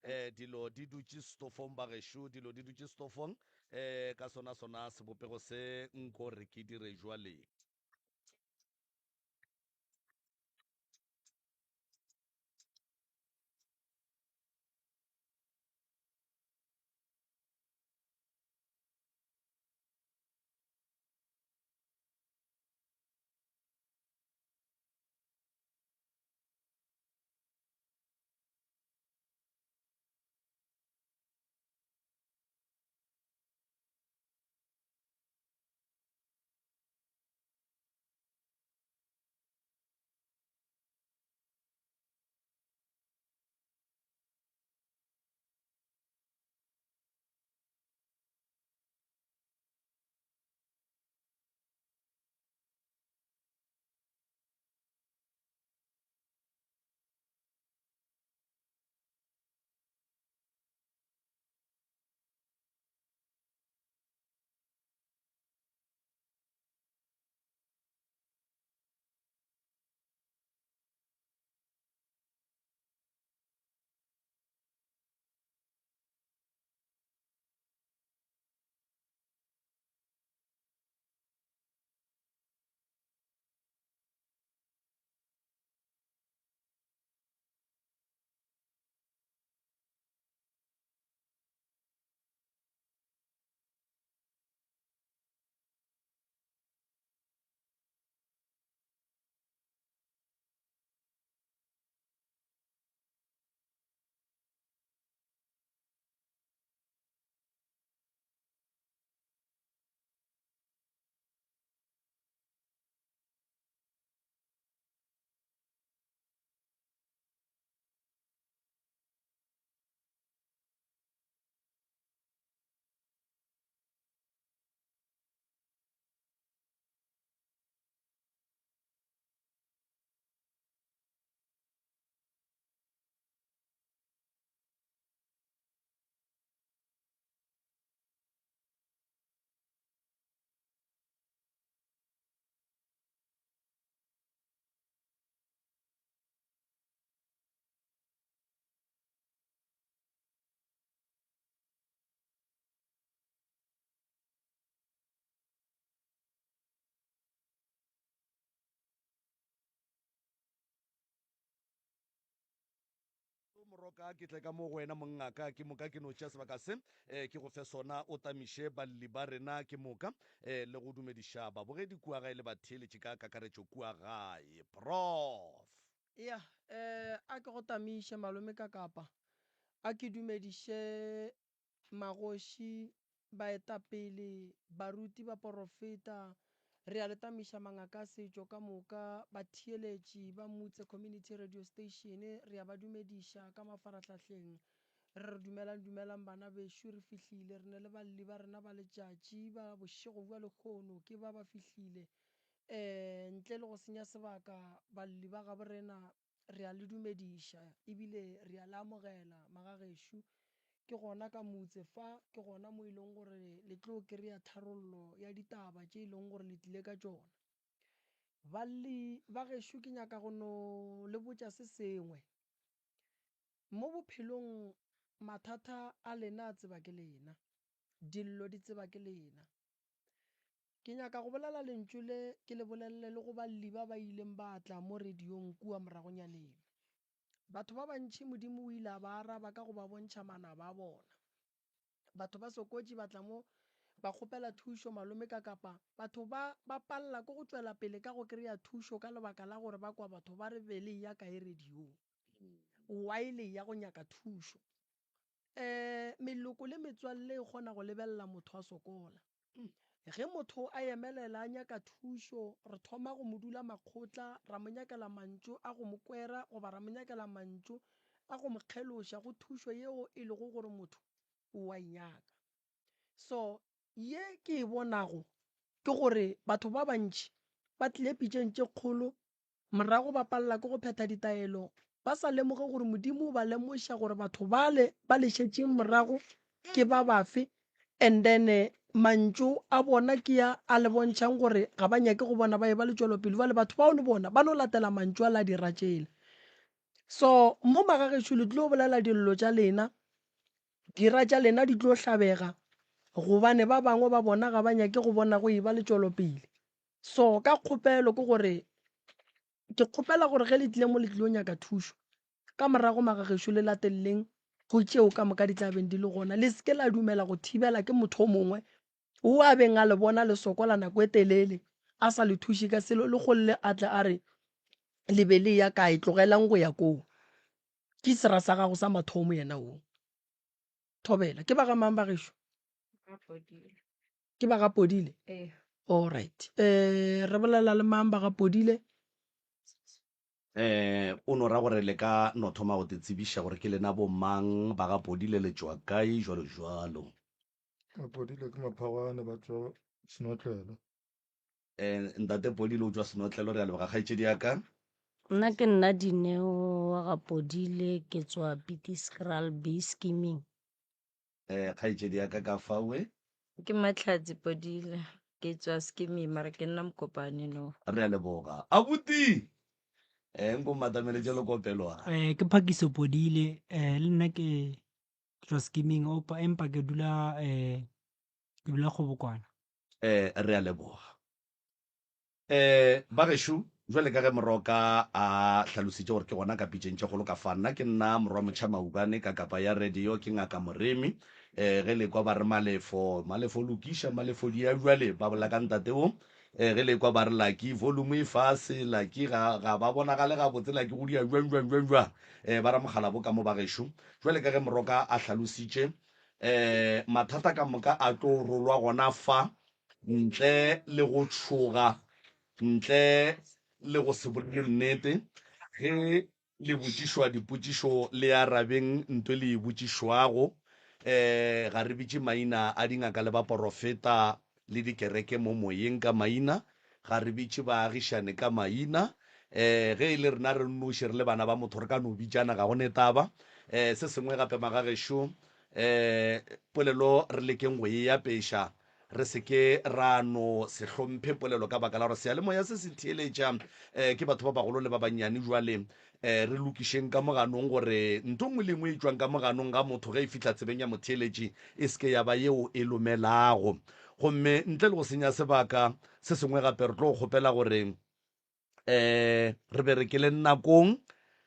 Um dilo di dutše stofong bagešo, dilo di dutše stofong um ka sona sona sebopego se nko re ke dire jwale. Moroka, ke tle ka mo go wena mongaka, ke moka ke no tšea sebaka se eh, ke go fe sona o tamiše balli ba rena ke moka eh, le go dumediša babogedi kua gae le batheeletši ka kakaretšo kua gae. Prof. Ya, eh, a ke go tamiše malome ka kapa a ke dumediše Magoši, baetapele, baruti, baporofeta, re a le tamiša mangaka a setšo ka moka, batheeletši ba Mutse Community Radio Station, re a ba dumediša ka mafarahlahleng. Re re dumelang, dumelang bana bešo, re fihlile, re ne le balli ba rena ba letšatši ba bošego bja lehono, ke ba ba fihlile. Um ntle le go senya sebaka, balli ba gabo rena, Re a le dumediša ebile re a le amogela magagešo. Ke gona ka motse fa, ke gona mo e leng gore le tlo kry-a tharollo ya ditaba tše e leng gore le tlile ka tšona. Balli ba gešo ke nyaka go no le botša se sengwe. Mo bophelong mathata a lena a tseba ke lena, dillo di tseba ke lena. Ke nyaka go bolela lentšu le ke le bolelele le go balli ba ba ileng ba tla mo radiong kua moragonyaneng. Batho ba bantši Modimo o ile a ba araba ka go ba bontšha manaba a bona. Batho ba sokotši ba tla mo ba kgopela thušo malome ka kapa batho ba ba palela ke go tšwela pele ka go kry-a thušo ka lebaka la gore ba kwa batho ba re be le eya kae radiong. Why le eya go nyaka thušo? Um meloko le metswalle e kgona go lebelela motho a sokola. Ge motho a emelela a nyaka thušo, re thoma go mo dula makgotla, ra mo nyakela mantšu a go mo kwera goba ra mo nyakela mantšu a go mo kgeloša go thušo yeo e lego gore motho o a e nyaka. So ye ke e bonago ke gore batho ba bantši ba tlile pitšeng tše kgolo Morago ba palela ke go phetha ditaelo, ba sa lemoge gore Modimo o ba lemoša gore batho bale ba le šetšeng morago ke ba bafe, and then mantšu a bona ke a a le bontšhang gore ga ba nyake go bona ba eba le tšwelopele. Bjale batho bao le bona ba no latela mantšu a la dira tšela. So mo magagešo le tlilo bolela dillo tša lena. Dira tša lena di tlo hlabega gobane ba bangwe ba bona ga ba nyake go bona go eba le tšwelopele. So ka kgopelo ke gore ke kgopela gore ge le tlile mo le tlilo nyaka thušo, ka morago magagešo le lateleleng go tšeo ka moka di tla beng di le gona. Le se ke la dumela go thibela ke motho o mongwe wo a beng a le bona le sokola nako e telele a sa le thuše ka selo, le golle a tle a re le be le eya kae, tlogelang go ya koo. Ke sera sa gago sa mathomo yena wo. Thobela, ke ba ga mang ba gešo? Ke ba ga Podile? Ee. All right. Eh, re bolela le mang ba ga Podile? Eh, o no ra gore le ka no thoma go te tsebiša gore ke lena bo mang, ba ga Podile le tšwa kae, jwalo jwalo. Podile ke maphagwane ba tšwa Senotlelo. Eh, Ntate Podile o tšwa Senotlelo, re a leboga kgaetšedi ya ka. Nna ke nna Dineo wa ga Podile, ke tswa Pieterskraal B Scheming. Eh, kgaetšedi ya ka ka fawe. Ke Mahlatse Podile, ke tswa Scheming mara ke nna Mokopane no. Re a leboga. Abuti! Eh, nko mmatameletše lekopelwana. Eh, ke Phakiso Podile, eh, le nna ke tswa Scheming, opa, empa ke dula, eh, ke dula Kgobokwana. Eh, re a leboga. Eh, bagešo, jwale ka ge Moroka a hlalositše gore ke gona ka pitšeng tše kgolo ka fa, nna ke nna Morwa Motšha Maubane ka kapa ya radio, ke Ngaka Moremi. Eh, ge le kwa ba re Malefo, Malefo lokiša, Malefo dia bjale, ba bolela ka ntate wo. Eh, ge le kwa ba re Lucky, volume e fase, Lucky ga, ga ba bonagale gabotse, Lucky go dia bjang, bjang, bjang, bjang. Eh, ba ra mokgalabo ka mo bagešo. Jwale ka ge Moroka a hlalositše, eh, mathata ka moka a tlo rolwa gona fa, ntle le go tšhoga, ntle le go se bolele nnete. Ge le botšišwa dipotšišo le arabeng nto le e botšišwago. Um ga re bitše maina a dingaka le baporofeta le dikereke mo moyeng ka maina, ga re bitše baagišane ka maina. Um ge e le rena re nnoši re le bana ba motho re ka no bitšana, ga go ne taba. Um se sengwe gape magagešo, um polelo re lekeng go e apeša, re se ke ra no se hlomphe polelo ka baka la gore seyalemoya se se theeletša um ke batho ba bagolo le ba bannyane. Jwale um re lokišeng ka moganong gore ntho nngwe le nngwe e tšwang ka moganong ga motho ge e fihla tsebeng ya motheeletši e se ke ya ba yeo e lomelago. Gomme ntle le go senya sebaka se sengwe gape re tlo kgopela gore um re berekele nakong,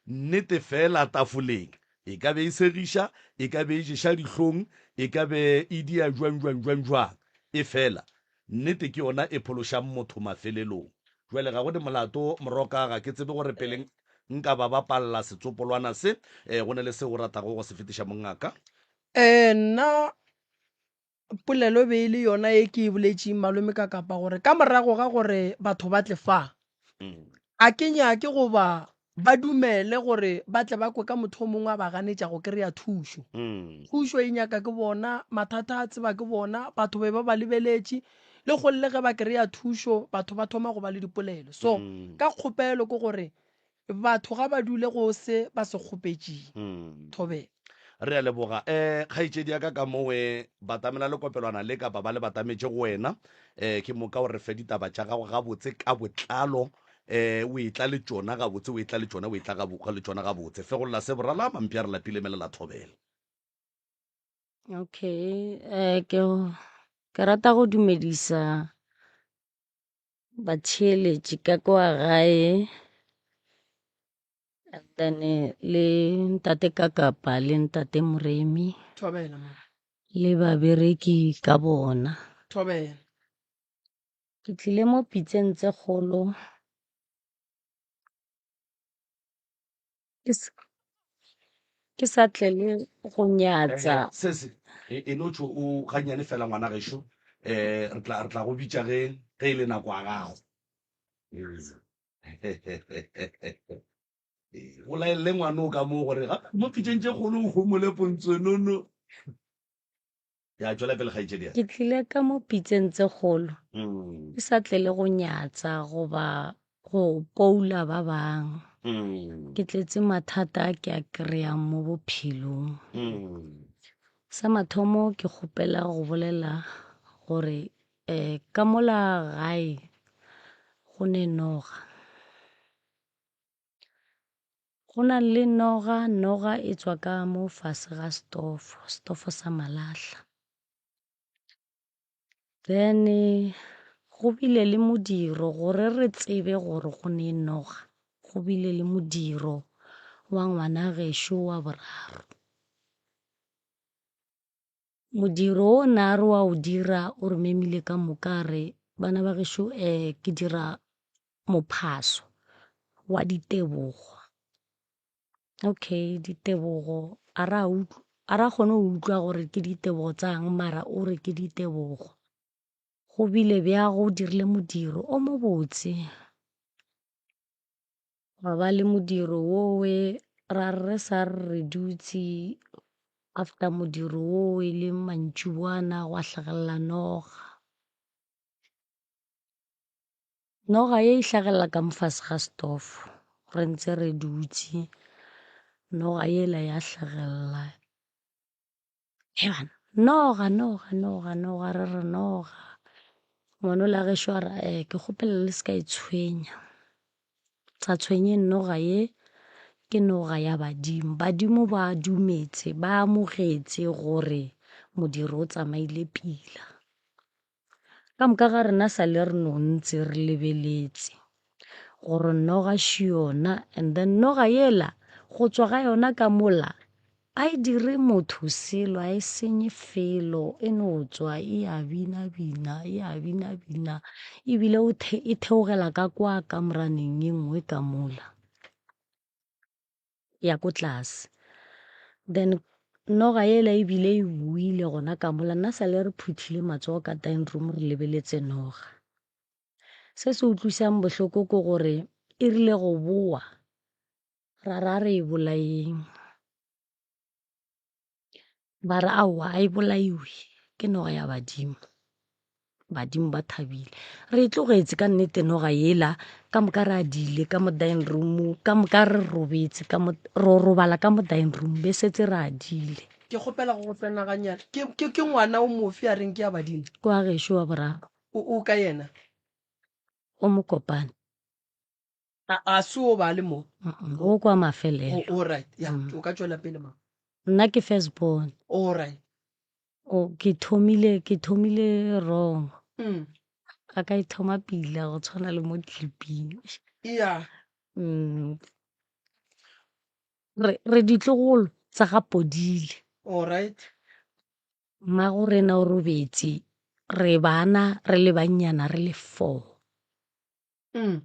nnete fela tafoleng. E ka be e segiša, e ka be e ješa dihlong, e ka be e dia jwang jwang jwang jwang, efela nnete ke yona e phološang motho mafelelong. Jwale ga go ne molato, Moroka, ga ke tsebe gore pele nka ba bapalla setsopolwana se, um go ne le seo o ratago go se fetiša mongaka? Um nna Polelo e be e le yona ye ke e boletšeng malome ka kapa gore ka morago ga gore batho ba tle fa, a ke nyake goba ba dumele gore ba tle ba kwe ka motho o mongwe a ba ganetša go kry-a thušo. Thušo e nyaka ke bona, mathata a tseba ke bona, batho be ba ba lebeletše, le golle ge ba kry-a thušo batho ba thoma go ba le dipolelo. So ka kgopelo ke gore Batho ga ba dule go se ba se kgopetšeng. Thobela. Re a leboga. Eh, kgaetšedi ya ka ka mowe, batamela lekopelwana le kapa ba le batametše go wena. Eh, ke moka o re fe ditaba tša gago gabotse ka botlalo. Eh, o etla le tšona gabotse, o etla le tšona, o etla le tšona gabotse. Fegolla se borala, mampša re lapile melela thobela. Okay, eh, ke, ke rata go dumedisa Batheeletši ka kwa gae and then le ntate Kakapa le ntate Moremi Thobela mo. le babereki ka bona. Thobela. Ke tlile mo pitseng tse kgolo ke ke sa tlele go nyatsa. Eh, sese e e no tšho o gannyane fela ngwana gešo eh re tla re tla go bitša ge ge e le nako ya gago. Ee, o laelele ngwana o ka moo gore gape mo pitšeng tše kgolo o homole pontsonono. Ya tšwela pele kgaetšedi ya. Ke tlile ka mo pitseng tse kgolo ke sa tlele go nyatsa goba go poula ba bang. Ke tletse mathata a ke a kry-ang mo bophelong. Sa mathomo ke kgopela go bolela gore um ka mola gae go ne noga. Go na le noga, noga e tswa ka mo fase ga stofo, stofo sa malahla. Then go bile le modiro gore re tsebe gore go ne noga, go bile le modiro wa ngwana gešo wa boraro. Modiro o na re wa o dira o re memile ka moka a re bana ba gešo um ke dira mophaso wa ditebogo. Okay ditebogo a ra utlwa a ra kgone go utlwa gore ke ditebogo tsang mara o re ke ditebogo. Go bile bjago o dirile modiro o mobotse. Gwa ba le modiro wowe ra re re sa re re dutse after modiro wo e le mantšiboana gwa hlagelela noga. Noga ye e hlagelela ka mo fase ga stofo re ntse re dutse, noga yela ya hlagelela. Hebanna, noga, noga, noga, noga, re re noga. Ngwana ola gešo a re, eh, ke kgopela le se ka e tshwenya. Sa tshwenyeng noga ye, ke noga ya badimo. Badimo ba dumetse, ba amogetse gore modiro o tsamaile pila. Ka moka ga rena sa le re no ntse re lebeletse gore noga še yona and then noga yela go tswa ga yona ka mola a e dire motho selo a e senye felo e no tswa e a bina bina e a bina bina ebile e theogela ka kwa kamoraneng ye nngwe ka mola. Ya ko tlase. Then noga yela e bile e boile gona ka mola nna sa le re phuthile matsogo ka dining room re lebeletse noga. Se se utlwisang bohloko ke gore e rile go boa ra ra re e bolayeng. Ba re aowa a e bolaiwe ke noga ya badimo. Badimo ba thabile. Re e tlogetše ka nnete noga yela ka moka re adile ka mo dining room ka moka re robetse ka mo ro robala ka mo dining room be setse re adile. Ke kgopela go go tsena ganyane. Ke, ke, ke ngwana o mofe a reng ke ya badimo? Ke wa gešo wa boraro. O, o ka yena? O mokopane. A, a se o ba le mo? O kwa mafelelo. Oh, all right. Ya, mm. o ka tšwela pele ma. Nna ke first born. All right. O ke thomile ke thomile wrong. Mm. A ka e thoma pila go tshwana le mo clipping. Yeah. Mm. Re re ditlogolo tsa ga Podile. All right. Mmago rena o robetse re bana re le bannyana re le four. Mm.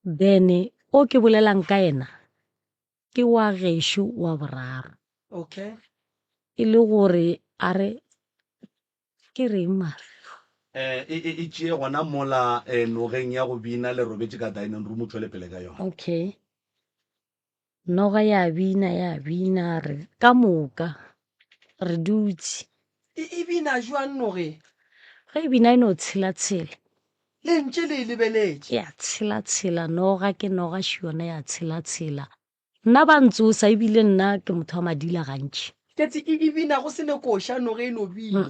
Then o ke bolelang ka yena ke wa gešo wa boraro. Okay. E le gore a re ke reng mara? Eh, e, e, e tšee gona mola eh, nogeng ya go bina le robetše ka dining room o tšwele pele ka yona. Okay. Noga ya bina ya bina re ka moka re dutše. E, e bina jwang noge? Ge e bina e no tshela-tshela. Le ntše le e lebeletše. Ya tshela-tshela noga ke noga še yona ya tshela-tshela. Nna ba ntsosa ebile nna ke motho wa madila gantši. Ketse e, e bina go se ne koša noge e no bina.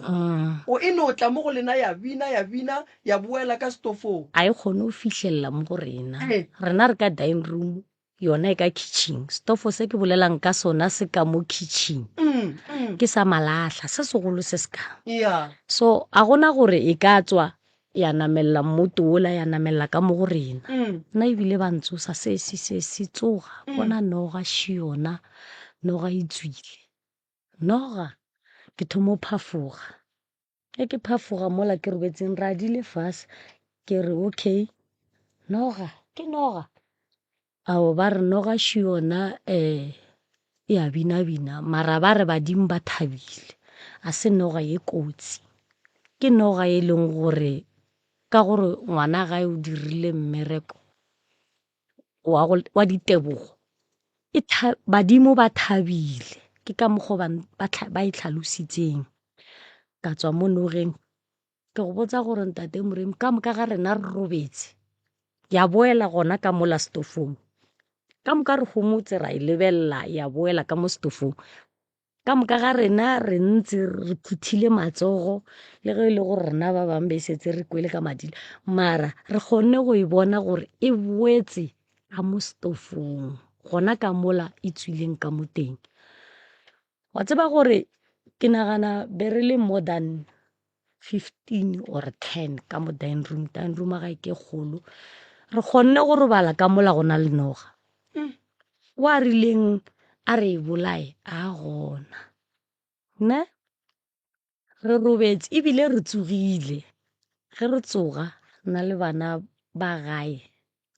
O e no tla mo go lena ya bina ya bina ya boela ka setofong. A e kgone go fihlelela mo go rena. Rena re ka dining room yona e ka kitchen stofo se ke bolelang ka sona se ka mo kitchen mm, mm. ke sa malahla se segolo se se ka yeah. so a gona gore e ka tswa ya namelela mmoto ola ya namelela ka mo go rena mm. nna ebile ba ntsosa se se se se tsoga mm. bona noga še yona noga e tswile noga ke thomo phafoga Ge ke phafoga mola ke robetseng ra dile fase ke re okay noga ke noga ao ba re noga še yona um e a binabina mara ba re badimo ba thabile a se noga ye kotsi ke noga e leng gore ka gore ngwana gae o dirile mmereko wa, go, wa ditebogo e tha, badimo ba thabile ke ka mokgwa ba, ba, ba e tlhalositseng ka tswa mo nogeng ke go botsa gore ntate Moremi ka moka ga rena re robetse ya boela gona ka mola setofong ka moka re homotse ra e lebelela ya boela ka mo setofong Ka moka ga rena re ntse re phuthile matsogo le ge e le gore rena ba bangwe be setse re kwele ka madila mara re kgonne go e bona gore e boetse ka mo stofong. gona ka mola e tswileng ka mo teng. Wa tseba gore ke nagana be re le more than 15 or 10 ka mo dining room, dining room ya gae ke kgolo. Re kgonne go robala ka mola go na le noga. Wa rileng a re e bolaye a gona. Ne? Re robetše ebile re tsogile. Ge re tsoga nna le bana ba gae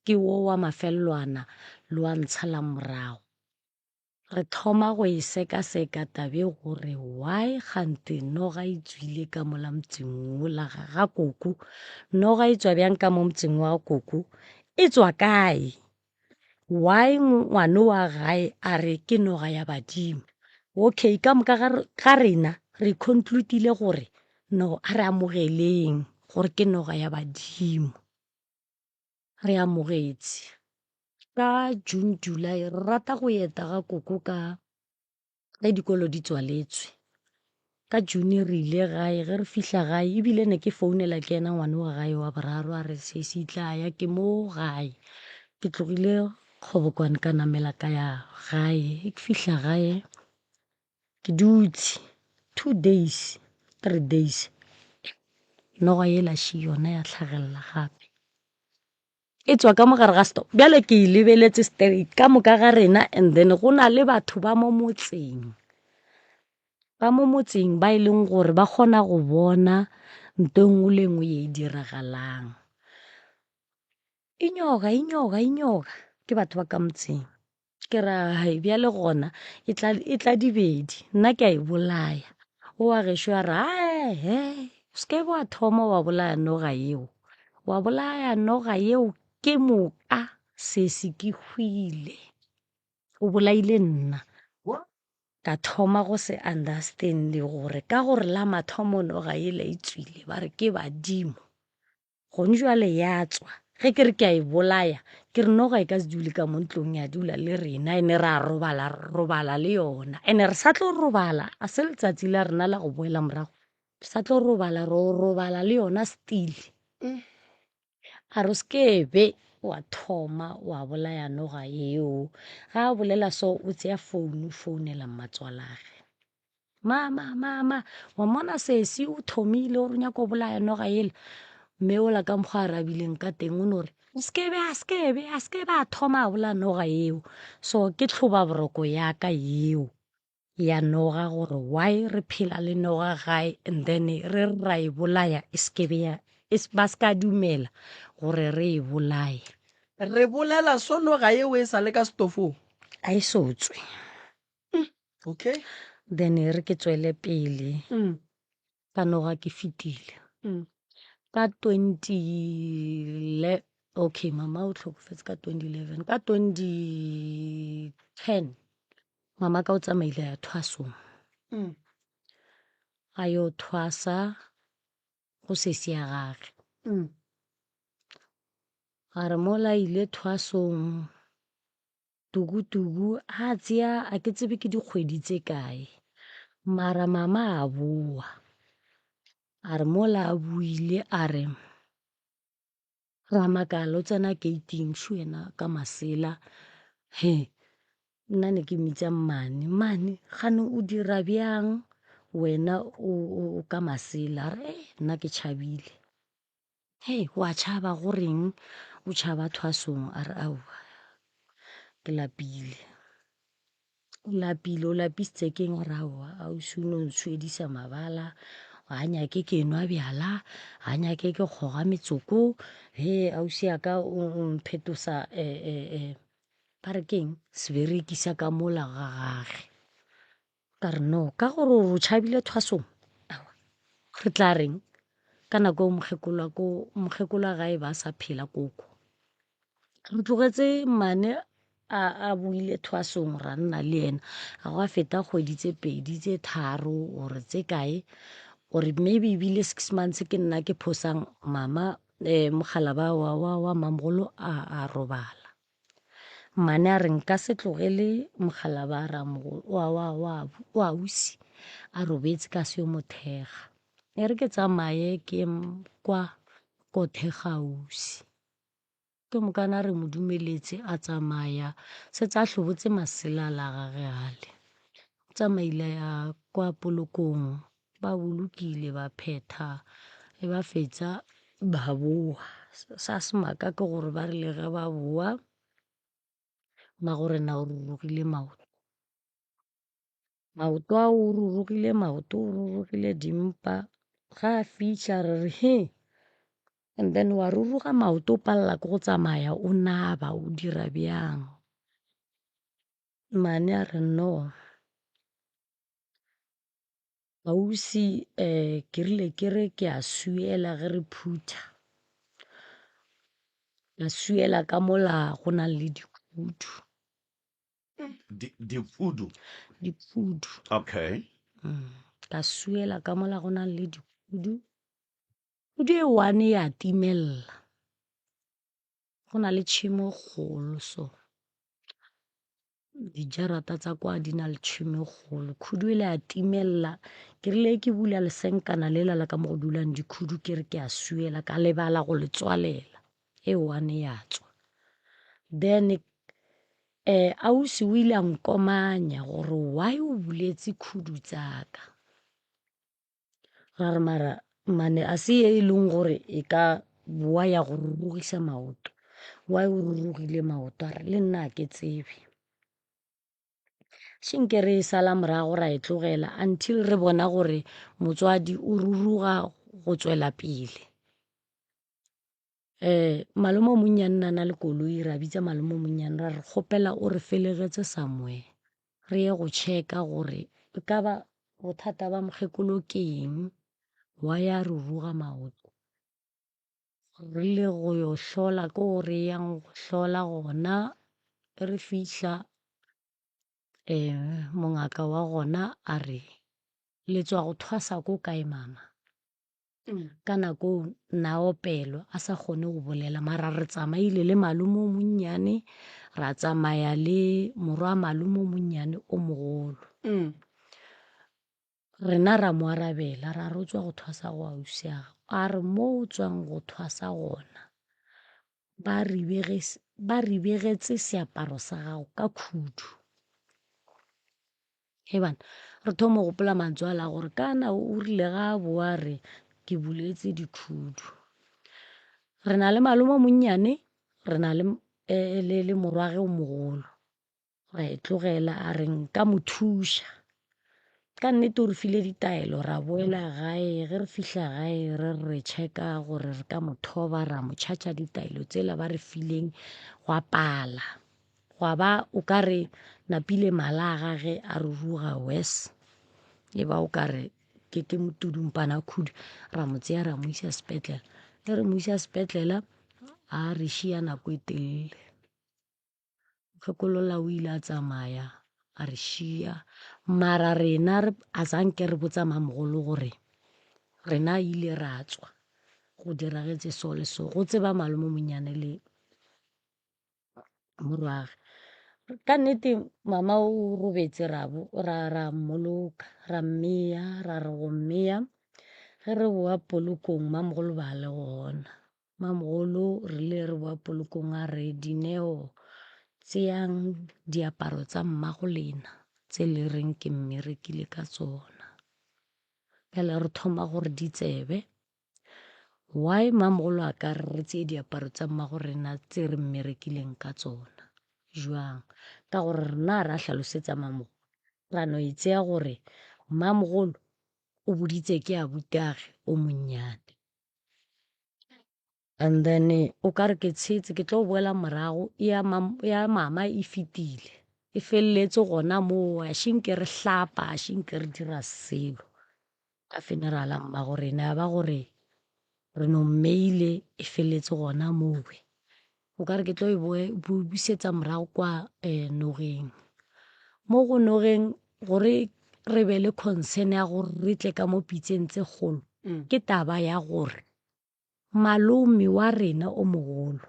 ke wo wa mafelelwana le wa ntshalang morago. Re thoma go e sekaseka tabe gore why kgante noga e tswile ka mola motseng wola ga ga koko. Noga e tswa bjang ka mo motseng wa koko? E tswa kae? Why ngwano wa gae a re ke noga ya badimo? Okay, ka moka ga rena re conclude-ile gore no a re amogeleng gore ke noga ya badimo. Re amogetše. Ka June, July re rata go eta ga koko ka ge dikolo di tswaletswe. Ka June re ile gae, ge re fihla gae ebile ne ke founela ke yena ngwane wa gae wa boraro a re sesi tla ya ke mo gae. Ke tlogile Kgobokwane ka namela ka ya gae, ge ke fihla gae ke dutše 2 days, 3 days noga yela še yona ya hlagelela gape. E tswa ka mo gare ga stop bjale ke e lebeletse straight ka moka ga rena and then go na le batho ba mo motseng ba mo motseng ba e leng gore ba kgona go bona nto e nngwe le e nngwe ye e diragalang. E nyoka, e nyoka, e nyoka ke batho ba ka motseng. Ke ra hai bjale gona e tla e tla dibedi nna ke a e bolaya. O wa gešo a re ae o se ke wa thoma wa bolaya noga yeo, wa bolaya noga yeo ke moka sesi ke hwile, o bolaile nna. Ka thoma go se understand-e gore ka gore la mathomo noga yela e tswile ba re ke badimo. Gone jwale ya tswa. Ge ke re ke a e bolaya, ke re noga e ka se dule ka mo ntlong ya dula le rena, ene ra robala, re robala le yona. Ene re sa tlo robala, a se letsatsi la rena la go boela morago. Re sa tlo robala, ro robala le yona still. A re o se ke be wa thoma wa bolaya noga yeo. Ga a bolela so, o tseya founu, o founela mmatswalage. Mama, mama, wa mmona sesi o thomile o re o nyaka go bolaya noga yela. Mme ola ka mokgwa a arabileng ka teng o no re a se ke be, a se ke be, a se ke be a thoma a bolaya noga yeo. So ke tlhobaboroko ya ka yeo ya noga gore why re phela le noga gae and then re re ra e bolaya e se ke be ya, ba se ka dumela gore re e bolaye. Re bolela so noga yeo e sa le ka setofong? A e so tswe. Okay. Then e re ke tswele pele. Ka noga ke fetile. Ka 20 le okay mama o tlhokofetse ka 2011 ka 2010 mama ka o tsamaile ya thwasong. A yo thwasa go sesi ya gage. A re mola ile thwasong Tukutuku a tšea a ke tsebe ke dikgwedi tše kae mara mama a boa a re mola a boile a re ra makala o tsena gate-ing šo yena ka masela he nna ne ke mmitša mmane, mmane kgane o dira bjang wena o ka masela a re nna ke tšhabile. Hei, wa tšhaba go reng o tšhaba thwasong? A re aowa, ke lapile. O lapile, o lapisitse keng? A re aowa, ausi o no ntshwedisa mabala, ga a nyake ke nwa bjala, ga a nyake ke kgoga metsoko, he ausi ya ka o mphetosa ba re keng sebereki sa ka mola ga gage. Ka re no, ka gore o tšhabile thwasong, aowa, re tla reng? Ka nako eo mokgekolo wa ko, mokgekolo wa gae ba sa phela koko. Re tlogetse mmane a, a boile thwasong ra nna le yena. Ga gwa feta kgwedi tse pedi tse tharo or tse kae or maybe ebile six months ke nna ke phosang mama mogala ba wa, wa, wa mamogolo a, a robala. Mmane a re nka se tlogele mokgalaba a ramogolo wa, wa, wa, wa ausi a robetse ka se yo mo thekga. E re ke tsamaye ke ye kwa ko thekga ausi. Ke mokana re mo dumeletse a tsamaya, setse a hlobotse masela a la gage ale. O tsamaile a ya kwa polokong, ba bolokile ba phetha, ge ba fetsa ba boa. Sa semaka ke gore ba rile ge ba boa, mmagorena o rurugile maoto. Maoto ao o rurugile maoto, o rurugile dimpa. Ga a fihla re re he, and then wa ruruga maoto o palela ke go tsamaya o naba o dira bjang. Mmane a re no. Ausi um ke rile ke re ke a swiela ge re phutha, ka swiela ka mola go nang le dikhudu. Dikhudu? Dikhudu. Okay. Ka swiela ka mola go nang le dikhudu. Khudu e one ya timella. Go na le tšhemo e kgolo so. Dijarata tsa kwa di na le tšhemo e kgolo. Khudu e le ya timella. Ke rile ke bula lesenkana lela la ka mo go dulang dikhudu ke re ke a swiela ka lebala go le tswalela. E one ya tswa. Then um ausi o ile a nkomanya gore why o buletse khudu tsa ka. Ra re mara mane a se ye e leng gore e ka boa ya go rurugisa maoto. Why o rurugile maoto? A re le nna a ke tsebe. Shinke re e sala morago ra e tlogela until re bona gore motswadi o ruruga go tswela pele. Malome o monnyane na na le koloi, ra bitsa malome o monnyane ra re kgopela o re felegetse somewhere re ye go checka gore e ka ba bothata ba mokgekolo ke eng, why a ruruga maoto. Re rile go yo hlola ko re yang go hlola gona, ge re fihla mongaka wa gona a re le tswa go thwasa ko kae mama? Ka nako eo na opelwa a sa kgone go bolela mara re tsamaile le malome o monnyane ra tsamaya le morwa malome o monnyane o mogolo. Rena ra mo arabela ra re o tswa go thwasa go ausi a gago. A re mo o tswang go thwasa gona ba ba ribegetše seaparo sa gago ka khudu. Hei bana, re thoma go gopola mantswe a la gore kana o rile ga a boa re ke buletse dikhudu. Re na le malome o monnyane, re na le, le, le morwage o mogolo. Ra e tlogela a re nka mo thuša. Ka nnete o re file ditaelo ra boela gae, ge re fihla gae re re checka gore re ka mo thoba ra mo tšhatša ditaelo tsela ba re fileng gwa pala. Gwa ba o ka re napile mala a gage a ruruga worse, e ba o ka re ke ke motudumpana khudu ra mo tseya ra mo isa sepetlele. Ge re mo isa sepetlele a re šia nako e telele. Mokgekolola o ile a tsamaya a re šia, mara rena re a zanke re botsa mamogolo gore rena ile ra tswa go diragetse so le so, go tseba malome o monnyane le morwage. Ka nnete mama o robetse ra ra ra mmoloka ra mmeya ra re go mmeya ge re boa polokong mamogolo ba le gona. Mamogolo re ile re boa polokong a re Dineo tšeang diaparo tsa mmago lena tse le reng ke mmerekile ka tsona. Bjale re thoma gore di tsebe why mamogolo a ka re re tseye diaparo tsa mmago rena tse re mmerekileng ka tsona jwang ka gore rena ra hlalosetsa mamogolo ra no e tseya gore mamogolo o boditse ke abutage o monnyane. And then o ka re ke tshetse ke tlo boela morago ya, ya mama e fetile e feleletse gona moo a shinke re hlapa a shinke re dira selo ka funeral ya mmago rena ya ba gore re no mmeile e feleletse gona mowe o ka re ke tlo e busetsa morago kwa um nogeng mo go nogeng gore re be le concern ya gore re tle ka mo pitseng tse kgolo ke taba ya gore malome wa rena o mogolo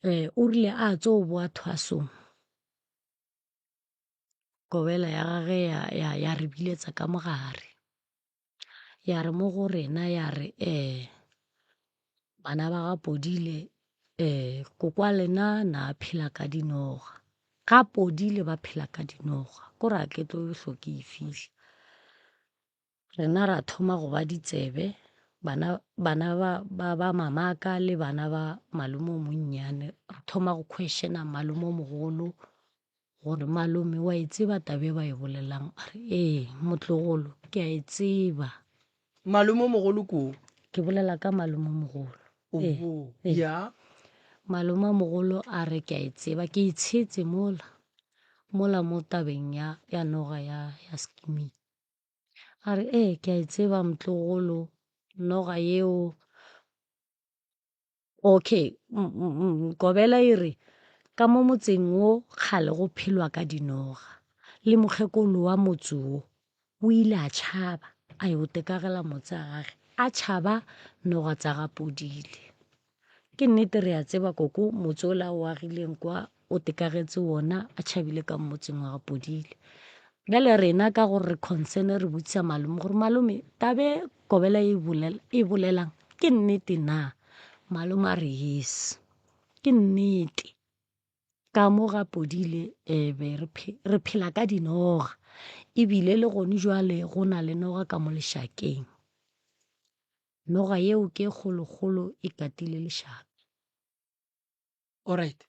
um o rile a tso boa thwasong kobela ya gage ya, ya, ya re biletsa ka mogare ya re mo go rena ya re um. Bana ba ga Podile um kokwa lena na a phela ka dinoga. Ga Podile ba phela ka dinoga, ko re a ke tlo hlo ke e fihla. Rena ra thoma go ba ditsebe, bana, bana ba, ba, ba mamaka le bana ba malome o monnyane, re thoma go questiona malome o mogolo gore malome wa e tseba taba e ba e bolelang? A re ee motlogolo ke a e tseba. Malome o mogolo koo? Ke bolela ka malome o mogolo. Ee, Oho, ee. ya. Malome o mogolo a re ke a e tseba, ke e tshetse mola, mola mo tabeng ya, ya noga ya, ya skimming. A re ee ke a e tseba motlogolo, noga yeo Okay, Kobela e re, Ka mo motseng wo kgale go phelwa ka dinoga. Le mokgekolo wa motse wo o ile a tšhaba a yo tekagela motse a gage, a tšhaba noga tsa ga Podile. Ke nnete re a tseba koko motse ola o agileng kwa o tekagetše wona a tšhabile ka motseng wa ga Podile. Bjale rena ka gore re concern re botšiša malome gore malome tabe Kobela e bolela e bolelang ke nnete na? Malome a re yes ke nnete. Ka mo ga Podile e be re re phela ka dinoga ebile le gone jwale go na le noga ka mo lešakeng. Noga yeo ke e kgolokgolo e katile lešaka. Alright.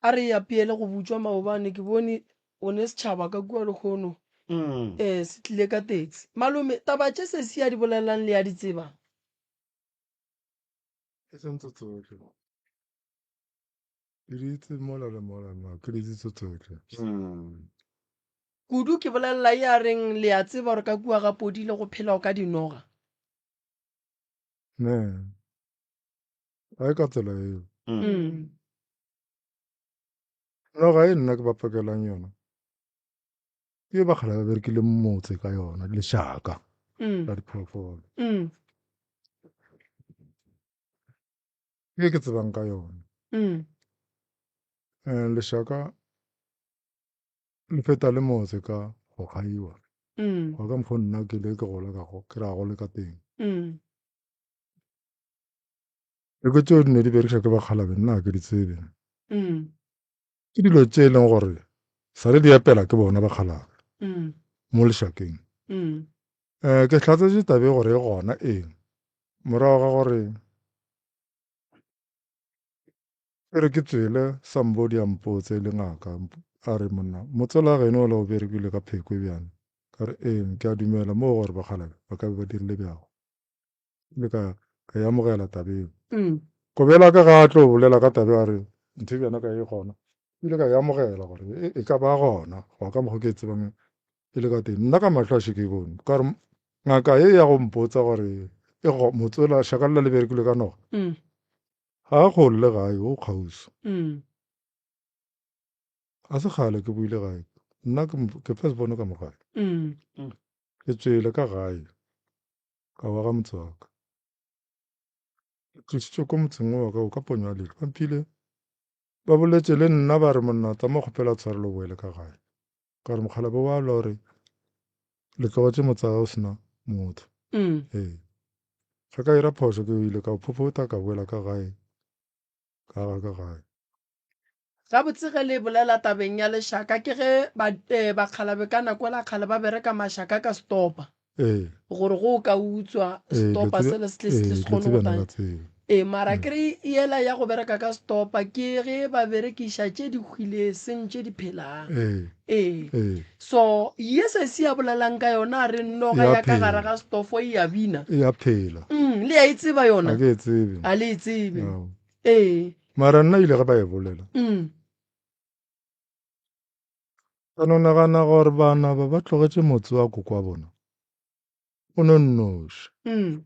A re ya peele go butšwa maobane ke bone o ne setšhaba ka kua lehono mm. eh se tlile ka taxi. Malome taba tše se se ya di bolelang le ya di tseba? E seng tse tsotlhe. Ke di itse mola le mola ma ke di itse tse tsotlhe. Mm. Kudu ke bolelela ya reng le ya tseba gore ka kua ga podile go phela o ka dinoga. Ne. Ga e ka tsela eo. Mm. Noga e nna ke ba pakelang yona ke e ba kgale ba berekile motse ka yona lešaka Mm. la diphoofolo Mm. ke e ke tsebang ka yona Mm. um lešaka le feta le motse ka go kgaiwa Mm. go ka mokgwa nna ke le ke gola ka go ke ra go le ka teng Mm. Dilo tšeo di ne di berekiša ke bakgalabe nna ga ke di tsebe. Mm. Ke dilo tše e leng gore sa le di epela ke bona bakgalabe Mm. mo lešakeng. Mm. Um ke hlatsetše tabe gore e gona eng morago ga gore ke re ke tswele somebody a mpotse e le ngaka a re monna motswala wa geno ola o berekile ka pheko e bjang ka re ee ke a dumela moo gore bakgalabe ba ka be ba dirile bjago. Ile ka ka e amogela taba eo. Mm. Kobela ka ga a tlo bolela ka taba a re ntho e bjana ka e gona. Ile ka e amogela gore e, e ka ba gona go ya ka mokgwa ke e tsebang e le ka teng. Nna ka mahlo a še ke e bone. Ka re ngaka e ya go mpotsa gore e go motsola šaka lela le berekile ka noga. Mm. Ga a kgole le gae o kgauswi. Mm. A se kgale ke boile gae. Nna ke ke first born ka mo gae. Mm. Ke tswele ka gae. Ka wa ga motse wa ka. Ke tlisitšwe ko motseng wo wa ka o ka ponyo ya leihlo. Ba mphile ba boletše le nna ba re monna tsamaya kgopela tshwarelo o boele ka gae. Ka re mokgalabje wa lwa gore le tlogetše motse wa o sena motho. Mm. Ee. Ga ka ira phošo ke ile ka o phophotha ka boela ka gae ka aga ka gae. Gabotse ge le bolela tabeng ya lešaka ke ge ba eh, bakgalabe ka nako la kgale ba bereka mašaka ka stopa Ee. gore go o ka utswa Ee, dilo stopa tse sele se tle se ee, tle se dilo kgone tse go bjana tanya ka tseo. ee mara kry yela ya go bereka ka stopa ke ge ba berekiša tše di hwile seng tše di phelang Ee. ee Ee. so ye se se ya bolelang ka yona a re noga E a ya ka gare phela. ga stofo e ya bina E a phela. mm, le ya e tseba Ga yona ke e tsebe. a le e tsebe Ao. Ee. Mara nna ile ge ba e bolela. Mm. Ka no nagana gore bana ba ba tlogetše motse wa koko wa bona o no nnoši. Mm.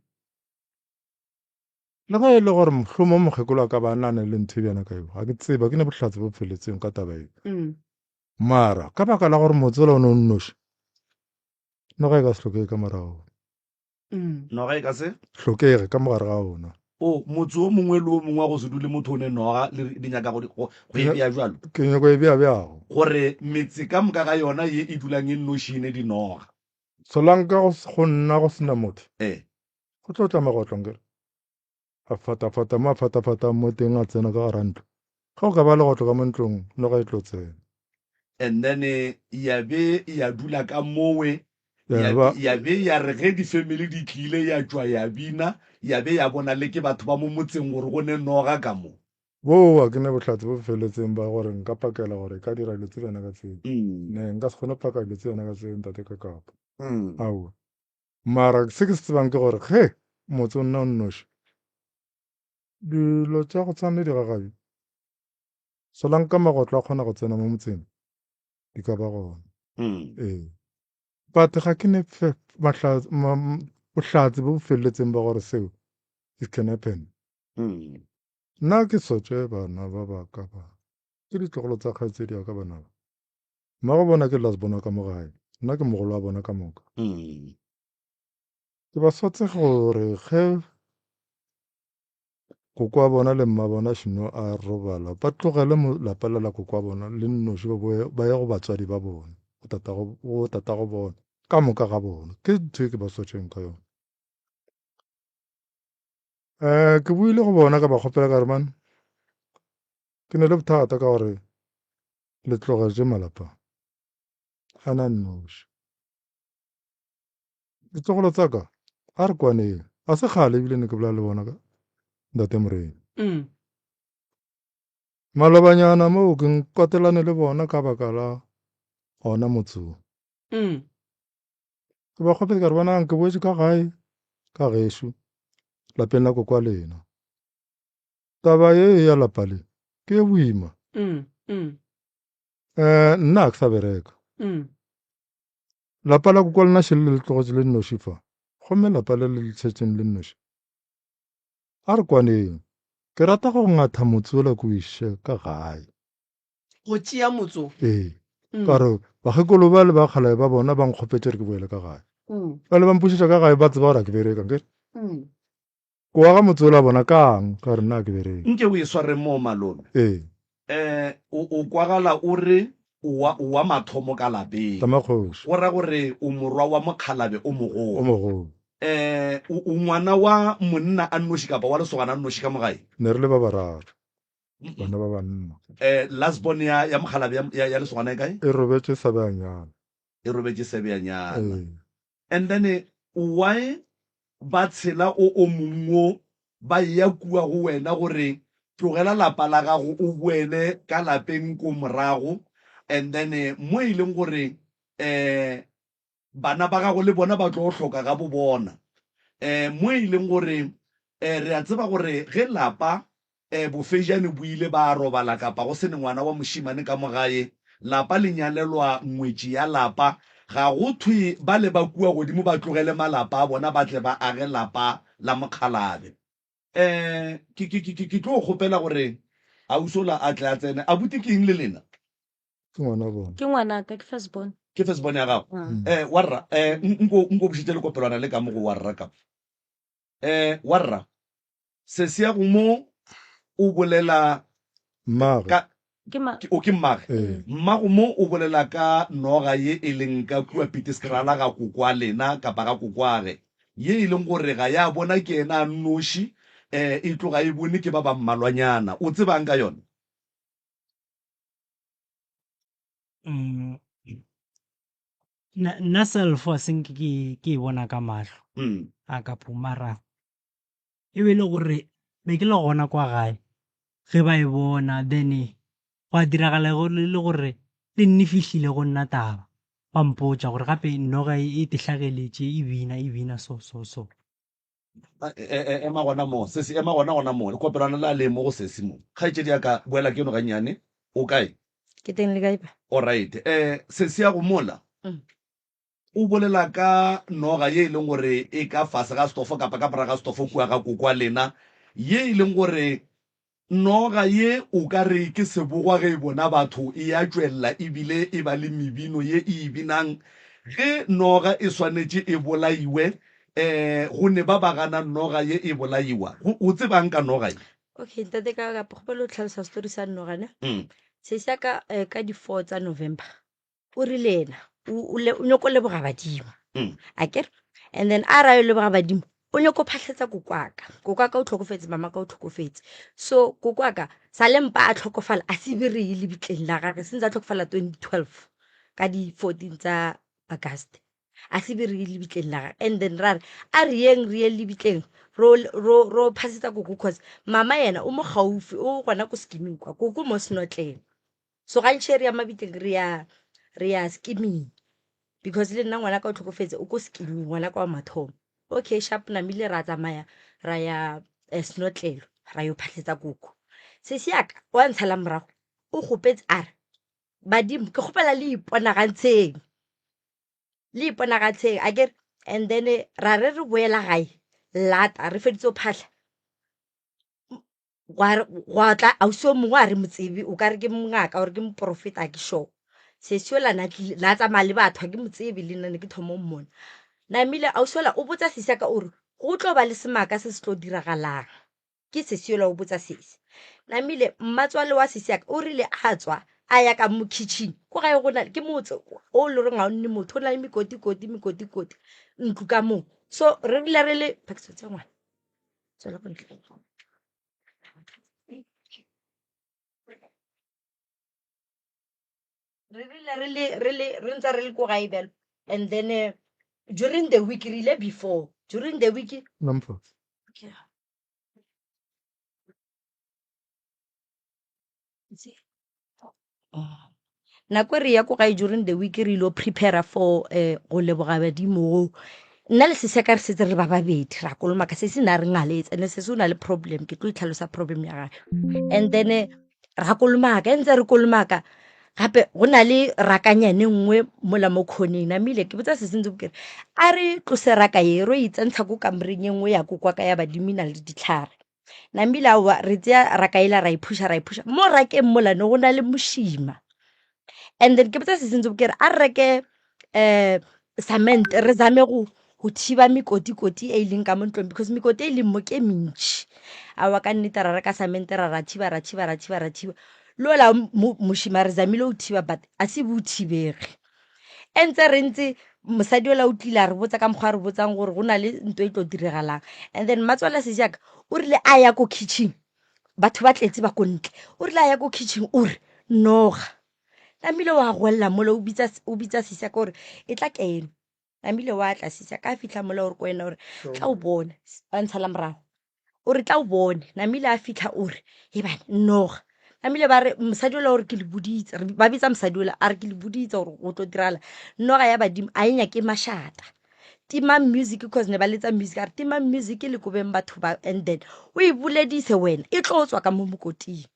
Le ge e le gore mohlomong mokgekolo a ka ba a nane le ntho e bjana ka eo, ga ke tsebe, ga ke ne bohlatse bo feletseng ka taba eo. Mm. Mara ka baka la gore motse ola o no nnoši, noga e ka se hlokege ka morago. Mm. Noga e ka se? Hlokege ka mogare ga ona. O, motse o mongwe le o mongwe wa go se dule motho o ne noga, le re, le nyaka go, go, go e bea bjalo? Ke nyako e bea bjago. Gore metse ka moka ga yona ye e dulang e nnoši e ne dinoga. Solanka go, go nna go se na motho. Ee. Go tlo tla magotlo, nkere. A fatafata mo a fatafatang mo teng a tsena ka gara ntlo. Ge go ka ba legotlo ka mo ntlong, noga e tlo tsena. And then ya be ya dula ka mowe, Ya ya ba. ya be ya re ge di-family di tlile ya tšwa ya bina, ya be ya bona le ke batho ba mo motseng gore go ne noga ka mo. Boo a ke ne bohlatse bo feletseng ba gore nka pakela gore e ka dira dilo tse bjana ka tseo. Ne nka se kgone go paka dilo tse bjana ka tseo ntate Kakapa. Aowa. Mara se ke se tsebang ke gore ge motse o nna o nnoši, dilo tša go tshwana le digagabi, solanka magotlo a kgona go tsena mo motseng, di ka ba gona. Ee. But ga ke ne bohlatse bo bo feleletseng ba gore seo it can happen. Nna ke sotše bana ba ba ka ba, ke ditlogolo tsa kgaetšedi ya ka bana ba. Mmago bona ke last born wa ka mo gae, nna ke mogolo wa bona ka moka. Ke ba sotse gore ge koko wa bona le mma bona šeno a robala, ba tlogele lapa le la koko wa bona le nnoši ba boe ba ye go batswadi ba bona, go tatago, go tatago bona, ka moka ga bona. Ke ntho e ke ba sotšeng ka yona. Um ke boile go bona ka ba kgopela ka re man, ke ne le bothata ka gore le tlogetše malapa a na nnoši. Ditlogolo tsa ka a re kwaneng, a se kgale ebile ne ke bolela le bona ka ntate Morena. Mm. Malobanyana moo ke nkwatelane le bona ka baka la ona motse wo. Mm. Ke ba kgopetse ka re bonang ke boetše ka gae ka gešo lapeng la kokwa lena. Taba ye ya lapa le ke ye boima. Mm. Mm. Eh, nna ga ke sa bereka. Mm. Lapa la kokwa lena šele le le tlogetše le nnoši fa. Gomme lapa le le le šetšeng le nnoši. A re kwaneng. Ke rata go ngatha motse ola ke o iše ka gae. Go tšea motse o? Ee. Ka re bakgekolo ba le bakgalae ba bona ba nkgopetše gore ke boele ka gae. Bjale ba mpušetša ka gae ba tseba gore ga ke bereke, ankere? Ko aga motse ola bona kang? Ka re nna ga ke bereke. Nke o e sware moo malome. Ee. Um o, o kwagala o re o wa, o wa mathomo ka lapeng. Tamakgoši. Go ra gore o morwa wa mokgalabe o mogolo. O mogolo. Um o, o ngwana wa monna a nnoši kapa wa lesogana a nnoši ka mo gae? Ne re le ba bararo. Bana ba banna. Um last born ya, ya mokgalabe ya, ya, ya lesogana e kae? E robetše sebjanyana. E robetše sebjanyana. Ee. And then why ba tshela o o mong wo ba eya kua go wena gore tlogela lapa la gago o boele ka lapeng ko morago and then mo e leng gore um bana ba gago le bona ba tlo hloka ga bo bona um mo e leng gore um re a tseba gore ge lapa E, bofejane bo ile ba robala kapa go se ne ngwana wa mošemane ka mo gae, lapa le nyalelwa ngwetši ya lapa. Ga go thwe bale ba kua godimo ba tlogele malapa a bona ba tle ba age lapa la mokgalabe. E, ke, ke, ke, ke tlo kgopela gore ausi ola a tle a tsene. Abuti ke eng le lena? Ke ngwana bona. Ke ngwanaka, ke first born. Ke first born ya gago? E, warra, e, nko, nko bušetše lekopelwana le ka mo go warra ka. E, warra, Sesi ya go mo o bolela Mmagwe. ka Ke ma. o ke mmage. Ee. Mmago mo o bolela ka noga ye e leng ka kua Pitiskrala ga kokwa lena kapa ga kokwage, ye e leng gore ga ya bona ke yena a nnoši, eh, e tloga e bone ke ba ba mmalwanyana. O tsebang ka yona? Mm. Nna, nna self a se nke ke, ke e bona ka mahlo Mm. a ka po mara E be e le gore be ke le gona kwa gae ge ba e bona then gwa diragala le gore le nne fihlile go nna taba ba mpotša gore gape noga e te hlageletše e bina e bina so so so. Ema gona mo sesi, ema gona gona mo. Lekopelwana la le mo go sesi mo. Kgaetšedi ya ka, boela keno gannyane. O kae? Ke teng le kae pa? Alright. Eh, sesi ya go mola. O bolela ka noga ye e leng gore e ka fase ga setofo kapa ka morago ga setofo kua ga kokwa lena, ye e leng gore noga ye o ka re ke sebogwa ge e bona batho e ya tšwelela e bile e ba le mebino ye e e binang. Ge noga e swanetše e bolaiwe, um go ne ba ba ganang noga ye e bolaiwa. Go, o tsebang ka noga ye? Okay, ntate ka ka kgopela o tlhalosa story sa noga ne. Mm. Sesi ya ka eh, ka di 4 tsa November o rile yena o, o, le, o nyoko leboga badimo. Mm. Akere? And then a ra yo leboga badimo. O nyoko phahletsa kokwaka. Kokwaka o tlhokofetse, mama ka o tlhokofetse. So kokwaka sa le mpa a tlhokofala a se be re ye lebitleng la gage since a tlhokofala 2012 ka di 14 tsa August. A se be re ye lebitleng la gage and then ra re a re yeng re ye lebitleng ro ro ro phasetsa koko cause mama yena o mo gaufi o gona ko skimming kwa koko mo senotleng. So gantši re ya mabitleng re ya re ya skimming because le nna ngwana ka o tlhokofetse o ko skimming ngwana ka wa mathomo. Okay sharp namile ra tsamaya ra ya eh, senotlelo ra yo phatlhetsa koko. Sesi yaka wa ntshala morago o gopetse a re badimo ke kgopela le iponagantsheng le iponagantsheng akere and then ra re re boela gae lata re feditse go phahla gwa tla ausi o mongwe a re motsebe o ka re ke mongaka or ke moporofeta a ke sure. Sesi yola na tlile na tsamaya le batho a ke motsebe le nna ne ke thoma o mmona. Namile ausi yola o botsa sesi ya ka o re go tlo ba le semaka se se tlo diragalang. Ke sesi yola o botsa sesi. Namile mmatswale wa sesi ya ka o rile a tswa a ya ka mo kitchen ko gae go na ke motse o le goreng ga o nne motho o na le mekotikoti mekotikoti ntlo ka moo. So re rile re le phakisetse ngwana. Tswela ko ntle. Re rile re le re le re ntse re le ko gae bjalo and then eh, during the week re ile before during the week Namfa. okay. Nako e re ya ko gae during the week re ilo prepare-a for um go leboga badimo go. Nna le sesi ya ka re setse re ba babedi ra kolomaka sesi na re ngaletse and-e sesi o na le problem ke tlo itlhalosa problem ya gage. And then ra kolomaka e ntse re kolomaka gape go na le rakanyane nngwe mola mo corner-eng namile ke botsa sesi ntse kere a re tlose raka ye ro e tsentsha ko kamoreng e nngwe ya ko kwa ka ya badimo e na le ditlhare. Namile aowa re tseya raka ela ra e phuša ra e phuša mo rakeng mola ne go na le mošima. And then ke botsa sesi ntse ke re a re reke cement re zame go go thiba mekotikoti e e leng ka mo ntlong because mekoti e e leng mo ke e mentši. Aowa ka nnete ra reka cement ra ra thiba ra thiba ra thiba ra thiba le ola mošima re zamile go thiba but a se bo thibege. E ntse re ntse mosadi ola o tlile a re botsa ka mokgwa a re botsang gore go na le ntho e tlo diragalang. And then mmatswale sejaka o rile a ya ko kitchen batho ba tletse ba ko ntle o rile a ya ko kitchen o re noga namile wa goelela mola o bitsa o bitsa sesiaka gore e tla keno namile wa tla sesiaka a fitlha mola o re ko wena ore tla o bone ba ntshala morago o re tla o bone namile a fitlha o re ebane noga namile ba re mosadi ola ore ke le boditse ba bitsa mosadi ola a re ke le boditse gore go tlo diragala noga ya badimo a e nyake mašata timang music cause ne ba letsa music a re timang music le kobeng batho ba and then o e boledise wena e tlo tswa ka mo mokoting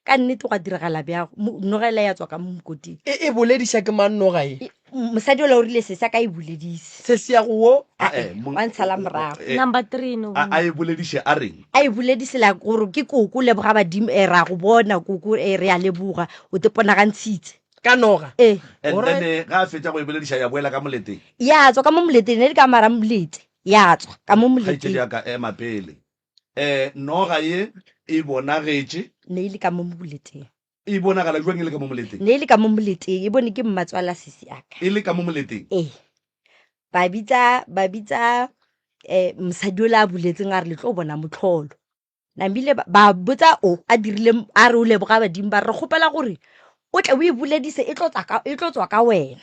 ka nnete gwa diragala bjago noga ela ya tswa ka mo mokoting E, e bolediša ke mang noga e? E, mosadi ola o rile sesi a ka e boledise Sesi ya go wo? A, Ae, eh, mong- wa ntshala morago. Number 3 no. A, a e bolediše a reng? A e boledise la gore ke koko leboga badimo e ra go bona koko e re a leboga o te ponagantshitse. Ka noga? Ee. And Alright. then eh, ga a fetša go e bolediša ya boela ka moleteng. Ya tswa ka mo moleteng, ne e le ka mara molete. Ya tswa ka mo Kgaetšedi moleteng. ya ka ema pele. Eh, noga ye e bonagetše. Ne e le ka mo moleteng. E bonagala bjang e le ka mo moleteng? Ne e le ka mo moleteng, e bone ke mmatswala sesi a ka. E le ka mo moleteng? Ee. Ba bitsa, ba bitsa eh, mosadi ola a buletseng a re le tlo bona motlholo. Namile ba, ba botsa o a dirile a re o leboga badimo ba re re kgopela gore o tle o e buledise e tlo tswa ka, e tlo tswa ka wena.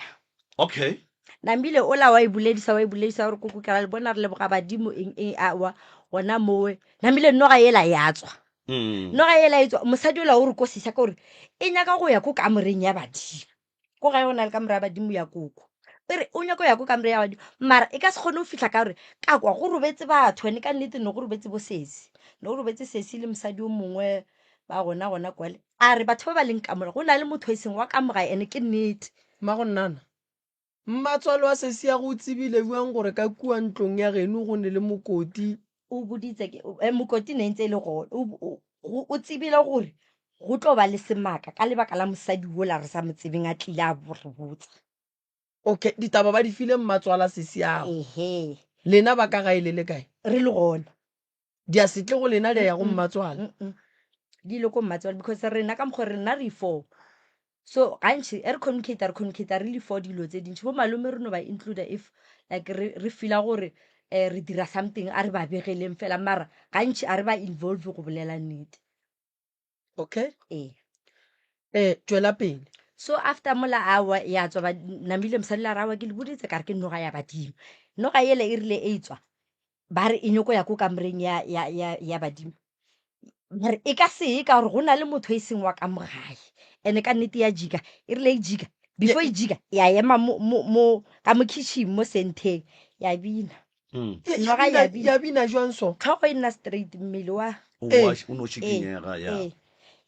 Okay. Namile ola wa e buledisa wa e buledisa gore koko ke ra le bona re leboga badimo eng eng aowa gona mowe. Namile noga ela ya tswa. Noga ela e tswa mosadi ola o re ko sesa ka gore e nyaka go ya ko kamoreng ya badimo. Ko gae go na le kamore ya badimo ya koko. E re o nyaka go ya ko kamore ya badimo mara e ka se kgone go fihla ka gore ka kwa go robetse batho ene ka nnete ne go robetse bo sesi. Ne go robetse sesi le mosadi o mongwe ba gona gona kwale. A re batho ba ba leng ka mola go na le motho e seng wa ka mogae ene ke nnete. Mmagonnana, mmatswale wa sesi ya go o tsebile bjang gore ka kua ntlong ya geno go ne le mokoti? O boditse ke, mokoti ne ntse e le gona. O, o, o tsebile gore go tlo ba le semaka ka lebaka la mosadi wola re sa mo tsebeng a tlile a re botsa. Okay, ditaba ba di file mmatswala sesi ya go. Ehe. Lena ba ka gae le le kae? Re le gona. Di a se tle go lena di a ya go mmatswala. Di ile ko mmatswala because rena ka mokgwa rena re four. So gantši e re communicate re communicate re le four dilo tse dintši. Bo malome re no ba include if like re re feela gore um re dira something a re ba begeleng fela mara gantši a re ba involve go bolela nnete. Okay. Ee. Eh, tšwela pele. So after mola awa ya tswa ba namile mosadi la re awa ke le boditse ka re ke noga ya badimo. Noga yele e rile e tswa ba re e nyoko ya ko kamoreng ya ya ya ya badimo. Ba re e ka se ye ka gore go na le motho e seng wa ka mo gae. Ene ka nnete ya jika e rile e jika before e jika ya ema mo mo mo ka mo kitchen mo senteng ya bina. Ya- ya Noga bina- ya bina. ya bina jwang so? Tlhogo e nna straight mmele wa O Ee. wa- o no šikinyega ya. ee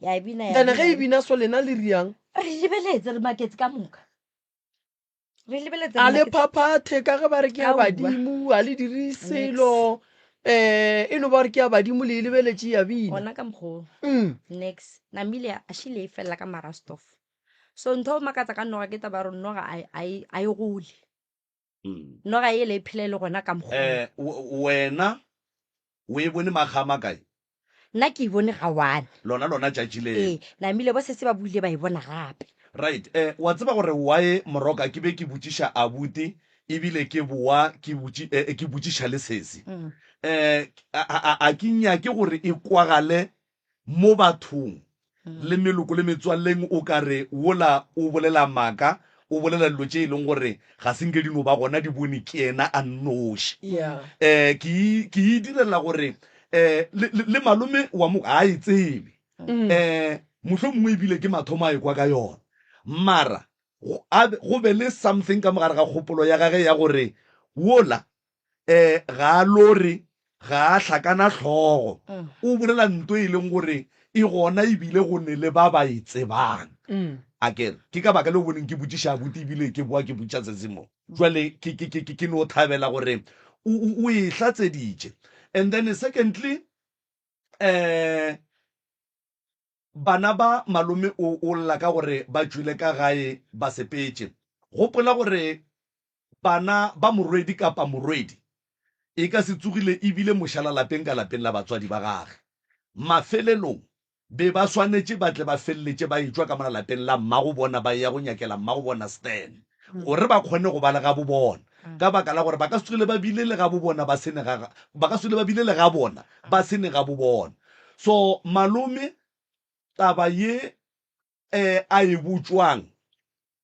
ya bina ya Then ge e bina. bina so lena le riang? Re lebeletse re maketse ka moka. Re lebeletse A re le maketse. phaphathe ka ge ba re ke ya Aowa. badimo, a le dire selo. Eh, e no ba gore ke ya badimo le e lebeletše ya bina. Gona ka mokgwa o. Mm. Next. Namile a šile e felela ka mara stuff. So ntho e go makatsa ka noga ke taba ya gore noga a e- a e a e gole. Noga yela e phela e le gona ka mokgwa. Eh, wena o e bone makga a makae? Nna ke e bone ga one. Lona lona tšatši leo. Ee, namile bo sesi ba buile ba e bona gape. Right, eh, wa tseba gore why Moroka ke be ke botšiša abuti ebile ke boa ke botši, eh, ke botšiša le sesi. Eh, a, a, a ke nyake gore e kwagale mo bathong le meloko le metswalleng o ka re wola o bolela maaka, o bolela dilo tše e leng gore ga se nke di no ba gona di bone ke yena a nnoši. Um ke ke e direla gore um le, le, le malome wa mo ga a e tsebe. Um mohlomongwe ebile ke mathomo a ekwa ka yona. Mara go, a be, go be le something ka mo gare ga kgopolo ya gage ya gore wola um ga a lore, ga a hlakana hlogo, o bolela nto e leng gore e gona ebile go ne le ba ba e tsebang. A ke re, ke ka baka leo boneng ke botšiša abuti ebile ke boa ke botšiša sesi mo. Jwale ke, ke, ke, ke no thabela gore o, o, o e hlatseditše. And then secondly, um bana ba malome o, o lla ka gore ba tšwile ka gae ba sepetše. Gopola gore Bana ba morwedi kapa morwedi e ka se tsogile e bile mošalalapeng ka lapeng la batswadi ba gage. Mafelelong, be ba swanetše ba tle ba feleletše ba etšwa ka mola lapeng la mmago bona ba eya go nyakela mmago bona Stan gore ba kgone go ba le gabo bona, ka baka la gore ba ka se tsogile ba bile le gabo bona ba se ne ga, ba ka se tsogile ba bile le ga bona ba se ne gabo bona. So malome taba ye eh, a e botšwang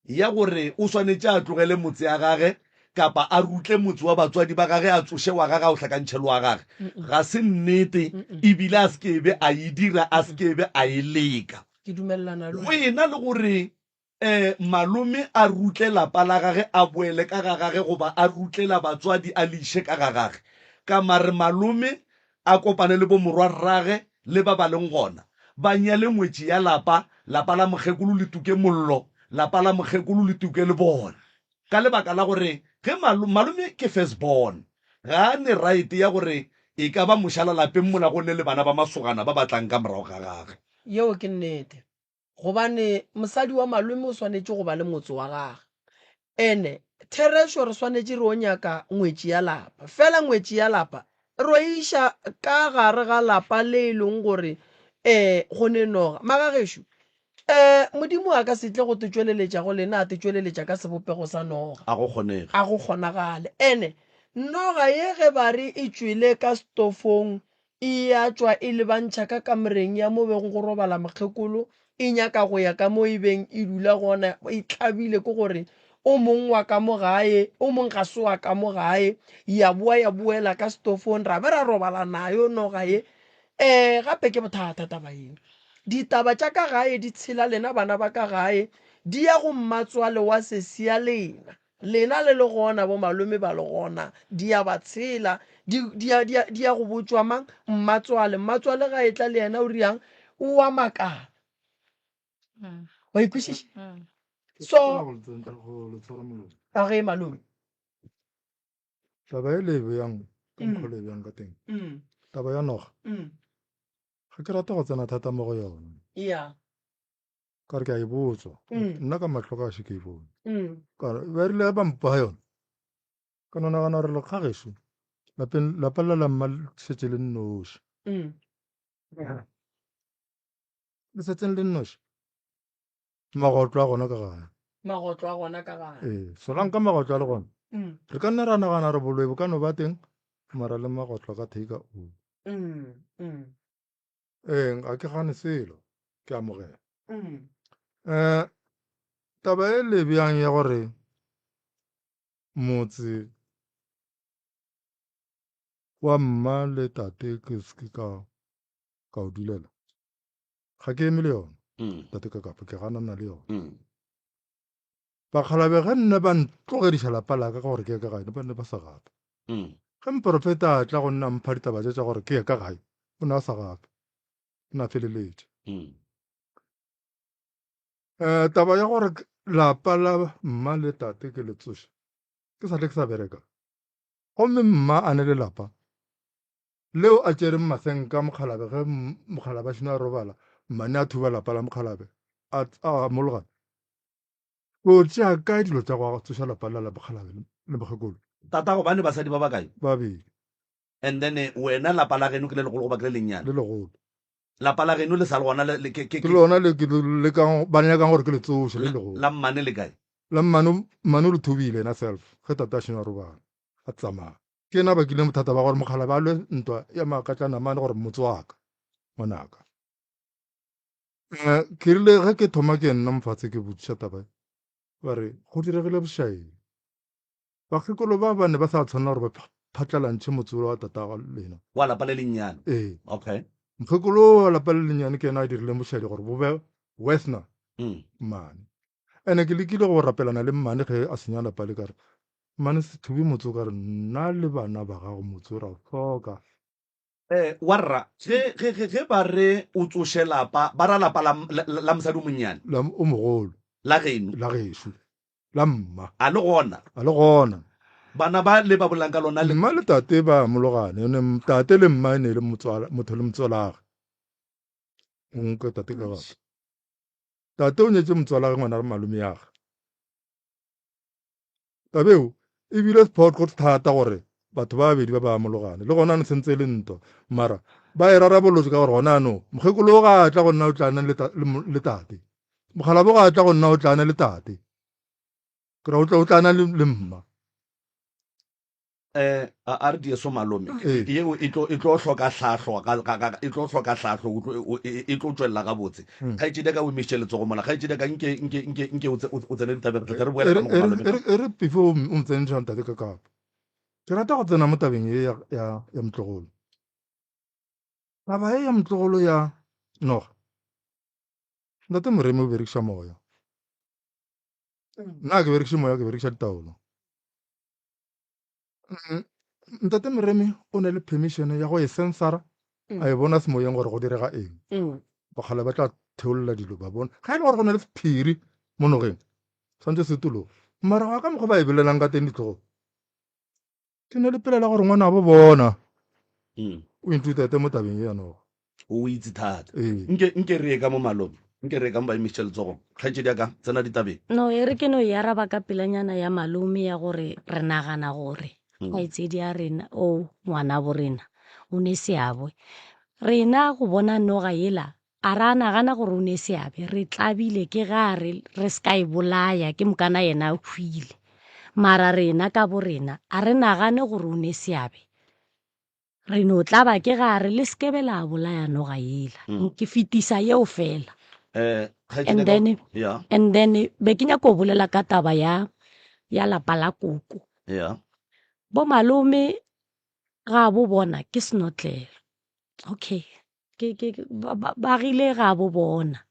ya gore o swanetše a tlogele motse ya gage kapa a rutle motse wa batswadi ba gage a tsoše wa gage a o hlakantšhe le wa gage ga se nnete ebile a se ke be a e dira a se ke be a e leka. Ke dumelelana le Go ena le gore eh, malome a rutle lapa la gage a boele ka ga gage goba a rutle la batswadi a le iše ka ga gage ka mare malome a kopane le bomorwarrage le ba ba leng gona, ba nyale ngwetši ya lapa, lapa la mokgekolo le tuke mollo, lapa la mokgekolo le tuke le bona. Ka lebaka la gore ge malo, malome ke first born, ga a ne right ya gore e ka ba mošala lapeng mola go ne le bana ba masogana ba ba tlang ka morago ga gage. Yeo ke nnete. Gobane mosadi wa malome o swanetše go ba le motse wa gage. Ene therešo re swanetše re o nyaka ngwetši ya lapa. Fela ngwetši ya lapa ro e iša ka gare ga lapa le e leng gore um go ne noga. Magagešo, um Modimo a ka se tle go te tšweleletša go lena a te tšweleletša ka sebopego sa noga. A go kgonege. A go kgonagale. Ene noga ye ge ba re e tšwele ka stofong E a tšwa e lebantšha ka kamoreng ya mo bego go robala mokgekolo, e nyaka go ya ka mo e beng e dula gona, e tlabile ke gore o mong wa ka mo gae, o mong ga se wa ka mo gae, ya boa ya boela ka setofong, ra be ra robala nayo noga ye. Um gape ke bothata taba ye. Ditaba tša ka gae di tshela lena bana ba ka gae, di ya go mmatswale wa sesi ya lena. Lena le le gona, bomalome ba le gona, di a ba tshela, di, di a, di a, di ya go botšwa mang? Mmatswale. Mmatswale ga etla le yena o riang? O a makala. Wa ikwešiša? So, a ge malome. Taba e le e beyang ka mokgwa le e beyang ka teng, taba ya noga, ga ke rate go tsena thata mo go yona. Yeah. Ka re ke a e botswa nna ka mahlo ka še ke e bone. Ka re ba rile ge ba mpha yona ka no nagana gore lekga gešo lapeng lapa la la mma le šetše le nnoši. Le setseng le nnoši magotlo a gona ka gare. Magotlo a gona ka gare. Ee, solang ka magotlo a le gona. Re ka nna ra nagana gore boloi bo ka no ba teng. Mara le magotlo ka take o. Ee, ga ke gane selo, ke amogela. Um taba e le bjang ya gore motse wa mma le tate ke se ke ka ka o dulela, ga ke eme le yona. Tate ka kapa ke ganana le yona. Bakgalabe ge nne ba ntlogediša lapa la ka ka gore ke ye ka gae, ba ne ba sa gape. Ge moporofeta a tla go nna a mpha ditaba tše tša gore ke ye ka gae, o ne a sa gape, o ne a feleletše. Um taba ya gore lapa la mma le tate ke le tsoše, ke sa le ke sa bereka, gomme mma a ne le lapa leo a tšereng masenka mokgalabe ge mokgalabe a šeno a robala, mmane a thuba lapa la mokgalabe a a mologana. O tšea kae dilo tša go tsoša lapa la la mokgalabe le mokgekolo? Tatago ba ne basadi ba bakae? Babedi. And then wena lapa la geno ke le legolo goba ke le lennyane? Le legolo. Lapa la geno le sa le gona le, ke, ke, Ke lona le ke lekang, ba nyakang gore ke le tsoše, le legolo. La mmane le kae? La mmane, mmane o le thubile yena self, ge tate a šeno a robala, a tsamaya. Ke yena a bakileng bothata ba gore mokgalabe a lwe ntwa ya makatlanamane gore motse wa ka, ngwanaka. Eh, ke rile ge ke thoma ke nna mofatshe ke botšiša taba e, ba re go diregile bošaedi. Bakgekolo ba ba ne ba sa tshwanela gore ba phatlalantšhe motse wa tatago lena. Wa lapa le lennyane. Ee. Okay. Mokgekolo wa lapa le lennyane ke yena a dirileng bošaedi gore bo be wesna mmane. Ene ke lekile go rapelana le mmane ge a senya lapa le ka re, mmane se thube motse o ka re nna le bana ba gago motse o ra o hloka. Eh, warra, ge, ge, ge, ge ba re o tsoše lapa, ba ra lapa la, la, la mosadi o monnyane? La o mogolo. La geno? La gešo. La mma. A le gona? A le gona. Bana ba le ba bolelang ka lona le. Mma le tate ba mologane, ene tate le mma e ne e le motswala, motho le motswalage. O nkwe tate ka gape. Tate o nyetše motswalage ngwana re malome yage. Taba eo e bile sephoqo thata gore batho ba babedi ba ba amologane. Le gona ne sentse e le ntwa, mara ba e rarabolotse ka gore gona anong mokgekolo ga a tla go nna o tla na le tate, mokgalabo ga a tla go nna o tla na le tate, ke ra o tla na le mma. Eh, a a re dieso malome Ee. yeo e tlo e tlo hloka hlahlo ga, ga, ga, e tlo hloka hlahlo o tlo- o- e e tlo tšwelela gabotse. Kgaetšedi ya ka o emišitše letsogo mola. Kgaetšedi ya ka nke nke nke nke o tse- o o tsene ditabeng re tle re boele E ka re mo go e re malome e re e re before o o ntsentšha ntate ka kapa. Ke rata go tsena mo tabeng ye ya ya ya motlogolo. Taba ye ya motlogolo ya noga. Ntate Moremi o berekiša moya. Nna ha ke berekiše moya ke berekiša ditaolo. Ntate Moremi o ne le permission ya go e sensara a e bona semoyeng gore go direga eng. Bakgale ba tla theolla dilo ba bona ga e le gore go na le sephiri mo nogeng tshwanetse se tologe. Mara go ya ka mokgwa ba e bolelang ka teng ditlogolo, ke ne le pelaelo ya gore ngwana bo bona o intrudete mo tabeng ye ya noga. O itse thata. Ee. Nke nke re ye ka mo malome, nke re ye ka mo ba emišitše letsogo. Kgaetšedi ya ka, tsena ditabeng. No, e re ke no e araba ka pelanyana ya malome ya gore re nagana gore kgaetšedi ya rena o ngwanabo rena o ne seabe. Rena go bona noga yela a ra nagana gore o ne seabe, re tlabile ke ga re re se ka e bolaya ke mokana yena a hwile. Mara rena ka bo rena a re nagane gore o ne seabe. Re no tlaba ke ga re le se be la bolaya noga yela. Ke fetisa yeo fela. Eh, kgaetšedi And ka- then, Yeah, and then be ke nyaka go bolela ka taba ya ya lapa la koko. yeah. Bo malome ga bo bona ke senotlelo. Okay. Ke ke ke- ba ba- ba rile ga bo bona.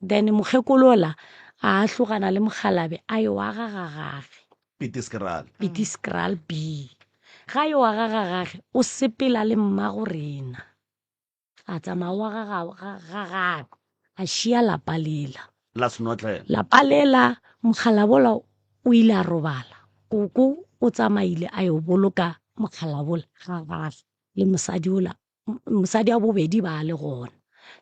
Then mokgekolola a ahlogana le mokgalabe a yo aga ga gage. Pitiskraal. Pitiskraal B. Ga yo aga ga gage o sepela le mmago rena. A tsamaya o aga ga ga ga gagwe a šia lapa lela. La senotlelo. Lapa lela mokgalabola o ile a robala. Koko o tsamaile a yo boloka mokgalabola ga gage le mosadi ola mosadi wa bobedi ba le gona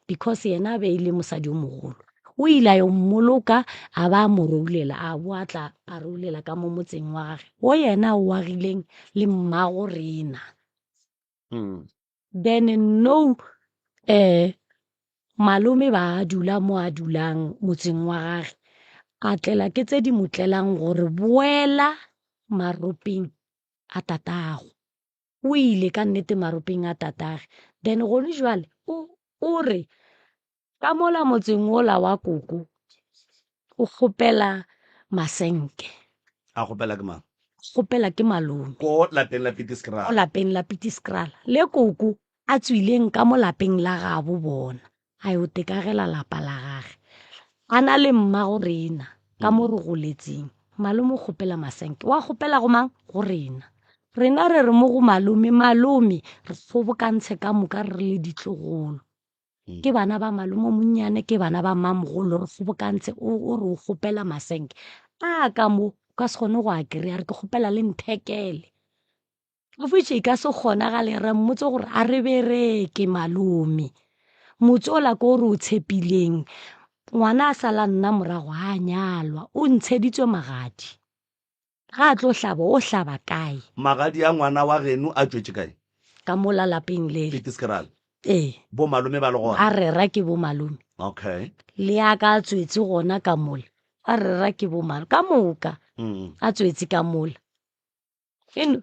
because yena be e le mosadi o mogolo. O ile a yo mmoloka a ba a mo roulela a bo a tla a roulela ka mo motseng wa gage wo yena o agileng le mmago rena. Then no eh malome ba dula mo a dulang motseng wa gage a tlela ke tse di mo tlelang gore boela maropeng a tatago. O ile ka nnete maropeng a tatage. Then gone jwale o o re ka mola motseng wola wa koko o kgopela masenke. A kgopela ke mang? Kgopela ke malome. Ko lapeng la Pitiskraal. Ko lapeng la Pitiskraal. Le koko a tswileng ka mo lapeng la gabo bona a yo tekagela lapa la gage. A na le mmago rena ka mo re goletseng. Malome o kgopela masenke. Wa kgopela go mang? Go rena. Rena re re mo go malome, malome re kgobokantshe ka moka re le ditlogolo. Ke bana ba malome o monnyane, ke bana ba mmamogolo, re kgobokantse o o re o kgopela masenke. A ka mo o ka se kgone go a kry-a, re ke kgopela le nthekele. Of which e ka se kgonagale, ra mmotse gore a re bereke malome. Motse ola ko re o tshepileng, ngwana a sala nna morago a nyalwa, o ntsheditswe magadi. Ga a tlo hlaba, o hlaba kae? Magadi a ngwana wa geno a tšwetše kae? Ka mola lapeng lele. Pitiskraal. Ee. Bo malome ba le gona? A rera ke bo malome. Okay. Le ya ka a tswetse gona ka mola. A rera ke bo malome. Ka moka. A tswetse ka mola. Eno.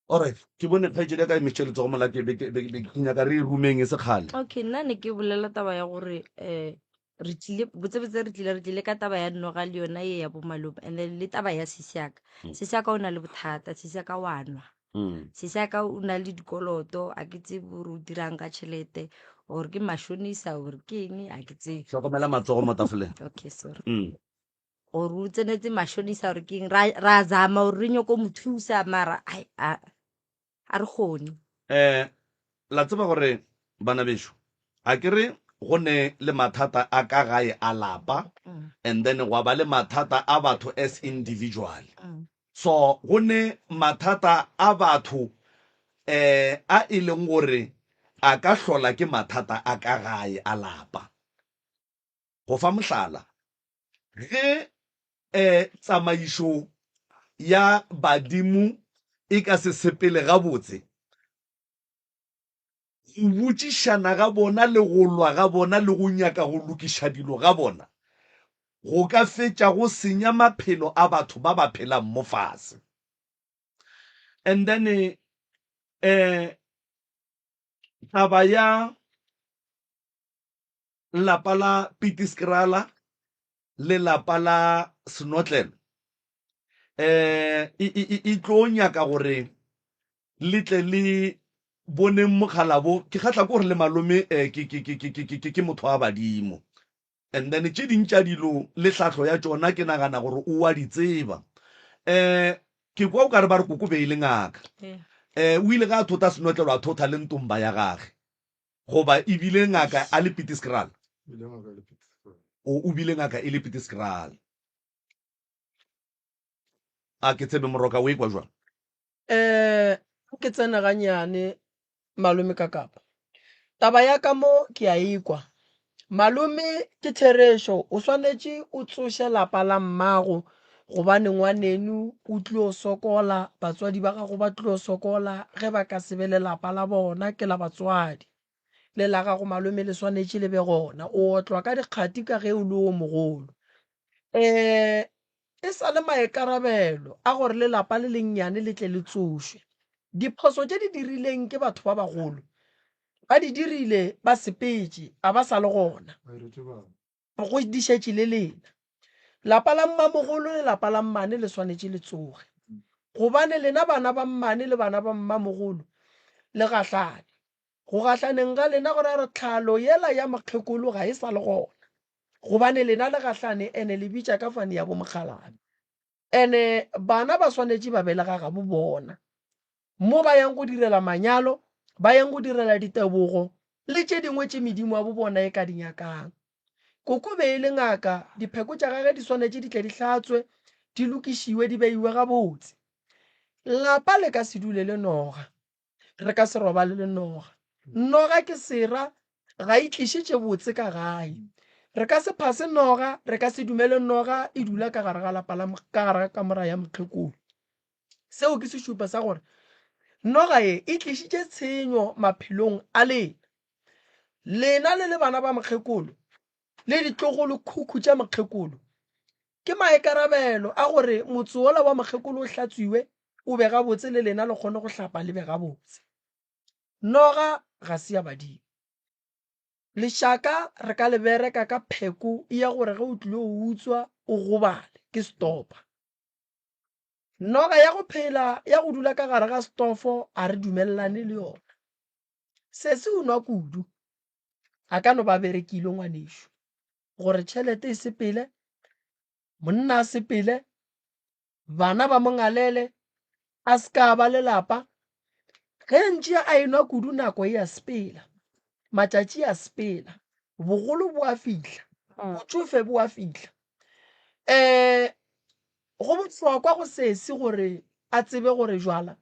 Alright, ke bone kgaetšedi ya ka e emišitše letsogo mola ke be ke be ke nyaka re e rumeng e se kgale. Okay, nna ne ke bolela taba ya gore um re tlile botsebotse re tlile re tlile ka taba ya noga le yona ye ya bo malome and then le taba ya sisi ya ka. Sisi ya ka o na le bothata, sisi ya ka wa nwa. Sisi ya ka o na le dikoloto, a ke tsebe gore o dirang ka tšhelete or ke mashonisa or ke eng a ke tsebe. Hlokomela matsogo mo tafoleng. Okay, sorry. Gore o tsenetse mashonisa gore ke eng ra ra zama gore re nyoko mo thusa mara ai a a re kgone. Eh la tseba gore bana bešo a ke re go ne le mathata a ka gae a lapa and then gwa ba le mathata a batho as individual. So go ne mathata a batho eh a e leng gore a ka hlola ke mathata a ka gae a lapa. Go fa mohlala, ge tsamaišo ya badimo e ka se sepele gabotse, go botšišana ga bona le go lwa ga bona le go nyaka go lokiša dilo ga bona go ka fetša go senya maphelo a batho ba ba phelang mo fase. And then taba ya lapa la Pitiskrala le lapa la Senotlelo um e tlo nyaka gore le tle le boneng mokgalabo. Ke kgahla ke gore le malome um ke motho wa badimo. And then tše ding tša dilo le hlahlo ya tšona ke nagana gore o wa di tseba. Um ke kwa o ka re ba re koko be e le ngaka. Um o ile ge a thota Senotlelo a thotha le ntomba ya gage. Goba e bile ngaka a le Pitiskraal? O, o bile ngaka e le Pitiskraal. A ke tsebe Moroka o ekwa jwang? Eh, ke tsena ganyane malome ka kapa. Taba ya ka mo ke a ikwa. Malome ke therešo o swanetše o tsoše lapa la mmago gobane ngwaneno o tlio sokola, batswadi ba gago ba tlio sokola ge ba ka se be le lapa la bona, ke la batswadi. Le la gago malome le swanetše le be gona. O otlwa ka dikgati ka ge o le o mogolo. Um e sa le maikarabelo a gore le lapa le lennyane le tle le tsošwe. Diphoso tše di dirileng ke batho ba bagolo, ba di dirile ba sepetše, a ba sa le gona. Go di šetše le lena. Lapa la mmamogolo le lapa la mmane le swanetše le tsoge. Gobane lena bana ba mmane le bana ba mmamogolo le gahlane. Go gahlaneng ga lena go ra gore tlhalo yela ya mokgekolo ga e sa le gona. Gobane lena le gahlane ene le bitša ka fane ya bomokgalabje. Ene bana ba swanetše ba be le ga gabo bona. Mo ba yang go direla manyalo, ba yang go direla ditebogo le tše dingwe tše medimo ya bobona e ka di nyakang. Koko be e le ngaka, dipheko tša gage di swanetše di tle di hlatswe, di lokišiwe, di beiwe gabotse. Lapa le ka se dule le noga. Re ka se robale le noga. Noga ke sera, ga e tliše tše botse ka gae. Re ka se phase noga, re ka se dumele noga e dula ka gare ga lapa la, ka gare ga kamora ya mokgekolo. Seo ke sešupo sa gore noga ye e tlišitše tshenyo maphelong a lena. Lena le le bana ba mokgekolo le ditlogolokhukhu tša mokgekolo, ke maikarabelo a gore motse wola wa mokgekolo o hlatswiwe. o be gabotse le lena le kgone go hlapa le be gabotse. Noga ga se ya badimo. Lešaka re ka le bereka ka pheko ya gore ge o tlile go utswa o gobale, ke stopa. Noga ya go phela ya go dula ka gare ga stofo a re dumelelane le yona. Sesi o nwa kudu. A ka no ba berekile ngwanešu gore tšhelete e sepele, monna a sepele, bana ba mo ngalele, a se ka ba lelapa. Ge ntše a enwa kudu nako e a sepela, matšatši a sepela, bogolo bo a fihla, botšofe bo a fihla. Um go bohlokwa go sesi gore a tsebe gore jwala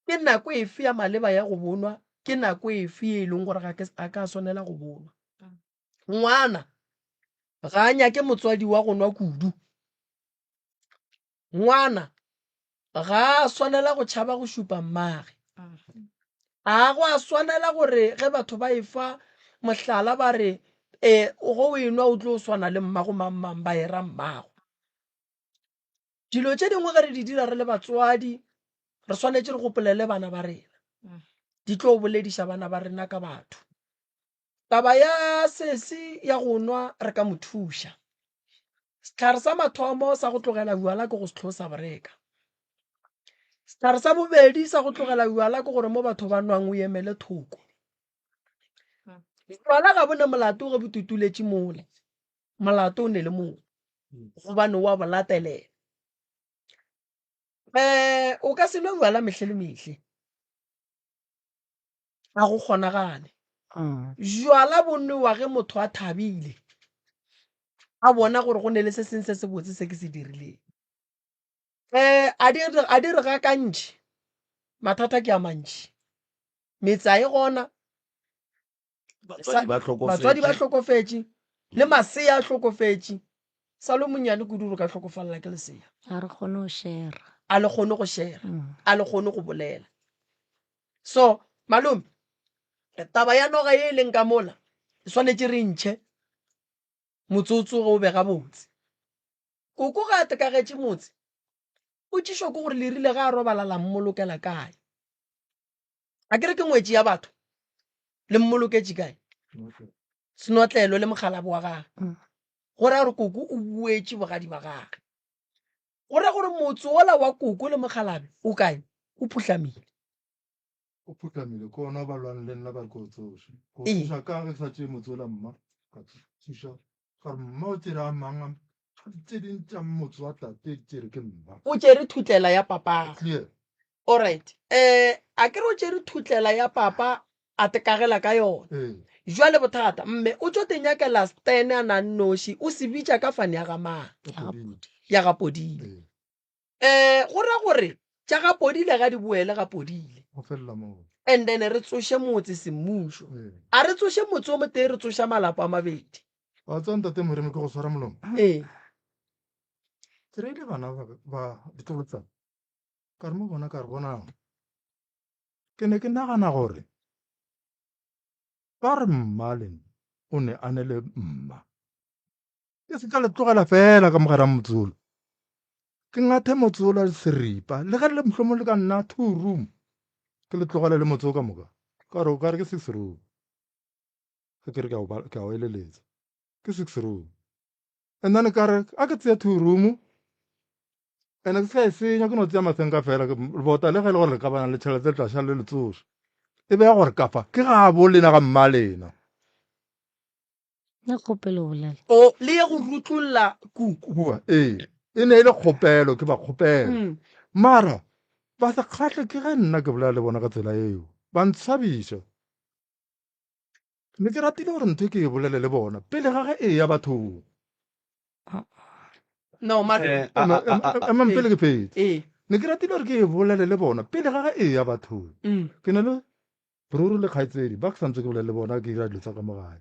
ke nako efe ya maleba ya go bonwa, ke nako efe e leng gore ga a ka swanela go bonwa. Ngwana ga a nyake motswadi wa go nwa kudu. Ngwana ga a swanela go tšhaba go šupa mmage. A go a swanela gore ge batho ba efa mohlala ba re e go o enwa o tlo swana le mmago mang mang ba era mmago. Dilo tše dingwe ge re di dira re le batswadi re swanetše re gopolele bana ba rena. Di tlo bolediša bana ba rena ka batho. Taba ya sesi ya go nwa re ka mo thuša. Sehlare sa mathomo sa go tlogela bjala ke go se hlosa boreka. Sehlare sa bobedi sa go tlogela bjala ke gore mo batho ba nwang o emele thoko. Bjala ga bo ne molato ge bo tutuletše mola, molato o ne le motho gobane wa bo latelela. Um o ka se nwe bjala mehle le mehle. Ga go kgonagale. Jwala bo nwewa ge motho a thabile, a bona gore go ne le se sengwe se sebotse se ke se dirileng. Um a di re, a di re gakantšhe, mathata ke a mantši. Metse a e gona, Batswadi ba batswadi ba hlokofetše. hlokofetše, le masea a hlokofetše. Sa le monnyane kudu gore o ka hlokofalela ke lesea. Ga re kgone go shera. A le kgone go shera, a le kgone go bolela. So malome, taba ya noga ye e leng ka mola e swanetše re ntšhe motsotso ge o be gabotse. Koko ge a tekagetše motse, potšišo ke gore le rile ge a robala la mmolokela kae? A ke re ke ngwetši ya batho, le mmoloketše kae? Senotlelo le mokgalabo wa gage. Go ra gore koko o boetše bogadi ba gage. Go ra gore motse wola wa koko le mokgalabe o kae? O phuhlamile. O phuhlamile, ke ona ba lwang le nna ba re ke o tsoše. Ke o Ee. tsoša ka ge ke sa tšee motse ola mma, ka tsoša ka re mma o tšere a mang a tše ding tša motse wa tate di tšere ke mma. O tšere thutlela ya papago. Clear. Alright. Eh, a ke re o tšere thutlela ya papa a tekagela ka yona. Ee. Jwale bothata, mme o tšo te nyakela stene a na nnoši, o se bitša ka fane ya ga mang? Ya Podile. Ya ga Podile. Ee. Eh, go ra gore tša ga Podile ga di boele ga Podile. Go felela moo. And then re tsoše motse semmušo. Ee. A re tsoše motse o motee, re tsoša malapa a mabedi. Wa tseba ntate Moremi ke go swara molomo. Ee. Ke reile bana ba ba ditlogolo tsa ka re mo bona ka re bonang. Ke ne ke nagana gore ba re mma le nna o ne a ne le mma. Ke se ka le tlogela fela ka mogare ga motse ola. Ke ngathe motse ola seripa le ge le mohlomong le ka nna two room ke le tlogele le motse o ka moka. Ka gore o ka re ke six room. Ge ke re ke a o ke a o eleletsa. Ke six room. And then ka re a ke tseye two room ene ke se ka e senya ke no tseya masenka fela ke bota le ge e le gore le ka bana le tšhelete le tla šala le le tsoša. E be ya gore ka fa ke gabo lena ga mma lena. Nna kgopelo o bolela. O le ye go rutlolla ku. Kua ee e ne e le kgopelo ke ba kgopela. Mara ba se kgahle ke ge nna ke bolela le bona ka tsela eo ba ntshabiša. Ne ke ratile gore ntho e ke e bolele le bona pele ga ge e ya bathong. No, mara Eh, a- a- a- a- Emang pele ke fetse. ee. Ne ke ratile gore ke e bolele le bona pele ga ge e ya bathong. Ke na le bruru le kgaitsedi ba ke santse ke bolele le bona ke dira dilo tsa ka mo gae.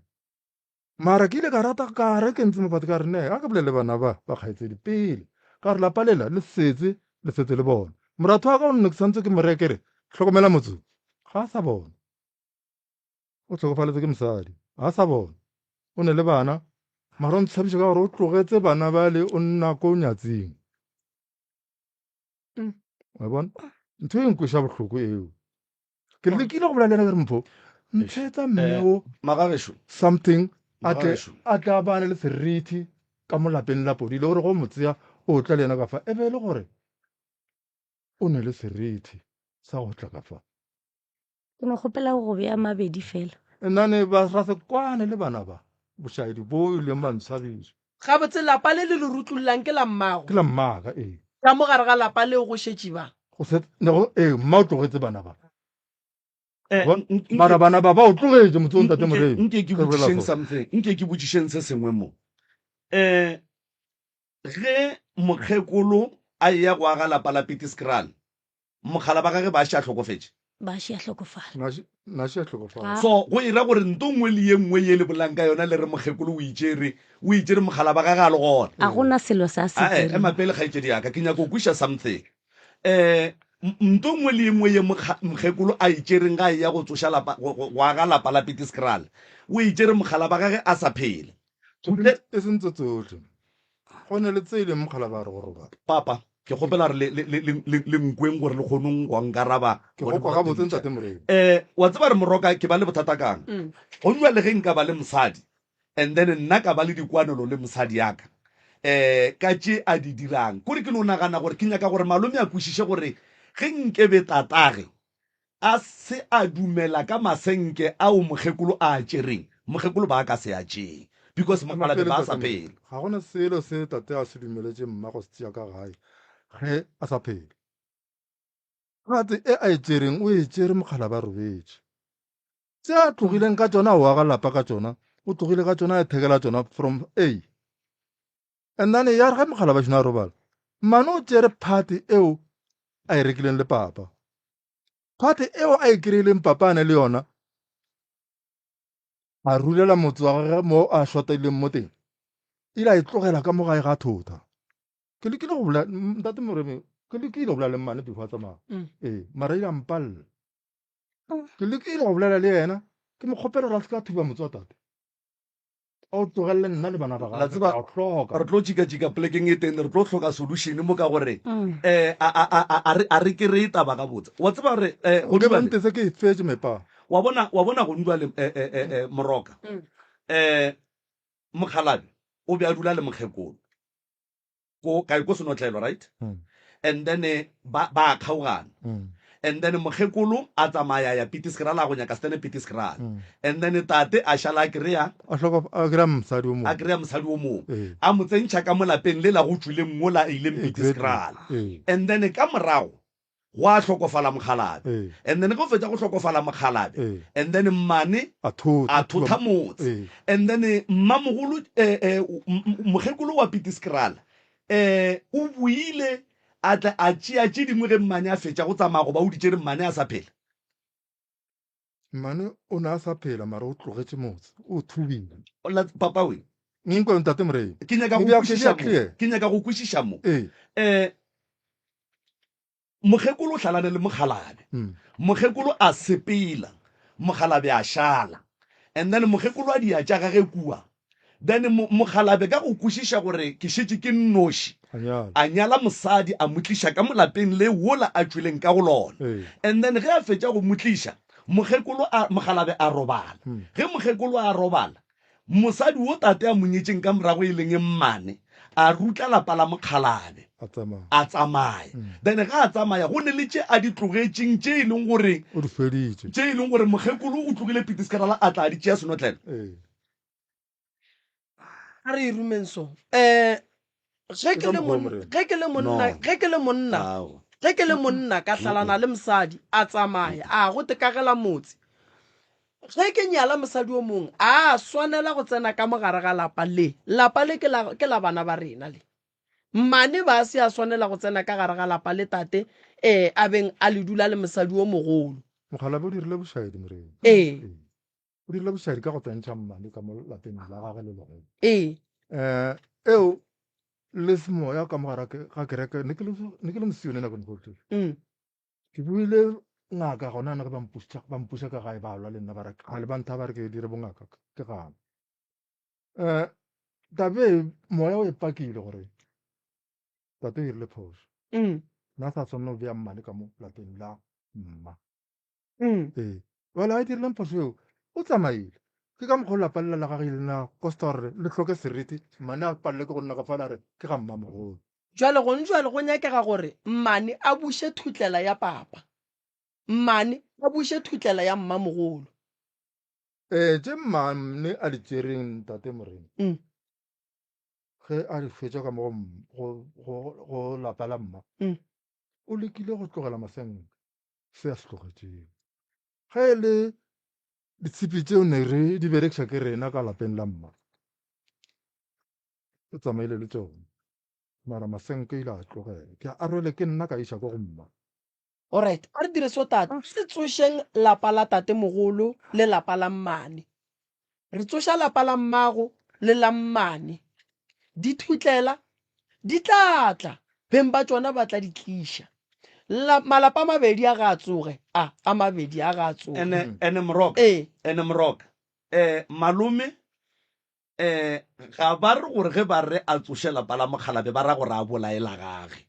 Mara ke ile ka rata ka re ke ntse mo fatshe ka re ne a ke bolele le bana ba ba kgaitsedi pele ka gore lapa lela le setse le setse le bona. Moratho wa ka o nne ke santse ke mo reye ke re hlokomela motse ga a sa bona. O hlokofaletswe ke mosadi, ga a sa bona. O ne le bana, mara o ntshabiša ka gore o tlogetse bana bale o nna ko nyatsing. Wa bona? Ntho e nkweša bohloko eo. Ke lekile go bolela le yena ke re mpho, nthetsa mme Eh, o magagešo something a tle Magagešo. a tle a bane le seriti ka mo lapeng la podile gore go mo tseya o tla le yena ka fa e be e le gore o ne le seriti sa go tla ka fa. Ke no kgopela go bea mabedi fela. Nna ba ra se kwane le bana ba bošaedi bo e leng ba ntshwabiša. Gabotse lapa le le le rutlollang ke la mmago. Ke la mmaka, ee. Ka mo gare ga lapa leo go šetše ba. Go se, ne go, ee, mma o tlogetse bana ba. Eh, Bona, mara bana ba ba o tlogetše motse o ntate Moremi. Nke ke botšišeng something, nke ke botšišeng se sengwe mo. Eh, ge mokgekolo a eya go aga lapa la Pitiskraal, Mogala ba gage ba še a hlokofetše. Ba še a hlokofala. Na še a hlokofala. So go e ra gore nto nngwe le ye nngwe ye le bolang ka yona le re mokgekolo o itšere, o itšere mogala ba gage a le gona. A go na selo sa se Ae, ema pele kgaetšedi ya ka, ke nyaka go kwiša something. Eh, nto nngwe le ye nngwe ye mokgekolo a itšereng ga a eya go tsoša lapa, go, go, go aga lapa la Pitiskraal, o itšere mogala ba gage a sa phela. E seng tse tsohle. Go ne le tse e leng mogala ba re go robala. Papa, ke kgopela re le, le, le, le, le nkweng gore le kgonong go nkaraba. Ke go kwa gabotse ntate Moremi. Eh, wa tseba re moroka ke ba le bothata kang? Go jwale ge nka ba le mosadi and then nna ka ba le dikwanelo le mosadi ya ka eh ka tše a di dirang. Kore ke no nagana gore ke nyaka gore malome a kwešiše gore ge nkebe tatage A se a dumela ka masenke ao mokgekolo a a tšereng, mokgekolo ba ka se a tšee because mokgalabje ba sa phela. Ga go na selo se tate a se dumeletše mma go se tšea ka gae ge a sa phela. Katse e a e tšereng o e tšere mokgalabje a robetše. Tše a tlogileng ka tšona o aga lapa ka tšona, o tlogile ka tšona a ithekela tšona from A. And then ya re ge mokgalabje a šena a robala, mmane o tšere phate eo a e rekileng le papa. Phate eo a e kry-ileng papa a ne le yona, a rulela motse wa gagwe mo a šotaileng mo teng, ile a e tlogela ka mo gae ga thota. Ke lekile go bolela ntate Moremi, ke lekile go bolela le mmane before a tsamaya. Ee, mara ile a mpalela. Ke lekile go bolela le yena, ke mo kgopela gore a se ka thuba motse wa tate. A o tlogelele nna le bana ba La tseba, gago, ke a o hloka. re tlo tšikatšika polekeng e teng, re tlo hloka solution mo ka gore um a, a, a, a, a re, a re kereye taba gabotse. Wa tseba gore um Nke ba ntese ke e fetše mepa. Wa bona, wa bona gone jwale eh, eh, eh, eh, Moroka, um mokgalabje o be a dula le mokgekolo. ko kae ko senotlelo right mm. and then eh, ba ba kgaogana mm. and then mokgekolo a tsamaya ya pitiskrala go nyaka stene pitiskrala mm. and then tate a šala a kry-a a kry-a mosadi o mongwe a kry-a mosadi o mongwe eh. a mo tsentšha ka mo lapeng le la go tšwileng mola a ileng pitiskrala eh. and then ka morago Gwa hlokofala mokgalabje. And then ge o fetša go hlokofala mokgalabje, and then mmane A thotha, a thotha motse. And then mmamogolo, eh, eh, mokgekolo wa Pitiskraal, eh, o boile a tla a tšea tše dingwe ge mmane a fetša go tsamaya goba o di tšere mmane a sa phela. Mmane o ne a sa phela mara o tlogetše motse, o thubile. La, papa we. Nkwe ntate Moremi. Ke nyaka go kwešiša mo. Ke nyaka go kwešiša mo. Ee. Eh, mokgekolo o hlalane le mokgalabje. Mokgekolo a sepela, mokgalabje a šala. And then mokgekolo a dia tša gage kua. Then mokgalabje ka go kwešiša gore ke šetše ke nnoši, a nyala mosadi a mo tliša ka mo lapeng le wola a tšweleng ka go lona. And then ge a fetša go mo tliša, mokgekolo a, mokgalabje a robala. Ge mokgekolo a robala, Mosadi wo tate a mo nyetšeng ka morago e leng mmane, a rutla lapa la mokgalabje, a tsamaya. Then ge a tsamaya, go ne le tše a di tlogetšeng tše e leng gore, O di feditše. tše e leng gore mokgekolo o tlogile Pitiskerala a tla a di tšea senotlelo. Ee. A re e rumeng so. Eh, ge ke le monna, ge ke le monna, ge ke le monna, ge ke le monna ka hlalana le mosadi a tsamaya a go tekagela motse. Ge ke nyala mosadi o mongwe a swanela go tsena ka mogare ga lapa le. Lapa le ke la ke la bana ba rena le. Mmane ba se a swanela go tsena ka gare ga lapa le tate eh a beng a le dula le mosadi o mogolo. Mokgalabje o dirile bošaedi morena. Ee. O dirile bošaedi ka go tsentšha mmane ka mo lapeng la gagwe le legolo. Ee. Um eo le semoya ka mogara ga kereke ne ke le mosione nako ne gotlhe. Mm. Ke buile ngaka gona ne ge ba mpuša ka gae ba lwa le nna ba re kgale ba ntha ba re ke dire bongaka ke gana. Um tabe moya o e pakile gore tate o dirile phošo. Mm. Na sa swanela go bea mmane ka mo lapeng la mma. Ee. Bjale a e dirileng phošo eo, o tsamaile. Ke ka mokgwa o lapa lela la gage ile la kosta gore le hloke seriti, mmane a palelwe ke go nna ka fale a re ke ga mmamogolo. Jwale gone jwale go nyakega gore mmane a buše thutlela ya papa, mmane a buše thutlela ya mmamogolo. Ee, tše mmane a di tšereng Ntate Morena, ge a di fetša ka mo go, go, go lapa la mma, o lekile go tlogela masenke. Se a se tlogetšego. Ge e le ditshipi tšeo ne re di berekiša ke rena ka lapeng la mma, o tsamaile le tšona. Mara masenke ile a tlogela. Ke a rwele ke nna ka iša ko go mma. Alright, a re dire so tate. Re tsošeng lapa la tatemogolo le lapa la mmane. Re tsoša lapa la mmago le la mmane. Dithutlela di tla tla, beng ba tšona ba tla di tliša. La, malapa a mabedi a ga a tsoge, a, a mabedi a ga a tsoge. Ene, ene Moroka, Ee. ene Moroka, eh, malome, eh, ga ba re gore ge ba re a tsoše lapa la mokgalabje ba ra gore a bolaye la gage.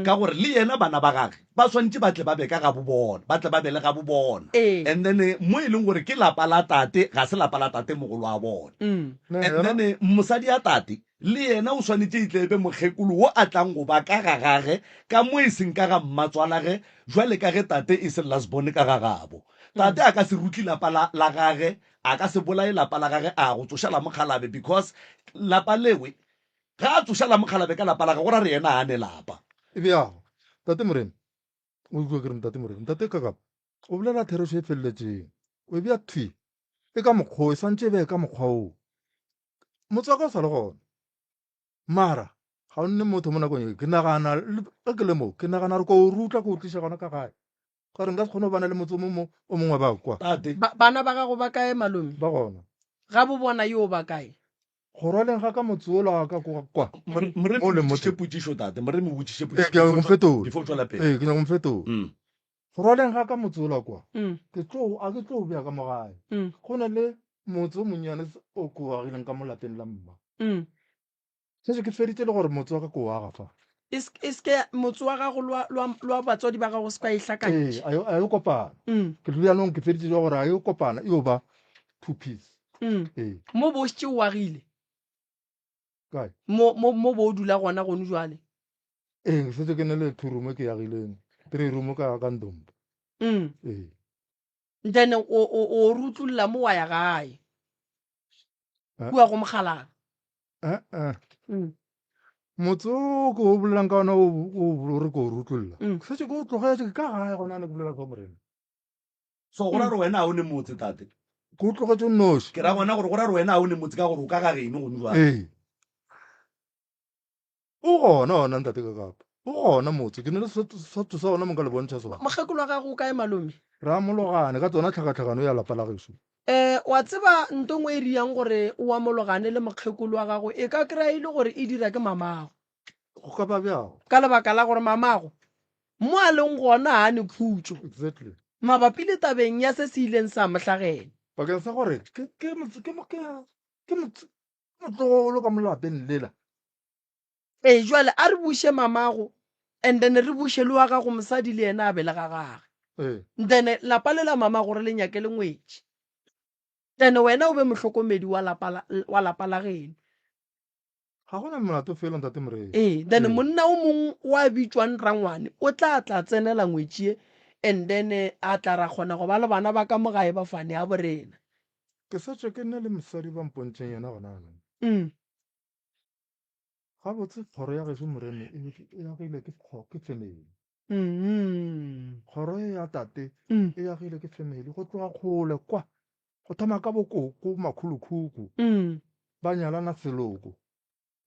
Ka gore le yena bana ba gage ba swantše ba tle ba be ka gabo bona, ba tle ba be le gabo bona. And then mo e leng gore ke lapa la tate, ga se lapa la tate mogolo wa bona. And then mosadi ya tate le yena o swanetše e tle e be mokgekolo wo a tlang go ba ka ga gage, ka mo e seng ka ga mmatswalage, jwale ka ge tate e se last born ka ga gabo. Tate a ka se rutli lapa la, la gage, a ka se bolaye lapa la gage a go tsoša la mokgalabe because lapa lewe Ge a tsoša la mokgalabje ka lapa la gagwe, go ra re yena ga a ne lapa. Bjang, Tate Morena, o ikwa ke re Ntate Morena, Ntate Kakapa, o bolela therešo e feleletšeng. O e bea thwi. E ka mokgwa wo, e swantše e be ka mokgwa woo. Motse wa ka o sa le gona. Mara, ga o nne motho mo nakong ye. Ke nagana, ge ke le mo, ke nagana gore ko o rutla, ko o tliša gona ka gae. Ka gore nka se kgone go bana le motse o mongwe o mongwe ba kwa. Tate. Ba, bana ba gago ba kae, malome? Ba gona. Ga bo bona yo ba kae? Go rwaleng ga ka motse wola wa ka kwa, kwa. More, more Mo leng mo botšiše teng. potšišo, tate. More me botšiše Ee, potšišo ke nyaka go before mo fetola. before o tšwela pele. Ee, ke nyaka go mo fetola. Go rwaleng ga ka motse wola kwa, Mm. ke tlo, a ke tlo o bea ka mo gae. Mm. Go na le motse o monnyane o ke o agileng ka mo lapeng la mma. Mm. Šetše ke feditše le gore motse wa ka ke o aga fa. E se, e se ke motse wa gago le wa, le wa, le wa batswadi ba gago se ka e Ee, hlakantšha. a yo, a yo kopana. Mm. Ke bjanong ke feditše jwa gore a yo kopana, e yo ba two piece. Mm. Ee. Mo bo šetše o agile? Kae? Mo, mo, mo bo o dula gona gone jwale? Ee, ke šetše ke ne le two room ke agileng, three room ka, ka ndombo. Mm. Ee. Then o, o, o rutlolla mo wa ya gae. Eh? Kua go Mokgalabje. Eh, eh. Mm. Motse o ke o bolelang ka ona o, o, o re ke o rutlolla. Mm. Ke šetše ke o tlogetše ke ka gae gona ne ke bolela ka Morena. So go ra gore wena ga o ne motse, tate? Ke o tlogetše o nnoši. Ke ra gona gore go ra gore wena ga o ne motse ka gore o ka ga geno gone jwale. Ee. O gona ona ntate Kakapa. O gona motse. Ke ne le seswantšho sa ona mo nka le bontšha sona. Mokgekolo wa gago o kae malome? Re amologane ka tsona tlhakatlhakano ya lapa la gešo. Eh, wa tseba nto ngwe e riang gore o amologane le mokgekolo wa gago e ka kry-a e le gore e dira ke mamago. Go ka ba bjang? Ka lebaka la gore mamago mo a leng gona ga a ne khutšo. Exactly. Mabapi le tabeng ya se se ileng sa mo hlagela. Bakeng sa gore ke, ke, ke, ke, ke motlogolo ka mo lapeng lela. Ee, jwale a re buše mamago and then re buše le wa gago mosadi le yena a be le ga gage. Ee. Then lapa le la mamago re le nyake le ngwetši. Then wena o be mohlokomedi wa lapa la, wa lapa la geno. Ga go na molato felo ntate Moremi. Ee, then Ee. monna o mong wa bitšwang rangwane o tla tla tsenela ngwetši ye and then a tla ra kgona go ba le bana ba ka mo gae ba fane ya borena. Ke setše ke na le mosadi ba mpontšeng yena gona jaanong. Gabotse kgoro ya gešo Moremi e, e agile ke, ke family. Kgoro e ya tate e agile ke family go tloga kgole kwa, go thoma ka bokoko makholokhukhu ba nyalana seloko.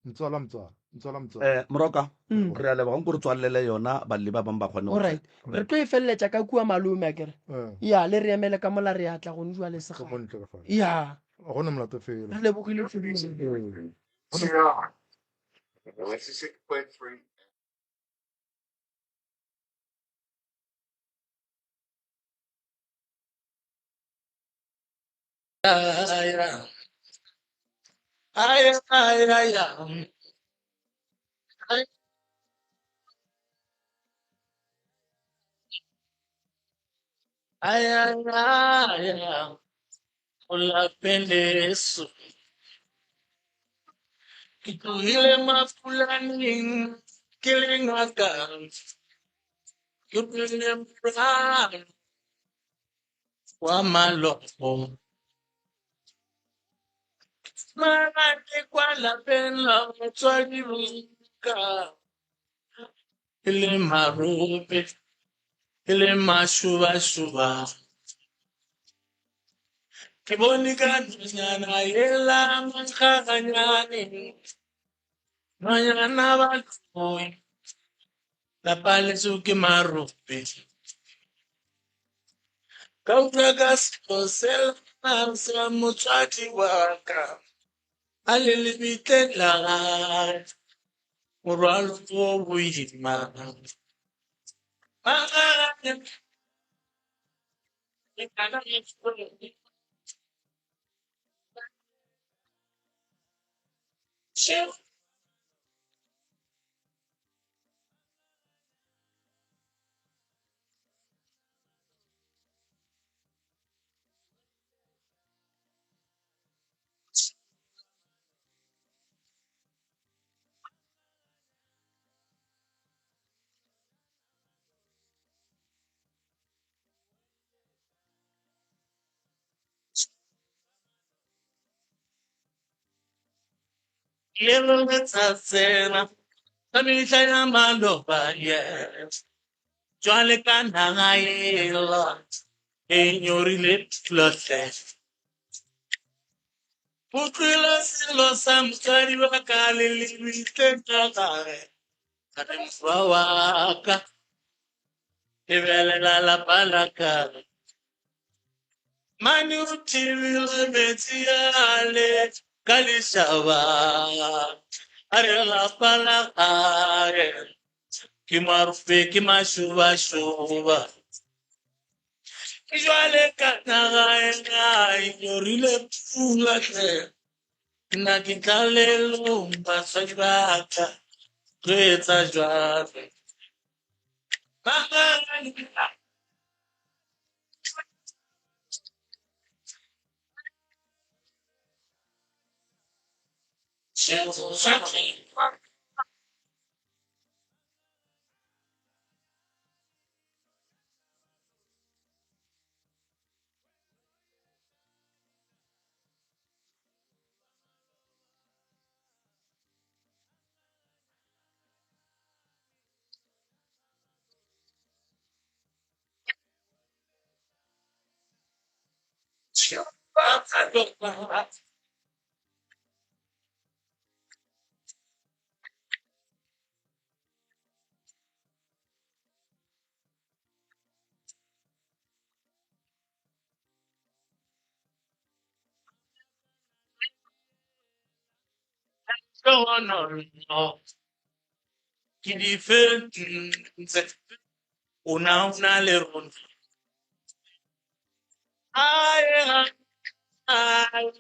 Mtswala mtswala mtswala mtswala. Eh, Moroka, re a leboga nko re tswalele yona balli ba bang ba kgone go Alright. Re tlo e feleletša ka kua malome akere. Eh. Ya, le re emele ka mola re atla gone jwale Ka segale. mo ntle ka fale. Ya. Ga go na molato felo. Re lebogile kudu. Ee. Ay, ay, ay, ay, o lapeng leso. Ke tlogile mapulaneng ke le ngaka, ke rwele morwalo wa malopo. Mara ke kwa lapeng la batswadi ba ka, e le marope, e le mašubašuba. Ke bone ka nonyana yela mankgaganyane, nonyana ba tloi, lapa leso ke marope. Ka utlwa ka selo sela sa motswadi wa ka, a le lebitleng la gagwe, morwalo wo boima. Mankgaganyane. Leletsatsi ka mehla ya maloba, yes. Jwale ka naga ela e nyorile pula hle. Utlwile selo sa motswadi wa ka le lebitleng ka gare. Ka re morwa wa ka, lebelela lapa la ka. Mane o thibile metsi ale ka lešaba. A re lapa la gae ke marope ke mašobašoba. Jwale ka naga ena e nyorile pula hle. Nna ke tlalelong batswadi ba ka tlo etsa jwang? No, ke di fentse. O na o na le rona. Ae, ae,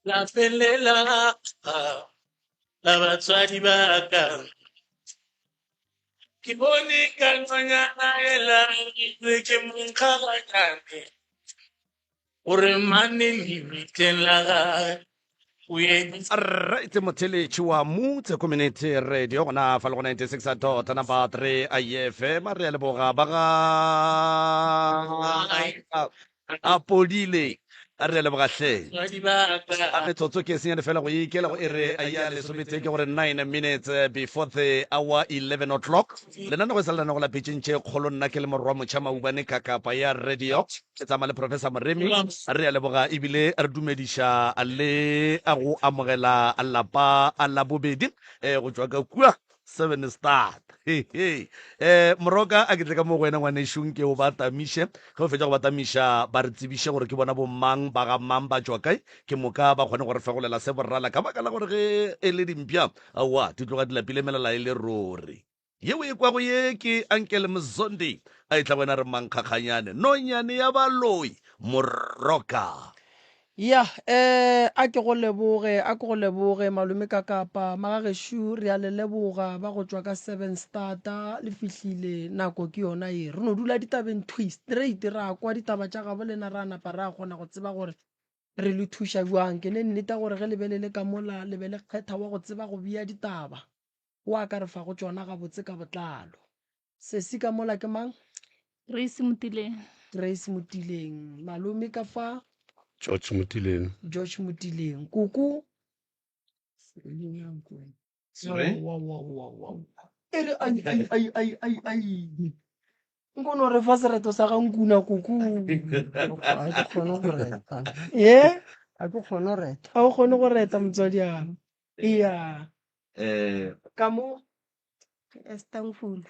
Lapeng le la la batswadi ba ka. Ke bone ka nonyana ela ke monkgaganyane gore mane lebitleng la gagwe o editse. Right motheletši wa Mutse Community Radio gona fa le go 96 dot number 3 IFM re a leboga ba ga a podile re a leboga hle a metsotso ke senyane fela go ikela go ere ya lesometee ke gore 9 minutes before the hour 11 o'clock lenanego e sa lenanego la pitšeng tše kgolo nna ke le morwa motšha maubane kakapa ya radio ke tsamaya le professor moremi re a leboga ebile re dumediša le go amogela lapa la bobedi um go tšwa ka kua seven start he eh moroka a ke tle ka mo go wena ngwanešu nke o ba tamiše ge o fetša go ba tamiša ba re tsebiše gore ke bona bomang ba ga mang ba tšwa kae ke moka ba kgone go re fegolela se borala ka baka la gore ge e le dimpša aowa di tloga di lapile melala e le ruri yeo e kwago ye ke ankele mzondi a e tla go wena re mankgakganyane nonyane ya baloi moroka. Ya, eh, a ke go leboge, a ke go leboge, malome Kakapa. Magagešo, re a le leboga, ba go tšwa ka Sevenstata, le fihlile, nako ke yona ye. Re no dula ditabeng thwi, straight, ra kwa ditaba tša gabo lena, ra napa ra kgona go tseba gore re le thuša bjang. Ke ne nneta gore ge le be le le ka mola, le be le kgetha wa go tseba go bea ditaba, wa ka re fago tšona gabotse ka botlalo. Sesi ka mola ke mang? Grace Motileng. Grace Motileng. Malome ka fa? George Motileng. George Motileng. Koko? Sorry? Wa, wa, wa, wa. E re ai ai ai ai ai ai. Nko no re fa sereto sa ga nkuna koko. Ga ke kgone go reta. Ye? Ga ke kgone go reta. Ga o kgone go reta motswadi a. Iya. Eh, Ka mo Esther Nkuna.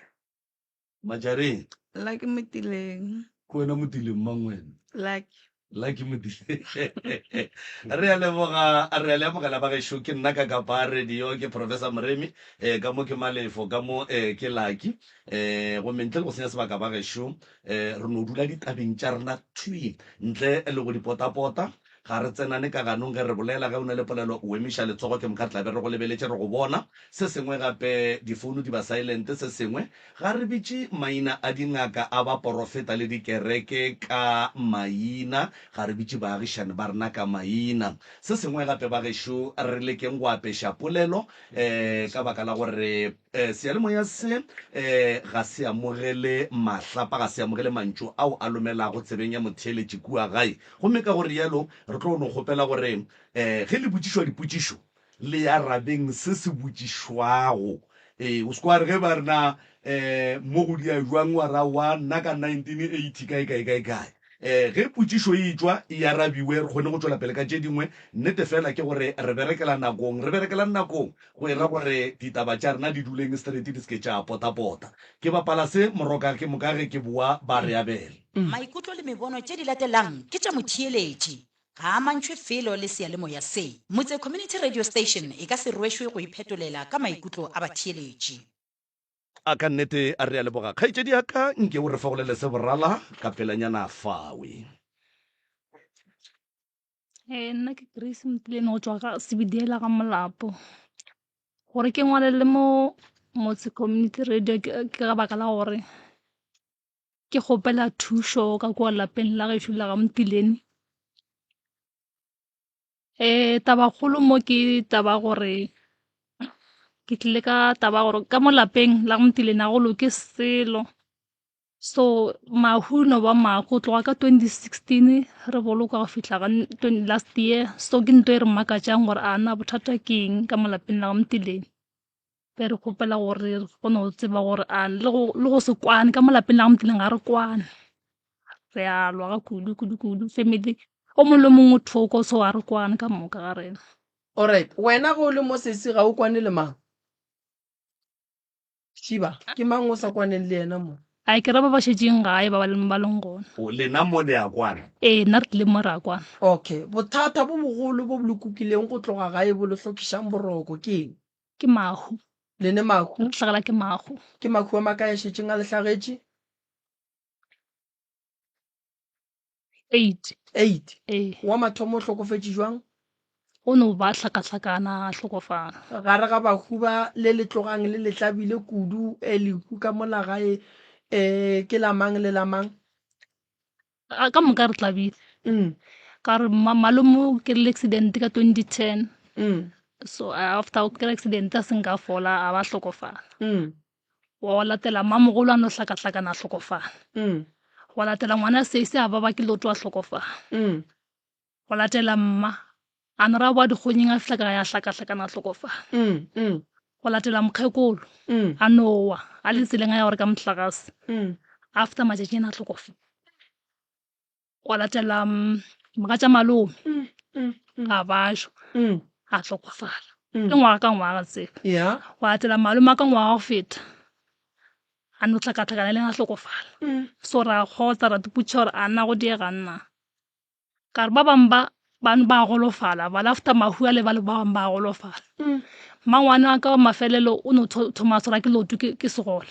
Majareng. Lucky Motileng. Ke wena Motileng mang wena? Lucky. Lucky Motileng. Re a leboga, re a le amogela ba gešo. Ke nna ka Kapa Radio, ke Professor Moremi. Eh, ka mo ke Malefo, ka mo eh, ke Lucky. Eh, gomme ntle le go senya sebaka ba gešo, eh, re no dula ditabeng tša rena thwi, ntle le go di potapota. Ga re tsenane ka ganong ge re bolela. Ge o na le polelo, o emiša letsogo, ke moka re tla be re go lebeletše, re go bona. Se sengwe gape, difouno di ba silent. Se sengwe, ga re bitše maina a dingaka, a baporofeta le dikereke ka maina. Ga re bitše baagišani ba rena ka maina. Se sengwe gape, bagešo, re lekeng go apeša polelo, ka baka la gore Seyalemoya se ga se amogele mahlapa, ga se amogele mantšu ao a lomelago tsebeng ya motheeletši kua gae. Gomme ka go realo re tlo no kgopela gore ge le botšišwa dipotšišo, le arabeng se se botšišwago. Ee, o se ke wa re ge ba re na mo go dia bjang wa re aowa nna ka 1980 kae kae kae kae. Ge potšišo e etšwa e arabiwe re kgone go tšwela pele ka tše dingwe. Nnete fela ke gore re berekela nakong, re berekelang nakong? Go e ra gore ditaba tša rena di duleng straight di se ke tša potapota. Ke bapala se moroka ke moka ge ke boa ba re abela. Maikutlo le mebono tše di latelang ke tša motheeletši. Ga a amantšhwe felo le seyalemoya se. Motse Community Radio Station e ka se rwešwe go iphetolela ka maikutlo a batheeletši. A ka nnete re a leboga kgaetšedi ya ka, nke o re fagolele se borala ka pelanyana fawe. Ee, nna ke Grace Motilene go tšwa ga Sebediela ga Molapo. Gore ke ngwalele mo Motse Community Radio ke ka baka la gore ke kgopela thušo ka kua lapeng la gešo la ga Motilene. Tabakgolo mo ke taba gore ke tlile ka taba gore ka mo lapeng la ga Motilene ga go loke selo. So mahu e no ba mahu go tloga ka 2016 re boloka go fihla ga last year so ke nto e re makatšang gore a na bothata ke eng ka mo lapeng la ga Motileng. Be re kgopela gore re kgone go tseba gore a le go se kwane ka mo lapeng la ga Motileng ga re kwane, re a lwa ga kudu kudu kudu family o mongwe le o mongwe o thoko so ga re kwane ka moka ga rena. Alright, wena ge o le mo sesi ga o kwane le mang? Šiba, ke mang o sa kwaneng le yena mo? A ke ra ba ba šetšeng gae ba ba leng ba leng gona. O, lena mo le a kwana? Ee, nna re tlile mo re a kwana. Okay, bothata bo bogolo bo bo le kukileng go tloga gae bo le hlokišang boroko ke eng? Ke mahu. Le ne mahu? Re hlagela ke mahu. Ke mahu a makae a šetšeng a le hlagetše? Eight. Eight. Ee. Wa mathomo o hlokofetše jwang? O no ba hlakahlakana a hlokofala. Gare ga bahu ba le le tlogang le le tlabile kudu, e lehu ka mola gae e ke la mang le la mang? A ka moka re tlabile. Ka gore malome o kry-ile accident ka 2010. So after o kry-a accident a se nka fola a ba hlokofala. Wa latela mmamogolo a no hlakahlakana a hlokofala. Wa latela ngwana sesi a baba ke leoto a hlokofala. Wa latela mma a no ra boa dikgonyeng a fihla ka gae a hlakahlakana a hlokofala. Wa latela mokgekolo a no wa a le tseleng a ya go reka mohlagase after matšatšinyana a hlokofala. Gwa latela mogatšamalome a bašwa a hlokofala ke ngwaga ka ngwaga tsebe. Gwa latela malome a ka ngwaga go feta a no hlakahlakana le yena a hlokofala. So ra kgotsa ra ipotšiša gore a na go diegang na. Ka re ba bangwe ba ba ba golofala ba after mahu ale ba le ba bangwe ba golofala. Mmangwane wa ka wa mafelelo o no thoma a tshwarwa ke leoto ke segole.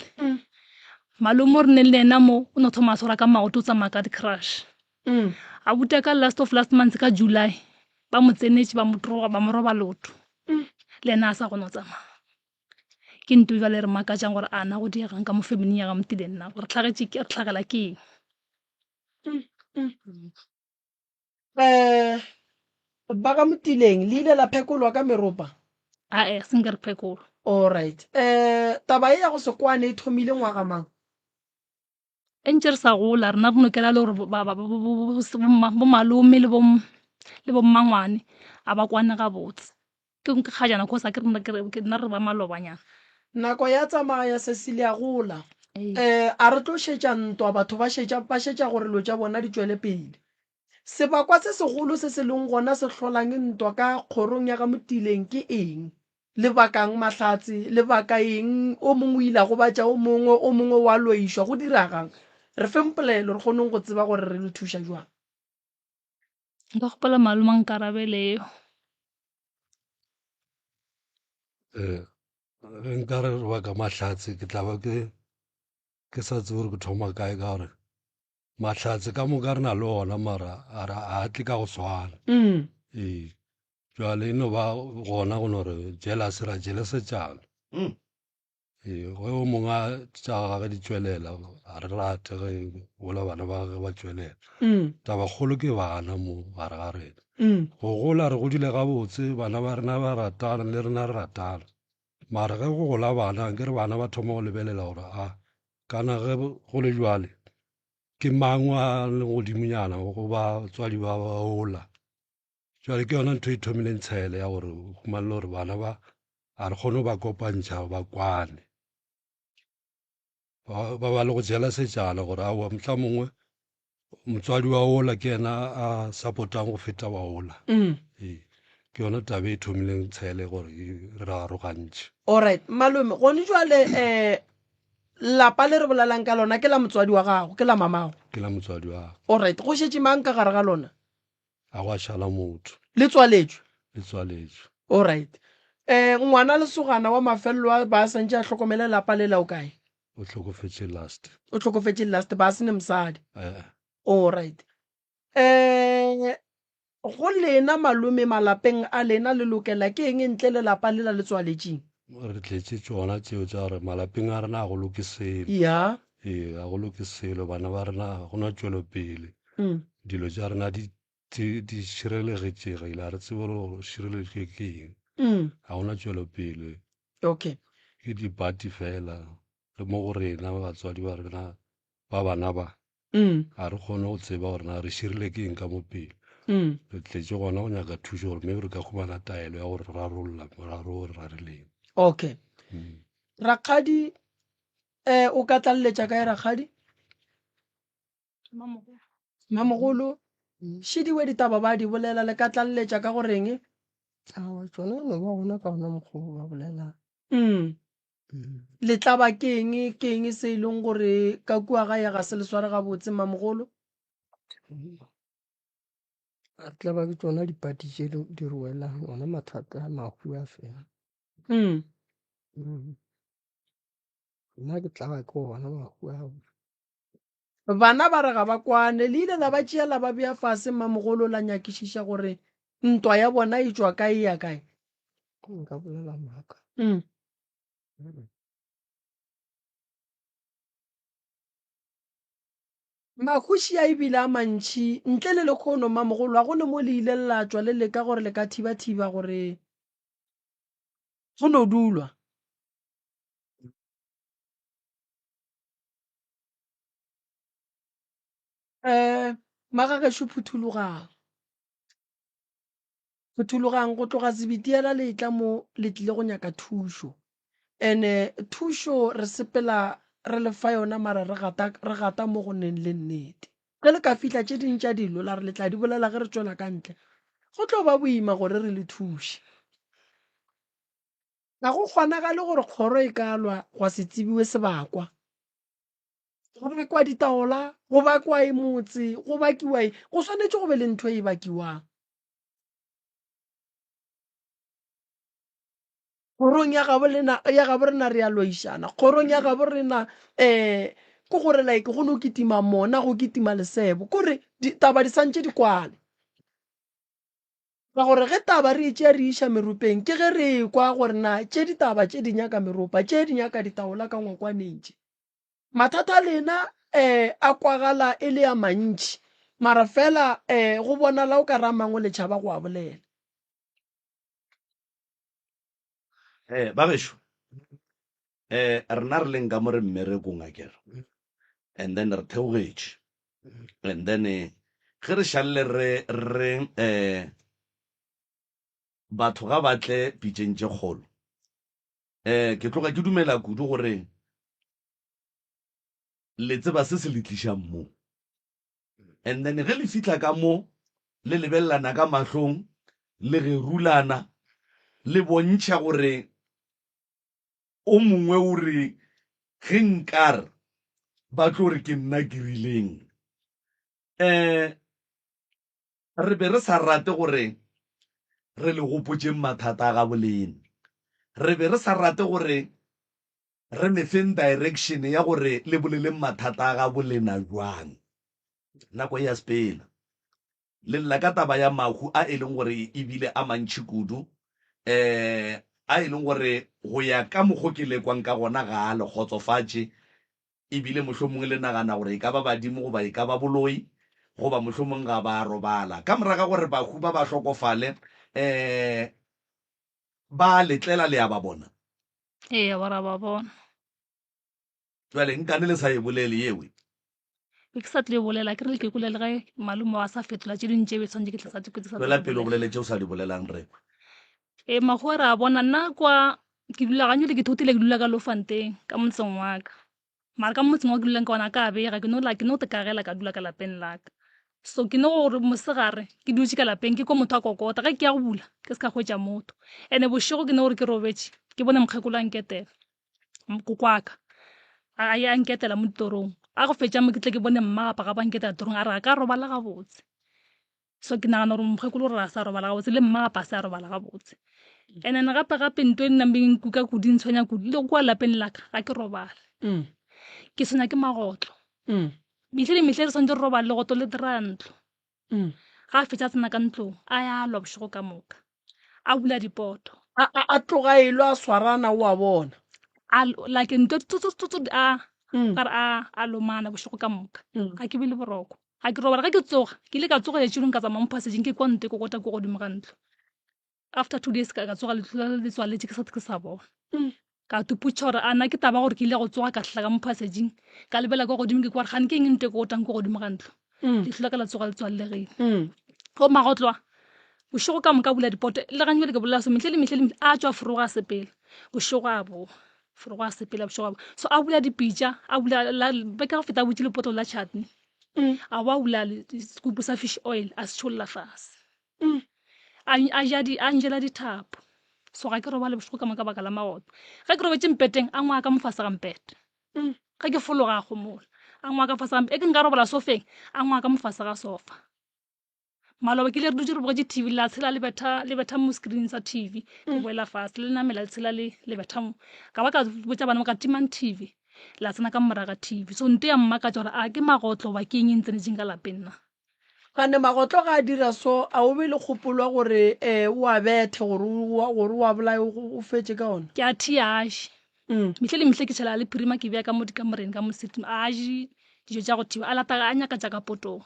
Malome o re neng le yena mo o no thoma a tshwarwa ka maoto o tsamaya ka di-crush. Abuti a ka last of last month ka July ba mo tsenetše ba mo troga ba mo roba leoto. Le yena a sa kgone go tsamaya. Ke nto jwale e re makatšang gore a na go diegang ka mo familing ya ga Motileng na gore hlagetše ke re hlagela ke eng. Um ba ga Motileng le ile la phekolwa ka meropa? Ae, se nke re phekolwa. Alright. Um taba ye ya go se kwane e thomile ngwaga mang? E ntše re sa gola rena re no kela le gore bo malome le bo mmangwane a ba kwane gabotse. Ke kgajana cause akere nna re ba malobanyana. Nako ya tsamaya Cecilia gola. A re tlo šetša ntwa batho ba šetša ba šetša gore lo tša bona di tšwele pele. Sebakwa se segolo se se leng gona se hlolang ntwa ka kgorong ya ga Motileng ke eng? Lebakang mahlatse, lebaka eng, o mongwe o ile a gobatša o mongwe, o mongwe o a loišwa, go diragang? Re feng polelo re kgoneng go tseba gore re le thuša jwang. Nka kgopela malome a nkarabele eo. Ee, ge nka re re baka mahlatse ke tla ba ke ke sa tsebe gore ke thoma kae ka gore Mahlatse ka moka re na le ona mara a re a tle ka go swana. Ee. Jwale e no ba gona go no re jealous ra jealosetšana. Ee, ge o mongwe a tša gage di tšwelela ga re rate ge gola bana ba gage ba tšwelela. Tabakgolo ke bana mo gare ga rena. Go gola re godile gabotse, bana ba rena ba ratana le rena re ratana. Mara ge go gola bana akere bana ba thoma go lebelela gore a kana ge go le jwale ke mang a leng godimonyana go batswadi ba ola. Jwale ke yona ntho e thomileng tshele ya gore o fumane gore bana ba a re kgone go ba kopantšha ba kwane. Ba ba le go jela setšana gore aowa mohla mongwe motswadi wa ola ke yena a support-ang go feta wa ola. Ee, ke yona taba e thomileng tshele gore e re arogantšhe. Alright, malome, gone jwale um lapa le re bolelang ka lona ke la motswadi wa gago, ke la mamago? Ke la motswadi wa ka. Alright, go šetše mang ka gare ga lona? A gwa šala motho. Le tswaletšwe? Le tswaletšwe. Alright. Um ngwana lesogana wa mafelelo a ba a santše a hlokomele lapa lela o kae? O hlokofetše last. O hlokofetše last, ba se ne mosadi. Eh. Alright. Eh go lena malome malapeng a lena le lokela ke eng ntle le lapa lela le tswaletšeng? Re tletše tšona tšeo tša gore malapeng a rena ga go loke selo. Ya. Ee, ga go loke selo, bana ba rena ga go na tšwelopele. Dilo tša rena di di šireletšegile, ga re tsebe gore šireletšwe ke eng. Ga go na tšwelopele. Okay. Ke dipati fela le mo go rena batswadi ba rena ba bana ba ga re kgone go tseba gore na re širile ke eng ka mo pele. Re tletše gona go nyaka thušo gore maybe re ka humana taelo ya gore rarolla moraro o re rarileng. Okay. Rakgadi eh o ka tlaleletša kae rakgadi? Mamogolo. Šidiwe ditaba ba di bolela le ka tlaleletša ka goreng? Aowa tšona no ba gona ka gona mokgwa o ba bolelang. Le tla ba ke eng, ke eng se e leng gore ka kua gae ga se le sware gabotse, Mamogolo? A tla ba ke tšona dipati tše di re welang, ona mathata a mahu a fela. Nna ke tla ba ke ona mahu ao. Bana ba re ga ba kwane. Le ile la ba tšea la ba bea fase, Mmamogolo, la nyakišiša gore ntwa ya bona e tšwa kae e ya kae? Nka bolela maaka. Mahuši a e bile a mantši. Ntle le lekgono, Mmamogolo, ga go ne mo le ile la tšwa le leka gore le ka thiba-thiba gore go no dulwa. Um magagešo phuthologang, phuthologang go tloga Zebediela le etla mo le tlile go nyaka thušo. And-e thušo re sepela re le fa yona mara re gata, re gata mo go neng le nnete. Ge le ka fihla tše ding tša dilo la re le tla di bolela ge re tšwela ka ntle, go tlo ba boima gore re le thuše. Ga go kgonagale gore kgoro e ka lwa gwa se tsebiwe sebakwa. Go bakwa ditaola, go bakwa e motse, go bakiwa eng, go swanetše go be le ntho e bakiwang. Kgorong ya gabo lena, ya gabo rena re a loišana. Kgorong ya gabo rena um Ke gore like go no kitima mona go kitima lesebo. Kore ditaba di santše di kwale. Ka gore ge taba re e tšea re iša meropeng ke ge re ekwa gore na tše ditaba tše di nyaka meropa, tše di nyaka ditaola ka ngwakwaneng tše. Mathata a lena um a kwagala e le a mantši mara fela um go bonala o ka re a mangwe le tšhaba go a bolela. Eh, ba gešo eh rena re leng ka mo re mmerekong akere and then re theogetše and then eh, ge re šalle re re eh batho ga ba tle pitšeng tše kgolo eh ke tloga ke dumela kudu gore le tseba se se le tlišang mo and then ge le fihla ka mo le lebelelana ka mahlong le gerulana le bontšha gore O mongwe o re, Ge nkare ba tlo re ke nna ke rileng. Um re be re sa rate gore re le gopotšeng mathata a gabo lena. Re be re sa rate gore re le feng direction ya gore le boleleng mathata a gabo lena bjang. Nako e a sepela. Le lla ka taba ya mahu a e leng gore e bile a mantši kudu, um a e leng gore go ya ka mokgo ke lekwang ka gona ga a le kgotsofatše, e bile mohlomongwe le nagana gore e ka ba badimo goba e ka ba boloi, goba mohlomongwe ga ba robala. Ka morago ga gore bahu ba ba hlokofale, um ba le tlela le a ba bona? Ee, ba ra ba bona. Bjale nkane le sa e bolele yewe? Be ke sa tlile bolela ke re ke kwele le ge malome wa sa fetola tše dingwe tše be tshwanetse ke tle sa ke sa Tšwela pele o bolele tše o sa di bolelang re kwe. Ee makgowa re a bona nna kwa ke dula ganyole ke thotile ke dula ka Lofanteng ka motseng wa ka. Mara ka motseng wa ke dulang ka ona ka bega ke no la ke no tekagela ka dula ka lapeng la ka. So ke no gore mosegare ke dutše ka lapeng ke kwa motho a kokota ge ke ya go bula ke se ka hwetša motho. Ene bošego ke no gore ke robetše ke bone mokgekolo a nketela. Kokwaka a ya nketela mo ditorong a go fetša mo ke tle ke bone mmapa ga ba nketela torong a re a ka robala gabotse so ke nagana gore mokgekolo gore a sa robala gabotse le mmapa a se a robala gabotse and then gape gape nto e nnang beng nkuka kudu ntshwenya kudu le kwa lapeng la ka ga ke robale mm. ke tshwenya ke magotlo mm. mehle le mehle re tshwanetse re robale legotlo le dira ntlo Mm. Ga a fetša a tsena ka ntlong, a ya lwa bošego ka moka. A bula dipoto. A, a, a tloga e lwa a swarana, o a bona. A like nto tsotsotso a mm. ka re a a lomana bošego ka moka. Mm. Ga ke be le boroko. Ga ke robala ge ke tsoga, ke ile ka tsoga letšilong ka tsamaya mo passageng ke kwa nto e kokota ko godimo ga ntlo. After 2 days ka tsoga leihlo la le tswaletše ke sa ke sa bona. Mm. Ka tuputša gore a na ke taba gore ke ile go tsoga ka hla ka mo passageng ka lebela kwa godimo ke kwa gore gane ke eng nto e kokotang ko godimo ga ntlo. Mm. Leihlo la ka la tsoga le tswallegile. Mm. Go magotloa bošego ka moka bula dipoto le gantši ke bolela so mehle le mehle le mehle a tšwa forogo a sepela bošego a boa forogo a sepela bošego a boa so a bula dipitša a bula la beke go feta a butše lepotlo la chutney mm. a bo a bula sekupu sa fish oil a se tšholla fase Mm. A, a ja di, a njela dithapo. So ga ke robale bošego ka moka baka la maoto. Ge ke robetše mpeteng, a ngwaya ka mo fase ga mpete. Mm. Ge ke fologa a gomola. A ngwaya ka fase ga mpete. E ke nka robala sofeng, a ngwaya ka mo fase ga sofa. Maloba ke ile re dutše re bogetše TV la tshela le betha le betha mo screen sa TV. Ke mm. boela fase le namela le tshela le le betha mo. Ka ba ka botša bana ba ka timang TV. La tsena ka moraga TV. So nto ya mmakatša gore a ke magotlo ba ke eng e ntsenetšeng ka lapeng na. Gane magotlo ga a dira so, a o be le kgopolo ya gore um o a bethe gore o gore o a bolaye o fetše ka ona? Ke a thi a je. Mehle le mehle ke tšhela le phirima ke bea ka mo dikamoreng ka mo sitting a je dijo tša go thiba a lata a nyaka tša ka potong.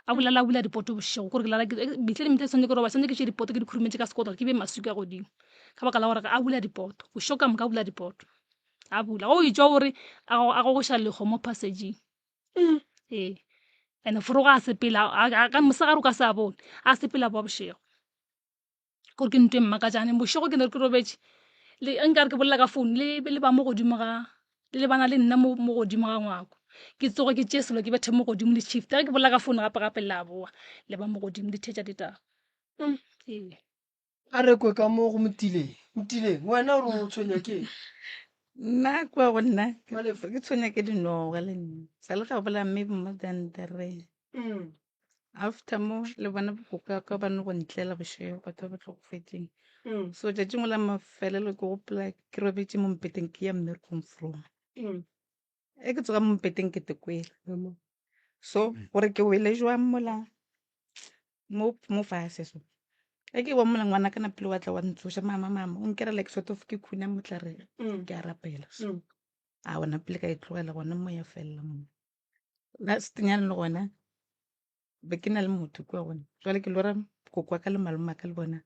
A bolela a bula dipoto bošego kore ke lala mehle le mehle swanetše ke roba swanetše ke tšee dipoto ke di khurumetše ka sekotlolo ke bee maswika godimo ka baka la gore a bula dipoto bošego ka moka a bula dipoto a bula go etšwa gore a gogoša lego mo passageng. Mm. Ee. And forogo a sepela, ka mosegare o ka se a bone, a sepela boa bošego. Gore ke ntho e mmakatšang, bošego ke ne ke robetše, le nkare ke bolela ka phone, le le ba mo godimo ga, le lebana le nna mo mo godimo ga ngwako. Ke tsoge ke tšee selo ke bethe mo godimo le shift. Ge ke bolela ka phone gape gape la boa, le ba mo godimo le theetša ditaba. Mm. Ee. A re kwe ka mo go Motileng. Motileng, wena o re o tshwenya ke eng? Nna kua go nna ke tshwenya ke dinoga le nna. Sa le ga bola maybe more than three. Mm. After mo le bona bokoko ka ba no go ntlela bošego batho ba ba hlokofetšeng. Mm. So tšatšing la mafelelo ke gopola ke robetše mo mpeteng ke ya mmerekong from. Mm. E ke tsoga mo mpeteng ke te kwele. So gore ke wele jwang mola mo mo fase so. E ke wa mola ngwana ka napile wa tla wa ntsoša mama mama o nkera like sort of ke khuna motlareng ke a rapela so. A wa napile ka e tlogela gona mo ya felela mo. Last nyane le gona be ke na le motho kua gona. Jwale ke lora koko wa ka le malome wa ka le bona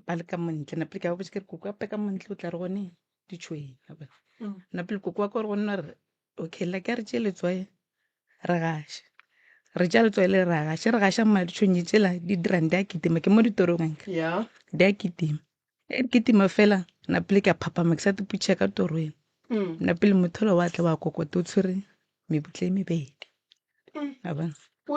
ba le ka montle napile ka ba botša ke re koko ape ka montle o tla re gone ditšhweng napile koko wa ka gore go nna re okay la ke re tše letswai re gaše re tša letswai le re gaše re gaša mma ditšhwenye tšela di dirang di a kitima ke mo ditorong anke di a kitima e di kitima fela napile ke a phaphama ke sa tiputšha ka torong napile motho wa tla wa kokota o tshwere mebutla e mebedi a bona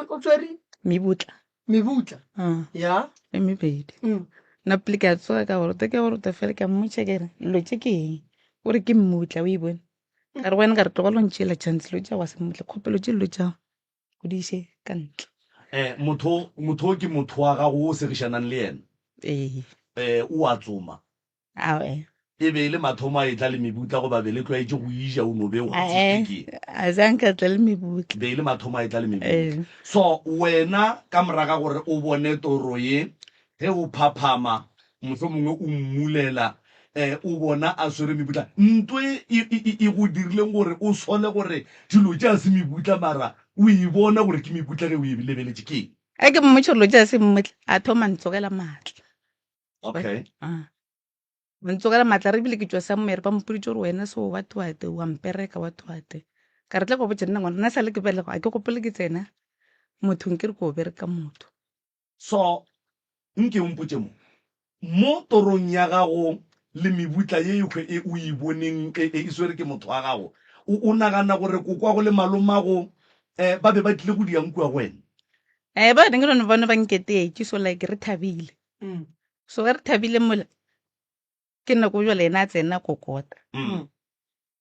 o tshwere mebutla Mebutla. Ah. Ya. E mebedi. Nna pele ke a tsoga ka go rota ke go rota fela ke a mmotša ke re dilo tše ke eng? O re ke mmutla o e bone. Ka re wena ka re tlogela o ntšeela chance dilo tša wa se mmutla kgopelo tše dilo tša o di iše ka ntle. Eh, motho motho ke motho wa gago o segišanang le yena? Ee. Eh, o a tsoma? Aowa. E be e le mathomo a etla le mebutla goba be le tlwaetše go e ja o no be o Ae, ke? a sa nka tla le mebutla. Be e le mathomo a etla le mebutla. So wena ka moraga gore o bone toro ye, ge o phaphama, mohlomongwe o mmulela, eh, o bona a swere mebutla. Nto e, e, e, e go dirileng gore o sole gore dilo tše a se mebutla mara o e bona gore ke mebutla ge o e lebeletše ke eng? A ke mmotše gore dilo tše a se mmutla, a thoma ntsogela maatla. Okay. Ah. Ntsogela maatla re bile ke tšwa somewhere ba mpoditše gore wena so what what wa mpereka what what. Ka re tla go botša nna ngwana nna sa le ke belegwa a ke gopole ke tsena mothong ke re ko bereka motho. So nke o mpotše mo, mo torong ya gago le mebutla ye e e o e boneng e e swere ke motho wa gago, o o nagana gore kokwago le malomago um ba be ba tlile go diang kua go wena? Eh ba ne ke none bone ba nketetše so like re thabile. So ge re thabile mola ke nako jale ena a tsena kokota.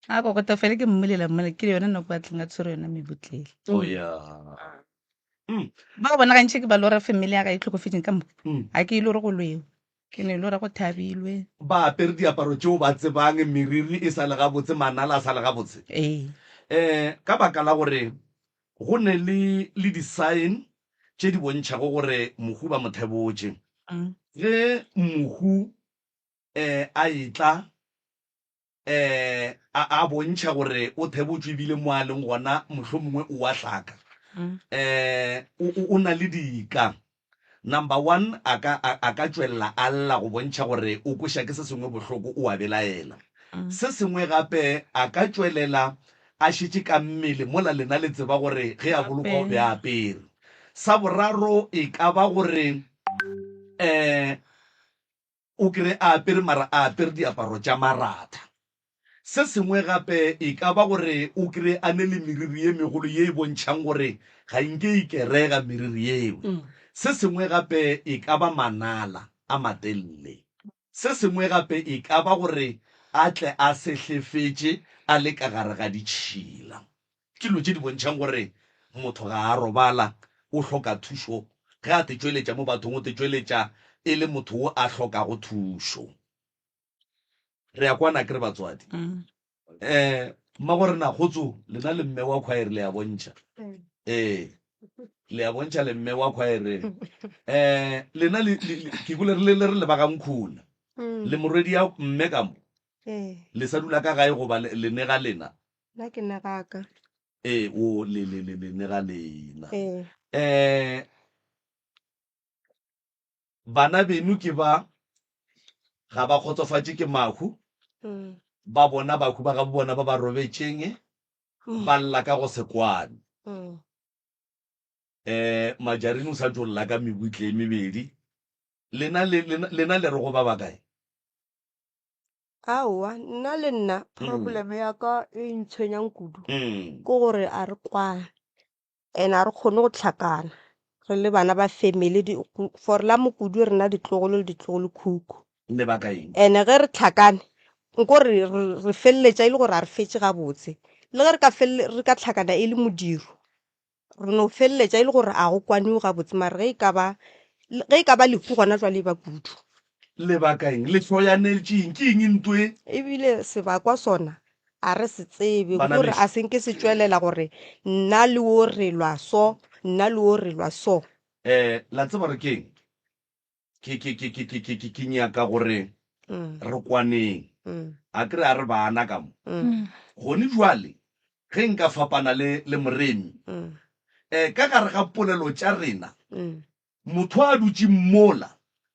A kokota fela ke mmulela mola ke yone nako a tleng a tshwere yona mebutlele. Oh yeah. Ba bona gantši ke ba lora family ya ka e tlhokofetseng ka moka. Ga ke e lore go lwewe. Ke ne lora go thabilwe. Ba apere diaparo tšeo ba tsebang, meriri e sa le gabotse, manala a sa le gabotse. Ee. Eh ka baka la gore go ne le le di-sign tše di bontšhago gore mohu ba mo thebotše. Ge mohu um a etla um a a bontšha gore o thebotšwe ebile mo a leng gona mohlomongwe o a hlaka, um o, o, o na le dika. Number one, a ka, a, a ka tšwelela a lla go bontšha gore o kweša ke se sengwe bohloko, o a belaela. Se sengwe gape, a ka tšwelela a šetše ka mmele mola lena le tseba gore ge a bolokwa o be a apere. Sa boraro, e ka ba gore um o kry-e a apere mara a apere diaparo tša maratha. Se sengwe gape e ka ba gore o kry-e a ne le meriri ye megolo ye e bontšhang gore ga nke e kerega meriri yeo. Se sengwe gape e ka ba manala a matelele. Se sengwe gape e ka ba gore a tle a sehlefetše a le ka gare ga ditšhila. Ke dilo tše di bontšhang gore motho ga a robala, o hloka thušo. Ge a te tšweletša mo bathong, o te tšweletša e le motho wo a hlokago thušo. Re a kwana akere batswadi? Um mmagorena kgotso, lena le mme wa khwaere le a bontšha. Ee, le a bontšha le mme wa khwaere. Um lena le, le, le, ke kwele re le, le re le ba ga Nkhuna. Le morwedi ya mme ka mo? Le sa dula ka gae goba le, le ne ga lena? Nna ke ne ga ka. Ee, o le, le, le, le ne ga lena. Ee. Um Bana beno ke ba, ga ba kgotsofatše ke mahu, ba bona bahu ba gabo bona ba ba robetšeng, ba lla ka go se kwane. Um Majarine o sa tšo lla ka mebutle e mebedi. Lena le, lena, lena le re go ba bakae? Aowa, nna le nna problem ya ka e ntshwenyang kudu ke gore a re kwane. And a re kgone go hlakana re le bana ba family di, for la mokudu rena ditlogolo le ditlogolo khukhu. Lebaka eng? And ge re hlakane nko re re feleletša e le gore a re fetše gabotse. Le ge re ka fele re ka hlakana e le modiro re no feleletša e le gore a go kwaniwe gabotse mara ge e ka ba ge e ka ba lehu gona jwale e ba kudu. Lebaka eng? Le hloyanetše eng? Ke eng ntwe? Ebile sebakwa sona. A re se tsebe, Bana gore bešo. a se nke se tšwelela gore nna le wo re lwa so, nna le wo re lwa so. Eh, la tseba gore ke'ng? Ke, ke, ke, ke, ke, ke, ke, ke nyaka gore re kwaneng. A ke re a re bana ka mo. Gone bjale, ge nka fapana le, le Moremi, eh, ka gare ga polelo tša rena, Motho a dutše mola,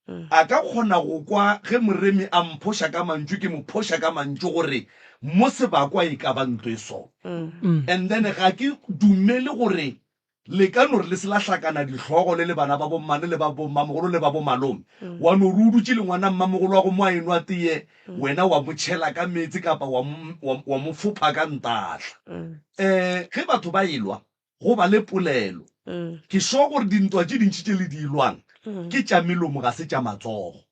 a ka kgona go kwa ge Moremi a mphoša ka mantšu, ke mo phoša ka mantšu gore mo sebakwa e ka ba ntlo e so. And then ga ke dumele gore le ka no re le se la hlakana dihlogo le le bana ba bommane le ba bommamogolo le ba bomalome, wa no re o dutše le ngwana mmamogolo wa go mo a enwa teye, wena wa mo tšhela ka meetse kapa wa mo, wa mo fopha ka ntahla. Um ge batho ba elwa, Go ba le polelo. Ke sure gore dintwa tše dintši tše le di lwang ke tša melomo ga se tša matsogo.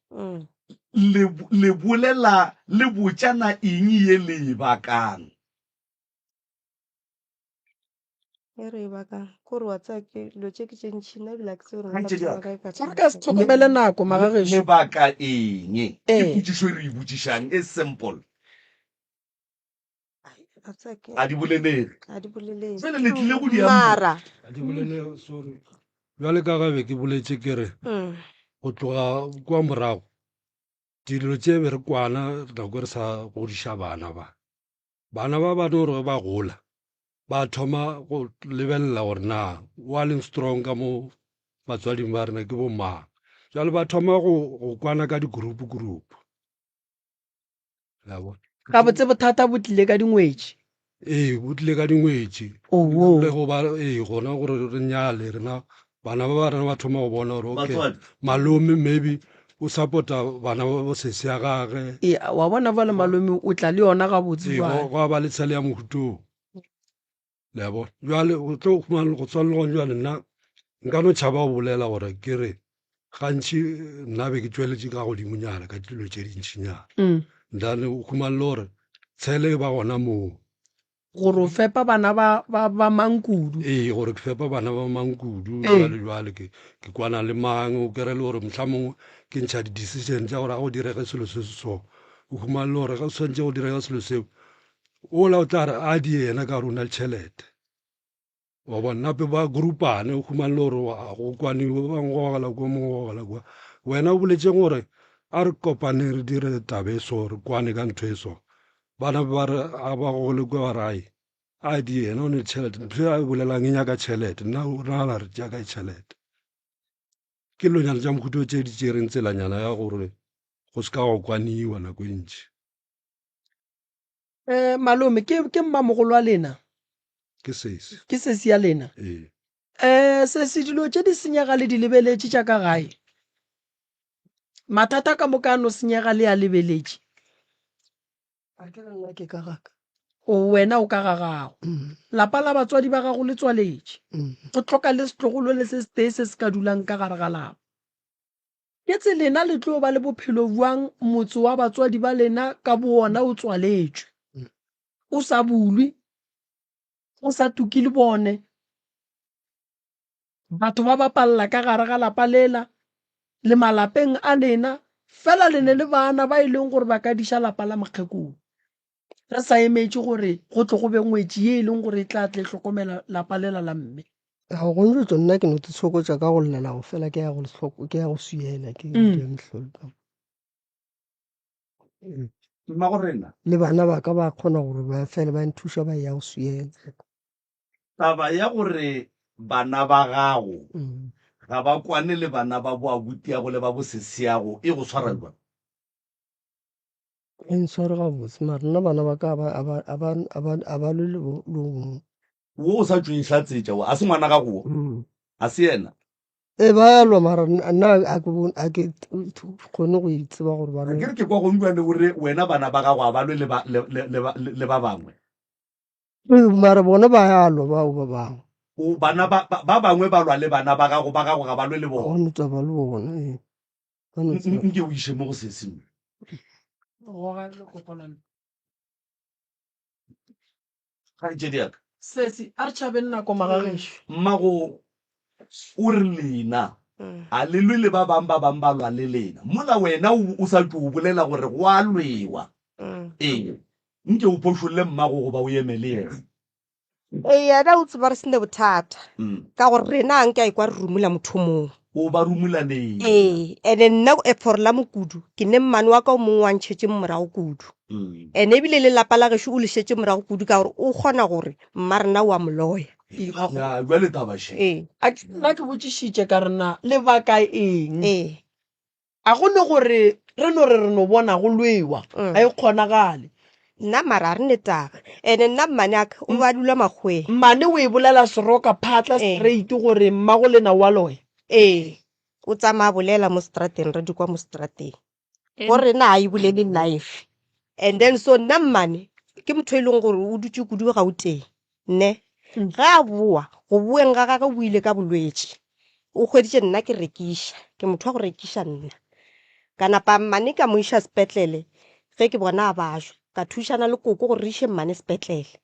Le, le bolela le botšana eng ye le e bakang? E re e bakang? Kore wa tseba ke dilo tše ke tše ntši nna ebile ga ke tsebe gore nna Kgaetšedi batho ya ba ka, kae ka Gore re ka se hlokomele nako le, magagešo. le baka eng? Ke Ee. potšišo e re e botšišang e simple. Ga tseba ke Ga di bolelege. ga di bolelege. Jwale le tlile go di amogela. Mara Ga di bolelege, sorry. Bjale ka ge be ke boletše ke re go tloga kua morago dilo tše be re kwana nako e re sa godiša bana ba. Bana ba ba no re ge ba gola ba thoma go lebelela gore na wa leng strong ka mo batswading ba rena ke bo mang. Jwale ba thoma go go kwana ka di-group group. La bona. Gabotse bothata bo tlile ka dingwetši. Ee, bo tlile ka dingwetši. Owo. Le go ba ee gona gore re nyale rena bana ba ba rena ba thoma go bona gore okay Batswadi. malome maybe o support-a bana ba bo sesi ya gage. Ee, wa bona bjale malome o tla le yona gabotse Ee, jwale. gwa ba le tshele ya mohutong. Le a bona? Bjale o tlo khumana go tshwana le gone bjale nna nka no tšhaba go bolela gore ke re gantši nna be ke tšweletše ka godimonyana ka dilo tše dintšinyana. Mm. Then o khumane le gore tshele e ba gona moo. Gore o fepa bana ba, ba, ba mang kudu. Ee, gore ke fepa bana ba mang kudu, Ee. jwale jwale ke, ke kwana le mang, o kere le gore mohlamongwe ke ntšha di-decision tša gore ga go direge selo se se so. O khumane le gore ge o swanetše go direga selo seo, Ola o tla re a di yena ka gore o na le tšhelete. Wa bona, nape ba groupane, o humane le gore go kwaniwe, ba bangwe gogela kwa, mongwe gogela kwa. Wena o boletšeng gore a re kopane re dire taba e so, re kwane ka ntho e so. Bana ba re a ba gogele kwa ba re ai, a di yena o ne le tšhelete, ntho e a e bolelang e nyaka tšhelete, nna o nagana re tšea kae tšhelete. Ke dilonyana tša mohuta tše di tšereng tselanyana ya gore go se ka gwa kwaniwa nako e ntši. Eh, malome ke ke mmamogolo wa lena? Ke sesi. Ke sesi ya lena? Ee. Eh, sesi dilo tše di senyega le di lebeletše tša ka gae? Mathata ka moka a no senyega le a lebeletše? A ke re nna ke ka ga ka. O wena o ka ga gago. Lapa la batswadi ba gago le tswaletše. Go hloka le setlogolo le se setee se se ka dulang ka gare ga lapa. Ke tse lena le tlo ba le bophelo bjang motse wa batswadi ba lena ka bowona o tswaletšwe, o sa bulwe, o sa tuke le bone? Batho ba bapalla ka gare ga lapa lela le malapeng a lena, fela le ne le bana ba e leng gore ba ka diša lapa la mokgekolo. Re sa emetše gore go tle go be ngwetši ye e leng gore e tla tle e hlokomela lapa lela la mme. Ga go njotso nna ke no tshokotša ka go llela go fela ke ya go hloko ke ya go swiela ke mm. mehlolo ka Mmago rena. Le bana ba ka ba kgona gore ba fele ba nthuša ba ya go swiela. Taba ya gore bana ba gago mm. ga ba kwane le bana ba bo abutiago le ba bo sesiago e go tshwara jwang? E ntshware gabotse mara nna bana ba ka a ba lwe le o mongwe. Wo o sa tšo e hlatsetša wo, a se ngwana gago wo? A se yena? Ee, ba ya lwa mara nna a ke bone, a ke kgone go e tseba gore ba lwe. Akere ke kwa gongwe o re wena bana ba gago a ba lwe le ba, le, le, le, le ba bangwe. Ee, mara bona ba ya lwa bao ba bangwe. O, bana ba, ba, ba bangwe ba lwa le bana ba gago, ba gago ga ba lwe le Ga bona. go no taba le bona, ee. Nke o iše mo go se sengwe. Kgaetšedi ya ka. Sesi, a re tšhabeng nako magagešo. Mmago o re lena a le lwe le ba bang, ba bang ba lwa le lena. Mola wena o sa tšo bolela gore go a lwewa. Ee. Nke o phošolle mmago goba o eme le yena. Ee, yena o tseba re se ne bothata ka gore rena a nke a ekwa re rumula motho mongwe. O ba rumula neng? Ee, ene nna for la mokudu ke ne mmane wa ka o mongwe wa ntšhetše morago kudu. Ene ebile le lapa la gešo o le šetše morago kudu ka gore o kgona gore mma rena o a mo loya. Ya, bjale taba še. Ee. A ke nna ke botšišitše ka re na lebaka eng? Ee. A go ne gore re no re re no bona go lwewa, ga e kgonagale. Nna mara a re ne taba. Ene nna mmane a ka o be a dula makgoweng. Mmane o e bolela seroka phatla straight gore mmago lena o a loya. Ee, o tsamaya a bolela mo strateng, re di kwa mo strateng. Go rena ga e bolele live. And then so nna mmane ke motho e leng gore o dutše kudu Gauteng, ne? Ge a boa, go boeng ga gagwe o boile ka bolwetši. O hweditše nna ke rekiša, ke motho wa go rekiša nna. Ka napa mmane ka mo iša sepetlele ge ke bona a bajwa. Ka thušana le koko gore re iše mmane sepetlele.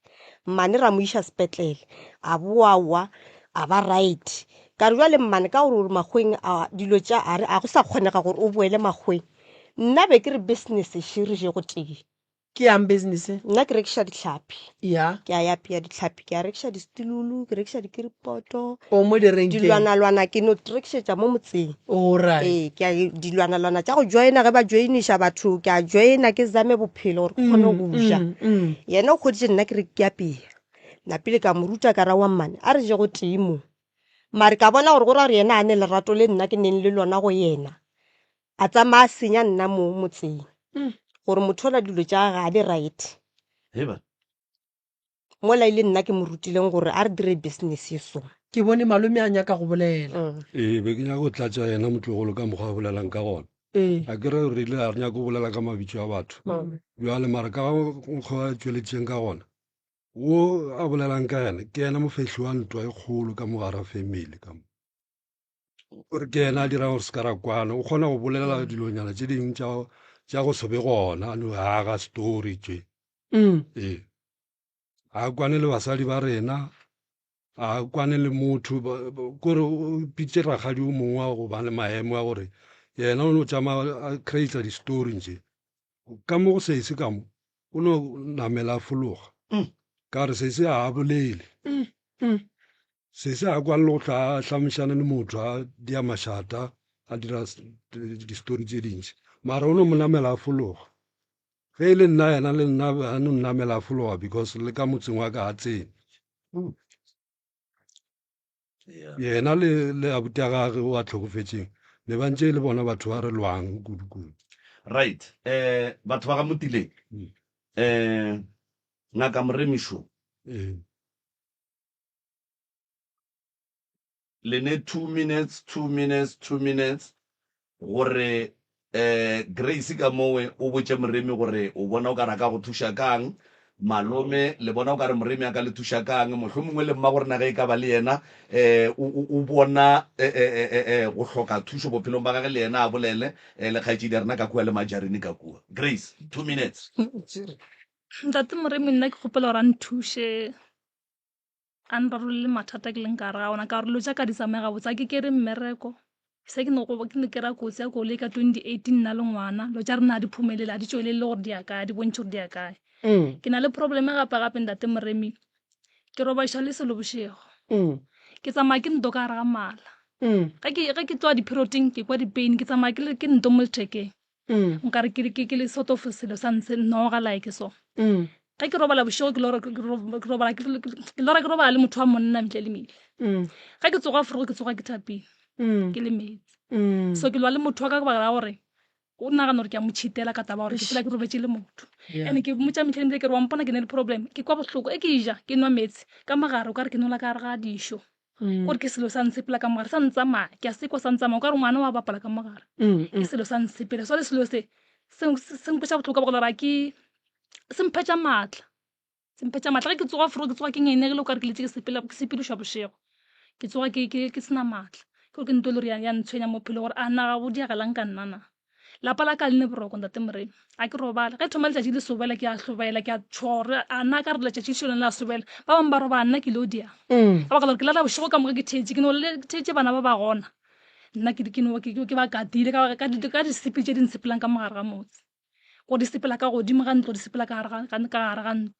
Mmane ra mo iša sepetlele, a boa aowa a ba right. Ka re bjale mmane ka gore o re makgoweng a dilo tša a re a go sa kgonega gore o boele makgoweng. Nna be ke re business še re je gotee. Ke yang business? Nna ke rekiša dihlapi. Ya. Ke a apea dihlapi, ke a rekiša distilulu, ke rekiša dikiripoto. O mo direnkeng? Dilwanalwana ke no rekišetša mo motseng. Alright. Ee, ke a dilwanalwana tša go joina ge ba joiniša batho, ke a joina ke zame bophelo gore ke kgone go ja. Yena o hweditše nna ke re ke apea. Napile ka mo ruta ka ra wa mmane a re je gotee mo. Mare ka bona gore go ra gore yena a ne lerato le nna ke neng le lona go yena. A tsamaya a senya nna mo motseng gore motho ola dilo tša gage ga di right. Mola e le nna ke mo rutileng gore a re dire business ye so. Ke bone malome a nyaka go bolela. Ee, be ke nyaka go tlatša yena motlogolo ka mokgwa a bolelang ka gona. Ee. A ke re re ile a re nyaka go bolela ka mabitso a batho. Bjale mara ka mokgwa a tšweletšeng ka gona, wo a bolelang ka yena ke yena mofehli wa ntwa e kgolo ka mo gare ga family ka mo. Gore ke yena a dirang gore se ka ra kwana o kgona go bolela dilonyana tše dingwe tša go se be gona a no aga story tše. Ee, a kwane le basadi ba rena, a kwane le motho kore o pitše rakgadi o mongwe wa go ba le maemo a gore yena o no tšama a creata di-story tše. Ka mo go sese ka mo o no namela a fologa ka gore sese ga a bolele. Sese a kwane le go hlwa a hlamišana le motho a dia mašata a dira di-story tše dintši mara o no mo namela a fologa. Ge e le nna yena le nna a no nnamela a fologa because le ka motseng wa ka ga tsene. Yena le le abuti a gage o a hlokofetšeng ne ba ntše e le bona batho ba re lwang kudu-kudu. Right um batho ba ga Motileng um Ngaka Moremi šo. Ee. Le ne 2 minutes, 2 minutes, 2 minutes gore eh Grace ka mowe o botše Moremi gore o bona o ka re a ka go thuša kang, malome le bona o ka re Moremi a ka le thuša kang, mohlomongwe le mmagorena ge e ka ba le yena eh o, o, o bona eh, eh, eh, eh, eh, go hloka thušo bophelong ba gage le yena a bolele eh, le kgaetšedi ya rena ka kua le Majarini ka kua. Grace, 2 minutes. Ntate Moremi nna ke kgopela gore a nthuše. A nrarollele mathata ke leng ka gare ga ona, ka gore dilo tša ka di tsamaye gabotse. A ke kere mmereko, se ke no ke ne kry-a kotsi ya koloi ka 2018 nna le ngwana, dilo tša rena ga di phumelele, ga di tšwelele gore di ya kae, di bontšhe gore di ya kae. Ke na le probleme gape gape ntate Moremi, ke robadiša le selo bošego, ke tsamaya ke nto ka gare ga mala. Ge ke ge ke tloga di-period-eng ke kwa di-pain, ke tsamaya ke le ke nto mo lethekeng. Nkare ke ke ke le sort of selo sa ntshe noga like so. Ge ke robala bošego ke lora ke robala ke lora ke robala le motho wa monna ntle le mele. Ge ke tsoga forogo ke tsoga ke thapile ke le meetse. So ke lwa le motho wa ka ka baka la gore o nagana gore ke a mo cheatela ka taba gore ke phela ke robetše le motho. And ke mmotša mehleng ebile ke re wa mpona ke ne le problem ke kwa bohloko e ke ja ke nwa meetse ka mogare o ka re ke nola ka gare ga dišo. Kore ke selo sa ntshepela ka mogare sa ntsamaya ke a sekwa sa ntsamaya o ka re ngwana wa bapala ka mogare ke selo sa ntshepela so le selo se se nkweša bohloko ka baka la gore ke se mphetša maatla se mphetša maatla ge ke tsoga fro ke tsoga ke ngenegile o ka re ke letse ke sepela ke sepedišwa bošego ke tsoga ke ke ke sena maatla ke gore ke nto e le gore ya ntshwenya mo bophelong gore a na ga go diagalang ka nna na. Lapa la ka le ne boroko, Ntate Moremi. A ke robale. Ge thoma letšatši le sobela, ke a hlobaela, ke a tšhoga gore a na ka re letšatši le šele la sobela. Ba bangwe ba robala, nna ke lo diang. Ka baka la gore ke lala bošego ka moka ke theetše, ke no le theetše bana ba ba gona. Nna ke ke no ke ke ba katile ka ka ka disepe tše di ntshepelang ka mogare ga motse. Gore di sepela ka godimo ga ntlo, di sepela ka gare ga ka gare ga ntlo.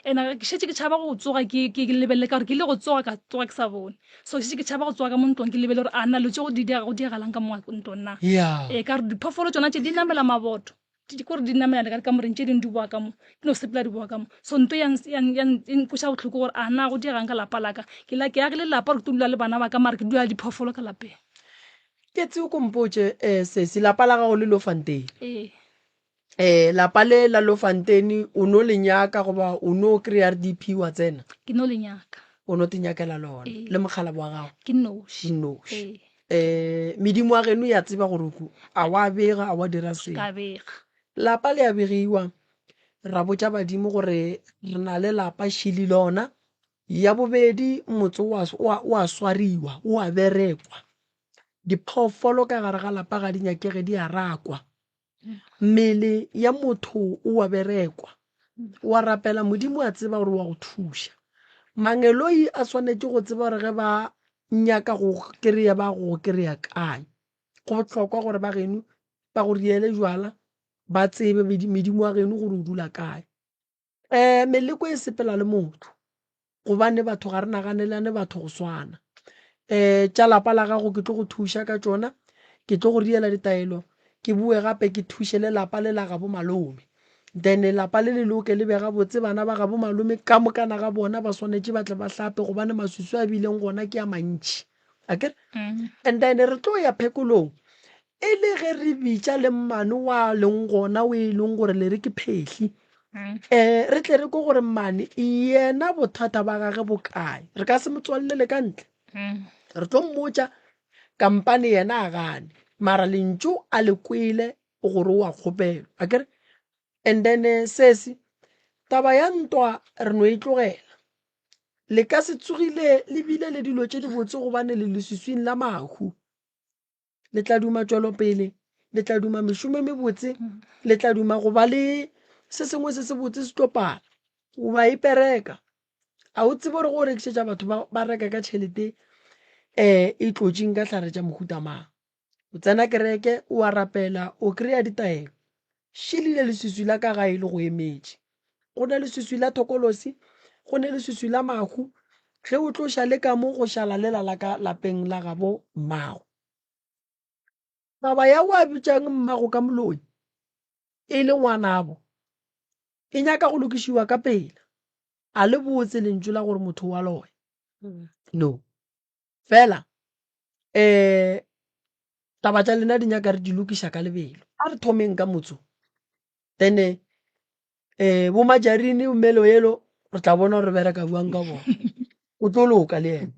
And-e ke šetše ke tšhaba go tsoga ke ke lebelele ka gore ke ile go tsoga ka tsoga ke sa bone. So ke šetše ke tšhaba go tsoga ka mo ntlong ke lebelele gore a na dilo tše go di go diragalang ka mo ntlong na. Ee, ka gore diphoofolo tšona tše di namela maboto. Ke gore di namela ka dikamoreng tše dingwe di boa ka mo, di no sepela di boa ka mo. So nto ya e nkweša bohloko gore a na go diregang ka lapa la ka. Ke la ke agile lapa gore ke tlo dula le bana ba ka mara ke dula le diphoofolo ka lapeng. Ke tse o ko mpotše um sesi lapa la gago le Lofontein? Ee. Um lapa le la Lofontein o no le nyaka goba o no kry-a R_D_P wa tsena? Ke no le nyaka. O no te nyakela lona Ee. le mokgalabje wa gago? Ke nnoši. Nnoši. Ee. Um medimo wa geno ya tseba gore o a wa bega a wa dira selo. Ka bega. Lapa le a begiwa, ra botša badimo gore re na le lapa šili lona. Ya bobedi motse o a, o a, o a swariwa, o a berekwa. Diphoofolo ka gare ga lapa ga di nyakege di a rakwa. Mmele ya motho o a berekwa. Wa rapela Modimo a tseba gore wa go thuša. Mangeloi a swanetše go tseba gore ge ba nyaka go kry-a ba go kry-a kae. Go bohlokwa gore ba geno ba go riele jwala ba tsebe medimo wa geno gore o dula kae. Um meleko e sepela le motho gobane batho ga re naganelane batho go swana. Um tša lapa la gago ke tlo go thuša ka tšona, ke tlo go riela ditaelo, ke boe gape ke thuše le lapa le la gabo malome. Then lapa le le loke le be gabotse, bana ba gabo malome ka mokana ga bona ba swanetše ba tle ba hlape gobane maswiswi a bileng gona ke a mantši. Akere? And then re tlo ya phekolong e le ge re bitša le mmane wa leng gona o e leng gore le re ke phehli. Um re tle re ko gore mmane yena bothata ba gage bo kae. Re ka se mo tswalele ka ntle. Re tlo mmotša kampane yena a gane mara lentšu a le kwele gore o a kgopelwa akere. And then sesi taba ya ntwa re no e tlogela. Le ka se tsogile le bile le dilo tše dibotse gobane le leswiswing la mahu. Le tla duma tšwelopele, le tla duma mešomo e mebotse, le tla duma go ba le se sengwe se sebotse se tlo pala. O ba ipereka. A o tsebe gore go rekišetša batho ba ba reka ka tšhelete um e tlotšeng ka hlare tša mohuta mang. O tsena kereke, o a rapela, o kry-a ditaelo. Šilile leswiswi la ka gae le go emetše. Go na leswiswi la thokolosi, go ne leswiswi la mahu. Ge o tloša le ka mo go šala lela la ka lapeng la gabo mmago. Taba ya o a bitšang mmago ka moloi e le ngwanabo e nyaka go lokišiwa ka pela. A le botse lentšu la gore motho wa loya. No. Fela um taba tša lena di nyaka re di lokiša ka lebelo. A re thomeng ka motso then um bo majarine melo yelo re tla bona gore re bereka bjang ka bona. O tlo loka le yena.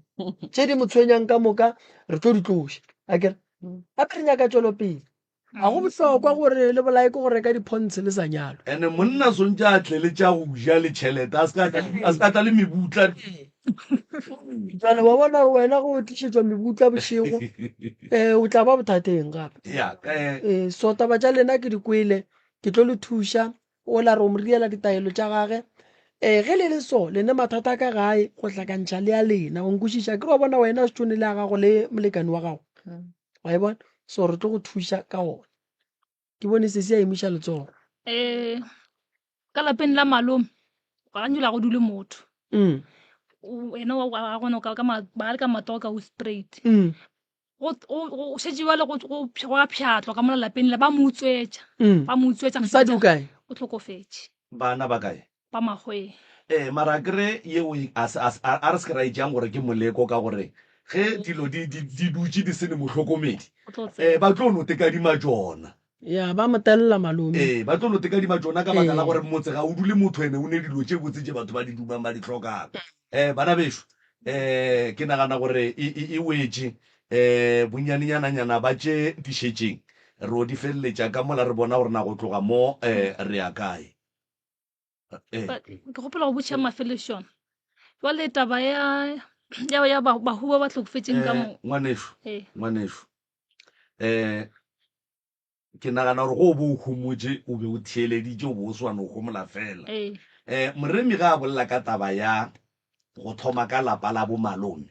Tše di mo tshwenyang ka moka re tlo di tloša akere. Gape re nyaka tšwelopele. Ga go bohlokwa gore le bolaye ke go reka diphontshe le sa nyalwe. Ene monna swantše a tle le tša go ja le tšhelete, a se ka a se ka tla le mebutla. Jwale wa bona gore wena ge o tlišetšwa mebutla bošego um o tla ba bothateng gape. Ya, eh. Ee, so taba tša lena ke di kwele, ke tlo le thuša. Ola re o mo riela ditaelo tša gage. Um ge le le so, le ne mathata ka gae go hlakantšha le a lena. O nkwešiša? Akere wa bona wena o se tšone le a gago le molekane wa gago. Wa e bona? So re tlo go thuša ka ona. Ke bone sesi a emiša letsogo. Um ka lapeng la malome ga nyula go dule motho. Mm. Wena wa wa gona ka ka ba le ka matsogo ka o straight. Mm. Go go šetše jwale go go go a pšhatlwa ka mola lapeng la ba mo utswetša. Mm. Ba mo utswetša. Mosadi o kae? O hlokofetše. Bana ba kae? Ba makgweng. Ee, mara akere yeo e, a se, a se, a re se ke ra e tšeang gore ke moleko, ka gore ge dilo di, di, di dutše di se ne mohlokomedi, O tlo eh, tseba. ba tlo no tekadima tšona. Ya, ba mo telela malome. Ee, ba tlo no tekadima tšona ka baka la Ee. gore motse ga o dule motho ene o ne dilo tše botse tše batho ba di dumang ba di hlokang. Eh, bana bešo, eh, ke nagana gore e, e, e wetše, eh, bonnyanenyananyana ba tše di šetšeng, re o di feleletša ka mola re bona gore na go tloga mo, eh, re ya kae. Eh. Ba- ke gopola go botšha mafelešong jwale taba ya ya ya ba- bahu ba ba hlokofetšeng ka Eh, mo ngwanešu Ee. ngwanešu um ke nagana gore go o bo o homotše o be o theeleditše o bo o se wa no homola fela Ee. um moremi ga a bolela ka taba ya go thoma ka lapa la bo malome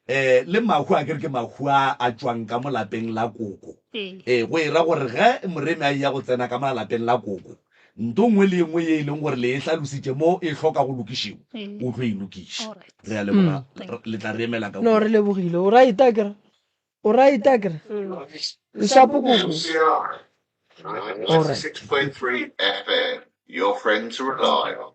um le mahu a kere ke mahu a a tšwang ka mo lapeng la koko Ee. Ee, go e ra gore ge moremi a eya go tsena ka mola lapeng la koko, Nto nngwe le ye nngwe ye e leng gore le e hlalositše mo e hloka go lokišiwa, o tlo e lokiša. Re a leboga, le tla re emela ka No, kua. re lebogile. O right akere? O right akere? Lesapo koko. All right. 96.3 FM, your friend to rely on.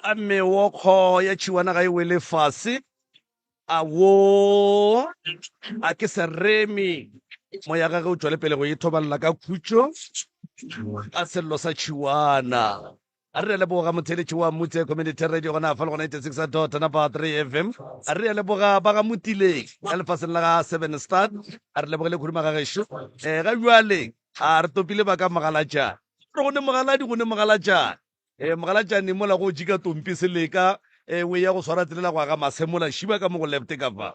A meokgo ya tšhiwana ga e wele fase. Awo, a ke seremi. Moya gage o tšwele pele go ithobalela ka khutšo ka sello sa tšhiwana. A re a leboga motheeletši wa Mutse Community Radio gona fa le go 96 dot napa 3 FM. A re a leboga ba ga Motileng ka lefaseng la ga Seven Star. A re lebogele khuduma ga gešo. Eh, ga bjale a re topile ba ka Mogalatšane. Re go ne Mogaladi go ne Mogalatšane. Eh, Mogalatšane mola go jika tompi seleka eh, o ya go swara tselela go aga masemola šiba ka mo go left ka fa.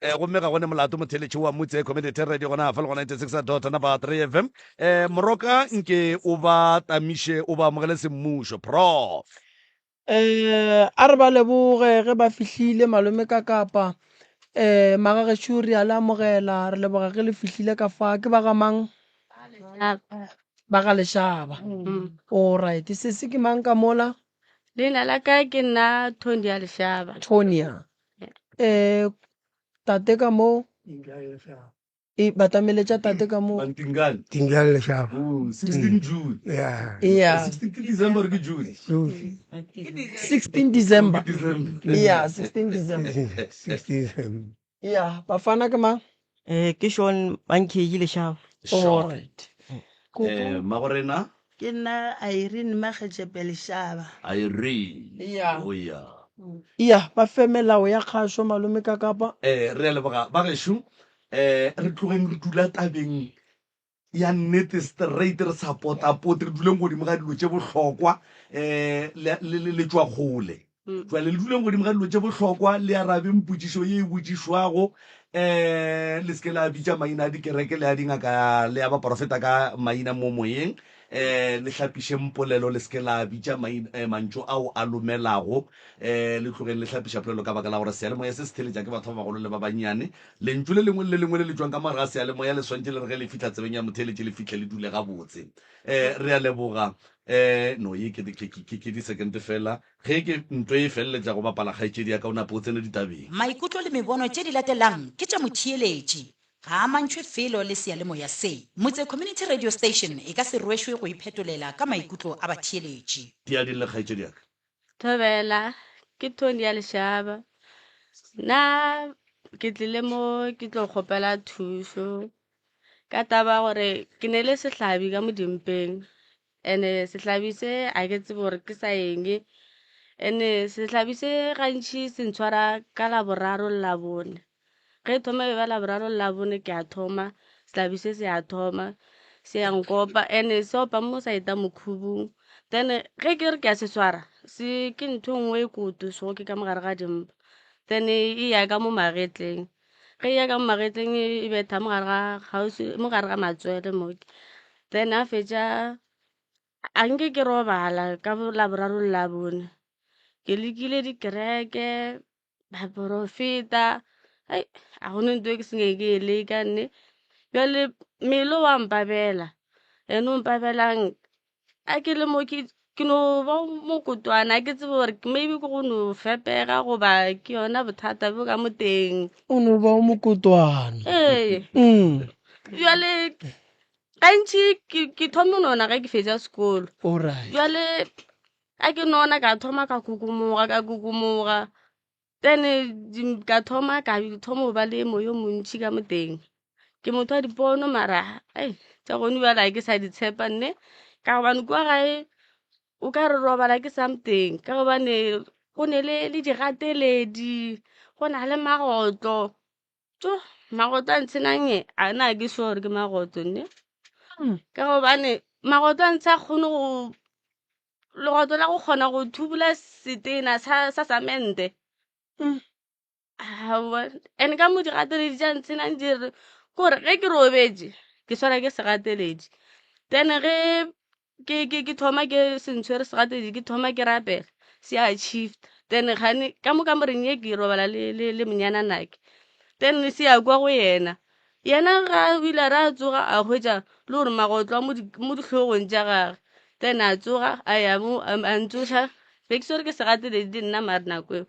Eh, gomme ga gone molato motheletši wa Mutse Community Radio gona fa le go 96 dot napa 3 FM. Eh, Moroka nke o ba tamiše o ba amogele semmušo prof. Eh, a re ba leboge ge ba fihlile malome ka kapa. Eh, magagešo re a le amogela, re leboga ge le fihlile ka fa. Ke ba ga mang? Ba ga Lešaba. All right. Sesi ke mang ka mola? Leina la ka ke nna Tonia Lešaba. Tonia. Eh, tate ka mo? E batameletša tate ka mo. Mantingane. Tingane Lešaba. Oh, 16 June. Yeah. Yeah. 16 ke December ke June. 16 December. Yeah, 16 December. 16 December. Yeah, bafana ke mang? Eh, ke Sean Mankegi Lešaba. All right. Eh, magorena Ke nna Irene Magetšepe Lešaba. Irene. Yeah. Oh yeah. Yeah, ba fe melao ya kgašo malome ka kapa. Eh, re a leboga ba gešo. Eh, re tlogeng re dula tabeng ya nnete straight re sa potapote re duleng godimo ga dilo tše bohlokwa eh le le le tšwa kgole. Jwale le duleng godimo ga dilo tše bohlokwa le arabeng potšišo ye e botšišwago eh le se ke la bitša maina a dikereke le a dingaka le a baporofeta ka maina mo moyeng. Um le hlapišeng polelo, le se ke la bitša maina, eh, mantšu ao a lomelago. Um le tlogeng le hlapiša polelo ka baka la gore seyalemoya se se theletša ke batho ba bagolo le ba bannyane. Lentšu le lengwe le le lengwe le le tšwang ka mo gare ga seyalemoya le swantše le re ge le fihla tsebeng ya motheeletši le fihle le dule gabotse. Um re a leboga. Um no, ye ke, ke, ke, ke disekente feela. Ge ke nto e feleletša go bapala kgaetšedi ya ka o nape o tsene ditabeng. Maikutlo le mebono tše di latelang ke tša motheeletši. Ga a mantšhwe felo le seyalemoya se. Motse Community Radio Station e ka se rwešwe go iphetolela ka maikutlo a batheeletši. Di a di lle kgaetšedi ya ka. Thobela, ke Tony ya Lešaba. Nna ke tlile mo ke tlo kgopela thušo ka taba ya gore ke ne le sehlabi ka mo dimpeng. Ene sehlabi se a ke tsebe gore ke sa eng, ene sehlabi se gantši se ntshwara ka Laboraro le Labone. Ge e thoma e ba Laboraro le Labone ke a thoma, sehlabi se se a thoma se ya nkopa ene se opa mo sa eta mokhubung. Then ge ke re ke a se swara se ke ntho e nngwe e koto so ke ka mo gare ga dimpa, then e ya ka mo magetleng. Ge e ya ka mo magetleng e betha mo gare ga kgauswi mo gare ga matswele mo. Then a fetša a nke ke robala ka Laboraro le Labone. Ke lekile dikereke, baporofeta, hai ga gona ntho e ke se ke e leka nne. Bjale mmele wa mpabela and o mpabelang a ke le mo ke ke no ba mokotwana a ke tsebe gore maybe ke go no fepega goba ke yona bothata bjo ka mo teng. O no ba o mokotwana. Ee. Bjale gantši ke ke thoma go nona ge ke fetša sekolo. Alright. Bjale a ke nona ka thoma ka kokomoga ka kokomoga then ka thoma ka thoma go ba le moya o montši ka mo teng. Ke motho wa dipono mara ai tša gone bjale ga ke sa di tshepa nne ka gobane kua gae o ka re robala ke something ka gobane go ne le le digateledi, go na le magotlo. Tjo magotlo a ntshenang e a na ke sure gore ke magotlo nne ka gobane magotlo a ntshe a kgone go legotlo la go kgona go thubula setena sa sa samente aowa and ka mo digateledi tša ntshenang di re kore ge ke robetše ke swara ke segateledi then ge ke ke ke thoma ke se ntshwere segatedi ke thoma ke rapela se a shift then gane ka mo kamoreng ye ke robala le le le monyananake then se ya kwa go yena yena ga o ile a re a tsoga a hwetša le gore magotlo a mo di mo dihlogong tša gage then a tsoga a ya mo a ntsoša be ke swere ke segateledi le nna mare nako eo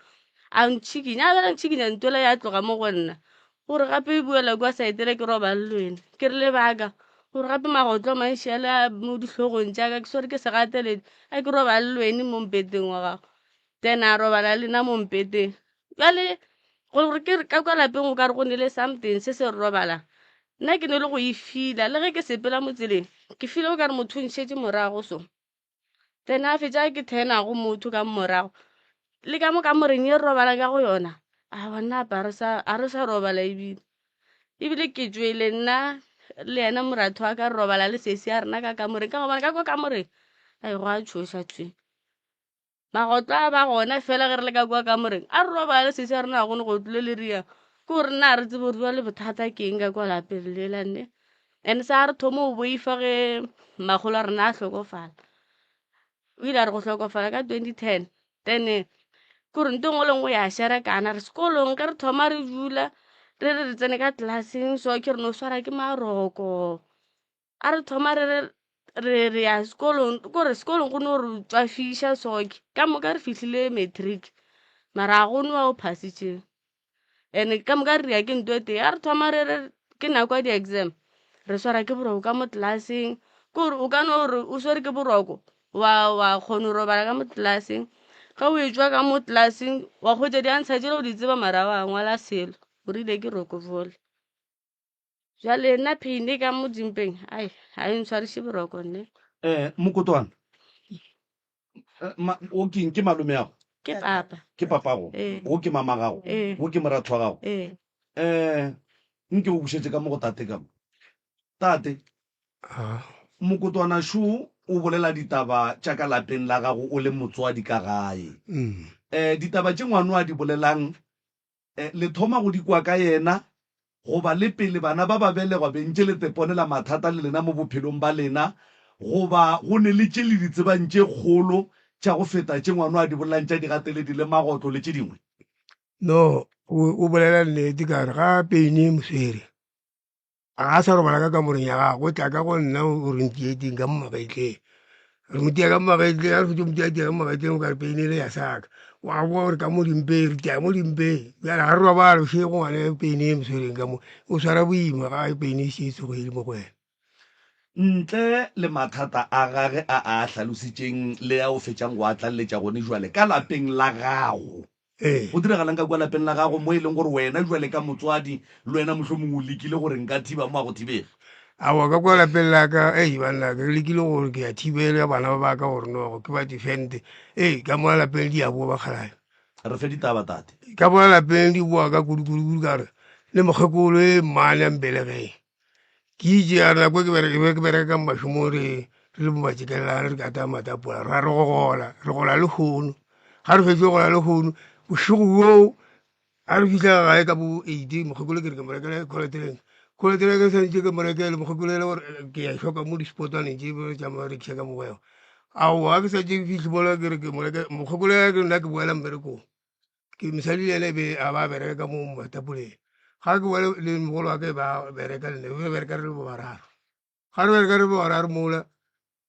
a ntšhikinya a bela ntšhikinya ntwela ya tloga mo go nna Gore gape e boela kua saetele ke robale le wena. Ke re lebaka gore gape magotlo a mantši a le a mo dihlogong tša ka ke swere ke segateledi a ke robale le wene mo mpeteng wa gago. Then a robala le nna mo mpeteng. Bjale gore ke re ka kwa lapeng o ka re go nele something se se re robalang. Nna ke ne le go e feel-a le ge ke sepela mo tseleng ke feel-a o ka re motho o nšetše morago so. Then a fetša ke turn-a go motho ka morago le ka mo kamoreng ye re robalang ka go yona aowa nna apa re sa a re sa robala ebile ebile ke tšwele nna le yena moratho wa ka re robala le sesi ya rena ka kamoreng ka gobane ka kwa kamoreng ai go a tšhoša thwi magotlo a ba gona fela ge re le ka kwa kamoreng a re robala le sesi ya rena ga gone go tlile le riang ke gore nna ga re tsebe gore jwale bothata ke eng ka kwa lapeng lela nne. And sa re thoma go boifa ge makgolo a rena a hlokofala. O ile a re go hlokofala ka 2010 then kore ntho e nngwe le nngwe ya šerekana. Re sekolong ge re thoma re dula re re re tsene ka class-eng so ke re no swara ke maroko. A re thoma re re re re ya sekolong kore sekolong go no re tšwafiša so ka moka re fihlile matric mara ga go no wa o phasitšeng. And ka moka re ya ke ntho e tee, ga re thoma re re ke nako ya di-exam re swara ke boroko ka mo class-eng, ke gore o ka no re o swere ke boroko wa wa kgona go robala ka mo class-eng, ge o etšwa ka mo class-eng wa hwetša di-answer tšela o di tseba mara ga wa ngwala selo o rile ke roko fole. Bjale nna pain e ka mo dimpeng ai ga e ntshwariše boroko nne. Mokotwana, ma, o keng ke malome ago? Ke papa. Ke papago? Ee. Wo ke mama gago? Ee. Wo ke moratho wa gago? Ee. Nke o bušetše ka mo go tate ka mo. Tate, A. Mokotwana šo o bolela ditaba tša ka lapeng la gago o le motswadi ka gae. Ditaba tše ngwano a di bolelang Le thoma go di kwa ka yena, goba le pele bana ba ba belegwa be ntše le teponela mathata le lena mo bophelong ba lena. Goba go ne le tše le di tsebang tše kgolo tša go feta tše ngwano a di bolelang tša digateledi le magotlo le tše dingwe? No, o, o bolela nnete ka re ga pain e mo swere, ga a sa robala ka kamoreng ya gagwe, o tla ka go nna o re ntieteng ka mo magetleng. Re mo tia ka mo magetleng, ga re fetša mo tia ka mo magetleng o ka re pain ele ya saka. Wa boa gore ka mo dimpeng, re tia mo dimpeng. Bjale ga re robala bošego ngwana pain e mo swereng ka mo, o swara boima ga pain e šetše e tsogile mo go wena. Ntle le mathata a gage a a a hlalositšeng le a o fetšang go a tlaleletša gone jwale ka lapeng la gago, go diragalang ka kua lapeng la gago mo e leng gore wena jwale ka motswadi le wena mohlomongwe o lekile gore nka thiba mo a go thibege? Aowa, ka kua lapeng la ka, ei banna, ke lekile gore ke a thibela bana ba ba ka gore no ke ba defende. Ei, ka mola lapeng di a boa bakgalabje. Re fe ditaba, tate. Ka mola lapeng di boa ka kudu-kudu-kudu ka gore le mokgekolo e mmane a mbelegeng. Ke itše ya re nako e ke bereka ke be ke bereka ka mašomong re re le bomatšekelelane re kata matapola ra re go gola re gola lehono ga re fetše go gola lehono bošego bjoo ga re fihla gae ka bo eight mokgekolo ke re ke mo rekele cold drink cold drink ke santše ke mo rekele mokgekolo e le gore ke ya hloka mo dispotwaneng tše tša mo rekiša ka mogwego aowa ke santše ke fihle mola ke re ke mo rekele mokgekolo ya ke nna ke boela mmerekong Ke mosadi le yena e be a ba bereka ka mo matapoleng. Ga ke boele le mogolo wa ka e ba bereka le nna, be bereka re le bo bararo. Ga re bereka re le bo bararo mola,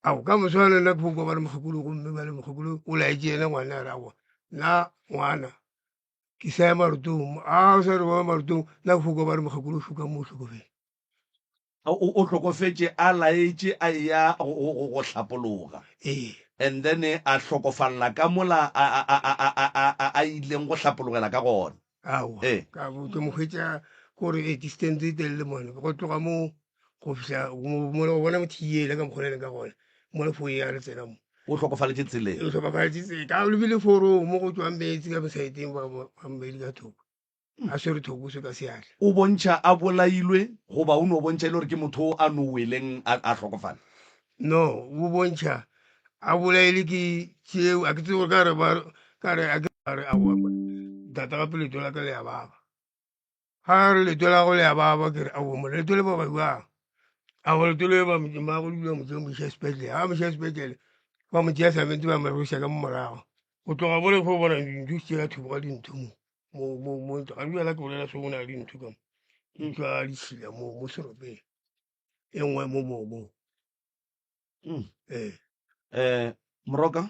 ao ka moswana nna ke fo kwa ba re mokgekolo gomme ba le mokgekolo o laetše yena ngwana a re aowa nna ngwana ke sa ya marotong a o sa re wa marotong nna ke fo kwa ba re mokgekolo o šuka mo o hlokofetše. O hlokofetše a laetše a eya go hlapologa. Ee. And then a hlokofalla ka mola a ileng go hlapologela ka gona. Aowa. Ee. Ka bo ke mo hwetša kore e distance e telele mone go tloga mo go fihla mola o bona mothiele ka mokgwa o leng ka gona mola fo ya re tsena mo. O hlokofaletše tseleng. O hlokofaletše tseleng ka lebile forong mo go tšwang meetse ka mosaeteng ba mmedi ka thoko. a swere thokoso ka seatla. O bontšha a bolailwe goba o no bontšha e le gore ke motho o a no weleng a a hlokofala? No, o bontšha a bolaile ke tšeo, a ke tsebe gore ka re ba ka re a ke a re aowa tata gape leeto la ka le a baba. Ga a re leeto la gago le a baba ke re aowa monna leeto le baba bjang? Aowa leeto le ba mmago le mo tšea mo iša sepetlele, ga mo iša sepetlele ba mo tšea samente ba mo rweša ka mo morago. Go tloga mo le go bona dintho tše ka thoko ga dintho mo. Mo mo mo ga bjala ke bolela so go na le dintho ka mo di tšwa ditšhila mo mo seropeng e nngwe mo mo mo ee. Eh, Moroka?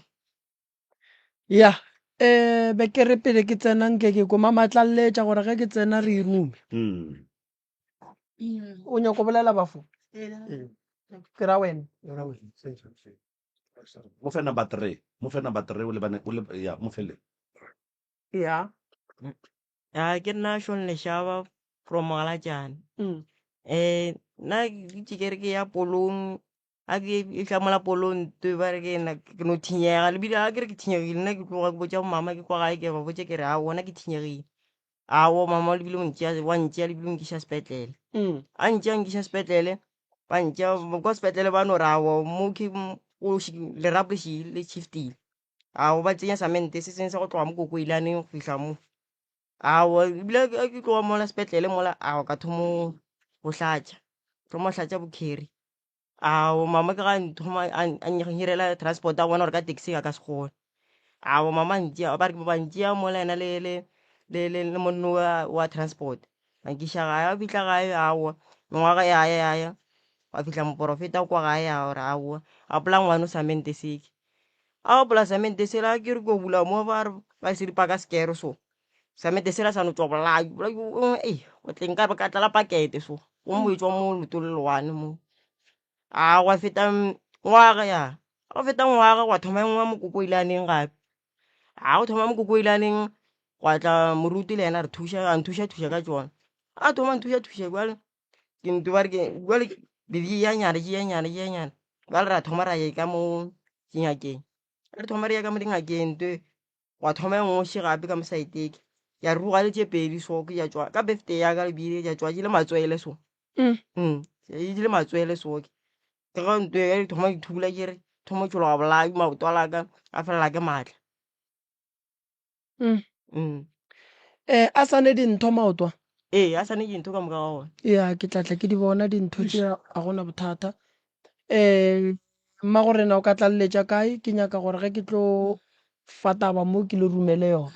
Ya, eh be ke re pele ke tsena nke ke ko mamatlalletša gore ge ke tsena re e rume. O nyako bolela bafo? Ke ra wena. Mo fe number 3, mo fe number 3 o lebane o le ya mo fe le. Ya. Ya ke nna Sean Leshaba from Mogalatšane. Mm. Eh nna ke itse ke re ke ya polong a ke e tla mola polong twe ba re ke nna ke no thinyega le bile a ke re ke thinyegile nna ke tloga ke botša mama ke kwa gae ke ba botša ke re a wona ke thinyegile awo mama le bile o ntšea wa ntšea le bile o nkiša sepetlele Mm. a ntšea nkiša sepetlele ba ntšea kwa sepetlele ba no re awo mo ke o shi- lerapo le shi- le shiftile Ao ba tsenya samente se sengwe sa go tloga mo kokoilaneng go fihla mo. Ao ebile ge ke tloga mola sepetlele mola ao ka thomo go hlatša, thoma go hlatša bokheri. Ao mama ke ga a nthoma a nhirela transport a bona gore ka taxi a ka se kgone. Ao mama a ntšea ba re ba ntšea mola yena le le le le monna wa wa transport ba nkiša gae. Ga fihla gae aowa mengwaga ya ya ya ya gwa fihla moporofeta kwa gae a re aowa apola ngwano samente seke. A gopola samente sela ke re ko bula mo ba re ba se ripa ka sekere so samente sela sa no tšwa bolai bolai ei o tle nka ka tlala pakete so go mo e tšwa mo leotong le one mo. A gwa feta ngwaga ya gwa feta ngwaga gwa thoma e nngwe mokokoilaneng gape, a go thoma mokokoilaneng gwa tla moruti le yena a re thuša a nthuša thuša ka tšona, a thoma a nthuša thuša bjale ke nto ba re ke bjale di ya nyana di ya nyana di ya nyana bjale ra thoma ra ye ka mo dingakeng re thoma re ya ka mo dingakeng twe gwa thoma e nngwe še gape ka mo saeteke ya ruga le tše pedi so ke ya tšwa ka birthday ya ka lebile ya tšwa di le matswele so di le matswele so ke ge ntwe ya thoma di thula ke re thoma tšhologa bolai maoto a la ka a felela ke maatla. Eh, a sa ne dintho maotwa? Ee, a sa ne dintho ka moka ga ona. Ya, ke tla tla ke di bona dintho tše, a gona bothata. Eh, Mmagorena o ka tlaleletša kae? Ke nyaka gore ge ke tlo fa taba mo ke le romele yona.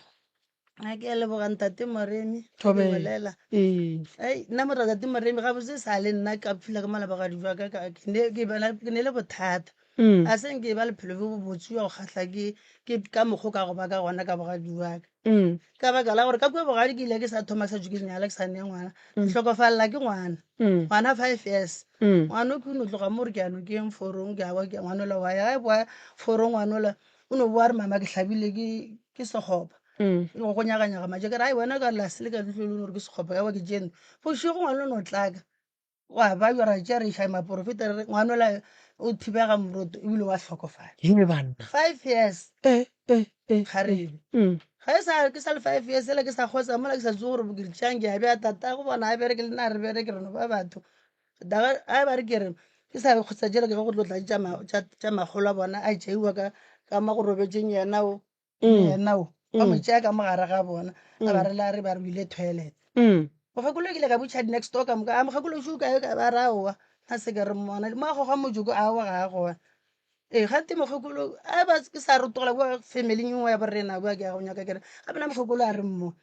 A ke a leboga ntate Moremi ge ke Thobela. bolela. Ee. Ei, nna mo ntate Moremi gabotse sa le nna ka phela ka malapa gadi jwa ka ka- ke ne ke bana- ke ne le bothata. Mm. A se nke ba lephelo bjo bo botse jwa go kgahla ke ke ka mokgwa o ka go ba ka gona ka bogadi jwa ka. Mm. Ka baka la gore ka kua bogadi ke ile ke sa thoma sa tšwe ke nyala ke sa nea ngwana. Mm. Ke hlokofalela ke ngwana. Mm. Ngwana 5 years. Mm. Ngwana o ke no tloga mo re ke ya nokeng forong ke a kwa ke ngwana ola wa ya ga e boa forong ngwana ola o no boa re mama ke hlabile ke ke sekgopa. Mm. Go go nyaganyaga maje ke re ai wena ka la se le ka leihlo le gore ke sekgopa ka kwa ke tšeno. Bošego ngwana o no tlaka. Wa ba jwa ra tšea re iša maporofeta re re ngwana ola o thibega moroto ebile wa hlokofala. He banna. 5 years. Eh eh eh. Kgarebe. Mm. Ga e sa ke sa le 5 years ela ke sa kgotsa mola ke sa tsebe gore ke tšang ke a bea tata go bona a bereke le nna re bereke re no ba batho. Daga a ba re ke re ke sa kgotsa jela ke ge go tlo tla tša tša makgolo a bona a tšeiwa ka ka mo go robetšeng yena o. Mm. Yena o ba mo Mm. tšea ka mogare ga bona a ba Mm. re la re ba re o ile toilet. Mm. Mokgekolo ke ile ka botša next door ka moka a mokgekolo šo kae ka ba ra aowa nna se ke re mmona mo a goga motšoko aowa ga a gona. Ee gante mokgekolo a ba ke sa rotogela kua family nngwe ya borena kua ke ya go nyaka ke re gape nna mokgekolo a re mmo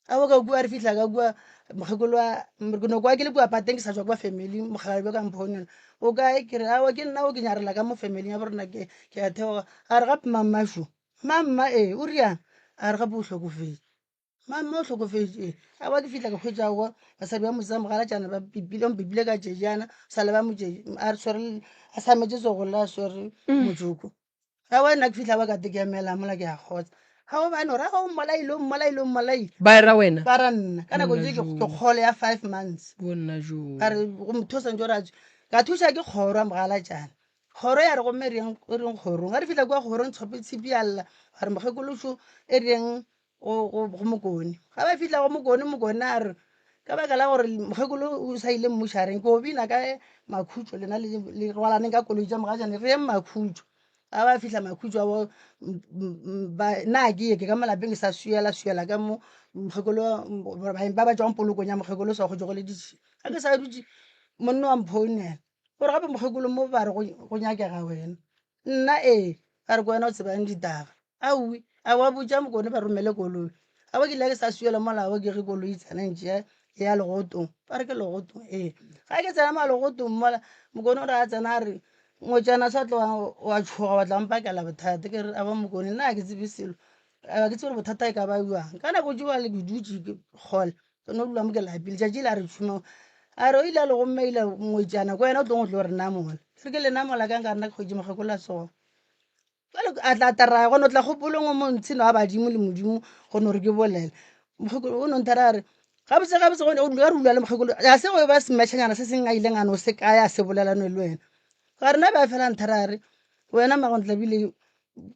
a bo ka kua re fihla ka kua mokgekolo a ke no kwa ke le kua pateng ke sa tšwa kua family mokgalabje ka mphounela o kae ke re aowa ke nna o ke nyarela ka mo family ya borena ke ke a theoga a re gape mammašo mamma ee o riang a re gape o hlokofetše mamma o hlokofetše ee aowa ke fihla ke hwetša aowa basadi ba motse mogalatšana ba pipile mpipile ka tšejana sa le ba motše a swere a sametše tsogo la swere motsoko aowa nna ke fihla ba ka te ke emela mola ke a kgotsa ga o bane gore ga o mmolaile o mmolaile o mmolaile Ba era wena? Ba ra nna ka nako tše ke Bonna ke kgolo ya 5 months Bonna joo. ka re go motho o swantse gore a tswe ka thuša ke kgoro ya mogalatšana kgoro ya re gomme re yeng e reng kgorong ga re fihla kua kgorong tshope tshipi ya lla ba re mokgekološo e reng go go go mokone ga ba fihla go mokone mokone a re ka baka la gore mokgekolo o sa ile mmušareng ke o bina ka makhutšo lena le le rwalaneng ka koloi tša mogajane re yeng makhutšo ga ba fihla makhutšo a bo ba nna ke ye ke ka mo lapeng ke sa swiela swiela ka mo mokgekolo baeng ba ba tšwang polokong ya mokgekolo sa kgotse go le ditšhila ga ke sa dutše monna wa mphounela gore gape mokgekolo mo ba re go nyakega wena nna ee ba re ke wena o tsebang ditaba Aowi, a wa botša Mokone ba romele koloi. A wa ke ile ke sa swiela mola awa ke ge koloi tsena ntše e ya legotong. Ba re ke legotong ee. Ga ke tsena ma legotong mola Mokone o re a tsena a re ngwetšana sa tloga wa tšhoga wa tla mpakela bothata. Ke re awa Mokone nna ga ke tsebe selo. Ga ke tsebe gore bothata e ka ba bjang. Ka nako tšeo ke dutše ke kgole ke no dula mo ke lapile. Tšatši la re tšhuma a re o ile a le gomme ile ngwetšana ko wena o tlong o tlo re namola. Ke re ke le namola kang ka re nna ke kgwetše mokgekolo a tsoga. Jwale a tla tara go no tla kgopolong o montshino wa badimo le modimo go no re ke bolela mokgekolo o no nthera a re gabotse gabotse go re dula le mokgekolo a se go ba semetšhanyana se seng a ileng a no se kaya a se bolela no le wena ga rena ba fela nthera a re wena magontlabile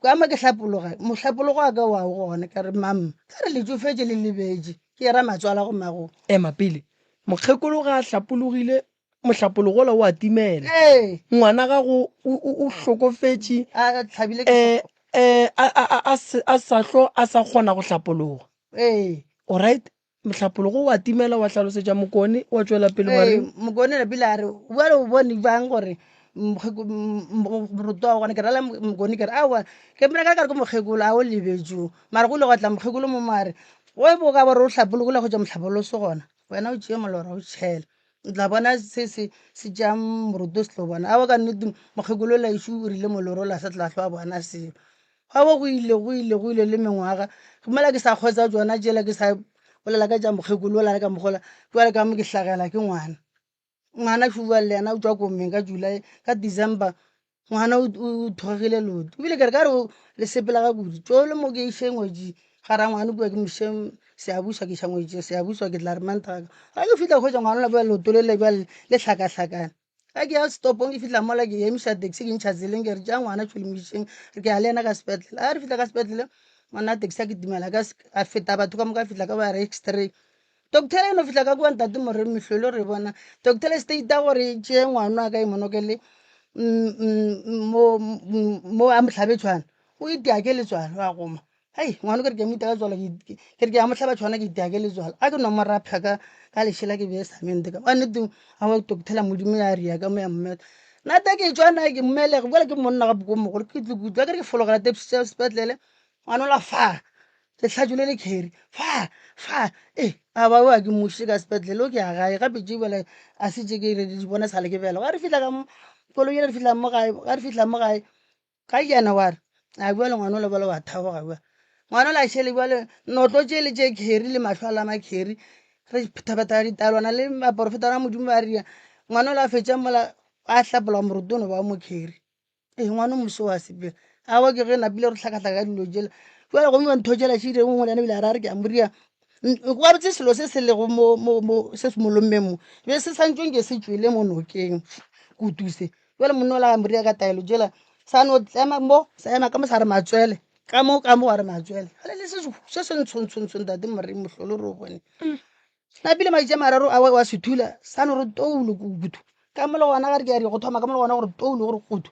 ka mo ke hlapologa mohlapologo wa ka wa o gona ka re mamma ka re le tšofetše le lebetše ke era matswala go mago Ema pele mokgekolo ga a hlapologile mohlapologo ola o a timela. Ee. Ngwana gago o, o, o hlokofetše, A hlabile ke eh, eh, a, a, a, a se, a sa hlo a sa kgona go hlapologa. Ee. Alright, mohlapologo o a timela, wa hlalosetša Mokone, wa tšwela pele wa Ee, reng? Mokone napile a re, bjale o bone bjang gore mokgeko- m- m- moroto wa gona ke rala Mokone ke re aowa ke mmona ka kare ke mokgekolo a o lebetšo mara go ile gwa tla mokgekolo mo mo a re go bo ka ba re o hlapologile go tšwa mohlapologo se gona wena o tšee molora o tšhele o tla bona se se se tšeang moroto se tlo bona awa ka nnete mokgekolo la ešo o rile moloro la sa tla hlwa bona selo awa go ile go ile go ile le mengwaga mola ke sa kgotsa tšona tšela ke sa bolela ka tša mokgekolo la ka mogola jwale ka mo ke hlagela ke ngwana ngwana šuba le yena o tšwa komeng ka July ka December Ngwana o o thogegile leoto ebile ke re ka re le sepela ga kudu tšolo mo ke iše ngwetši ga ra ngwana kua ke moše seabuswa ke iša ngwetši seabuswa ke tla re mantaga ga ke fihla hwetša ngwana la bja leoto le le bja le hlakahlakane ga ke ya stopong ke fihla mola ke emiša taxi ke ntšha tseleng ke re tša ngwana tšhole mo išeng re ke ya le yena ka sepetlele ga re fihla ka sepetlele ngwana taxi a kitimela ka a feta batho ka moka a fihla ka ba re x-ray Doctor e no fihla ka kua ntate more mehlolo re bona doctor e state gore e tšee ngwana wa ka e monokele mo mo a mohlabetšhwana o itia ke letswalo a goma hei ngwana ke re ke mo itia ka letswalo ke re ke a mo hlaba tšhwana ke itia ke letswalo a ke no mo rapha ka ka lešela ke bee samente ka wa nnete a wa doctor modimo ya ria ka mo ya mmeta. Nna te ke tšwa nna ke mmelege bjale ke monna gape ko mogolo ke tle ke utlwa ke re ke fologela taxi tša sepetlele ngwanola fa lehlatšo le le carry fa fa e a ba wa ke mmušitše ka sepetlele o ke ya gae gape tše bjale a se tše ke re di bona sale ke bela ga re fihla ka mo koloi re fihla mo gae ga re fihla mo gae ga yena wa re a bjale ngwana o le bjale wa thaboga bjale ngwana o la šele bjale notlo tše le tše carry le mahlo a la ma carry re phetaphetha ditalwana le baporofeta ba modimo ba ria ngwana o la fetša mola a hlapola morotono ba mo carry Ee, ngwana o moso wa sepela. Aowa ke ge napile re hlakahlaka ka dilo tšela. Jwale gomme ntho tšela še dire ngwe le yena o ile a re a re ke a mo ria. Gabotse selo se se lego mo, mo, mo, se se mo lommeng mo, be se santšwe nke se tšwele mo nokeng, kutu se. Jwale monna ola a mo ria ka taelo tšela, sa no tlema mo, sa ema ka mo sa re matswele, ka mo, ka mo wa re matswele. Jwale le se se se ntshontshontsho ntate Moremi mohlolo re o bone. Napile matšatši a mararo a wa se thula, sa no re toulo kutu. Ka mo le gona ga re ke a re go thoma ka mo le gona gore toulo gore kutu.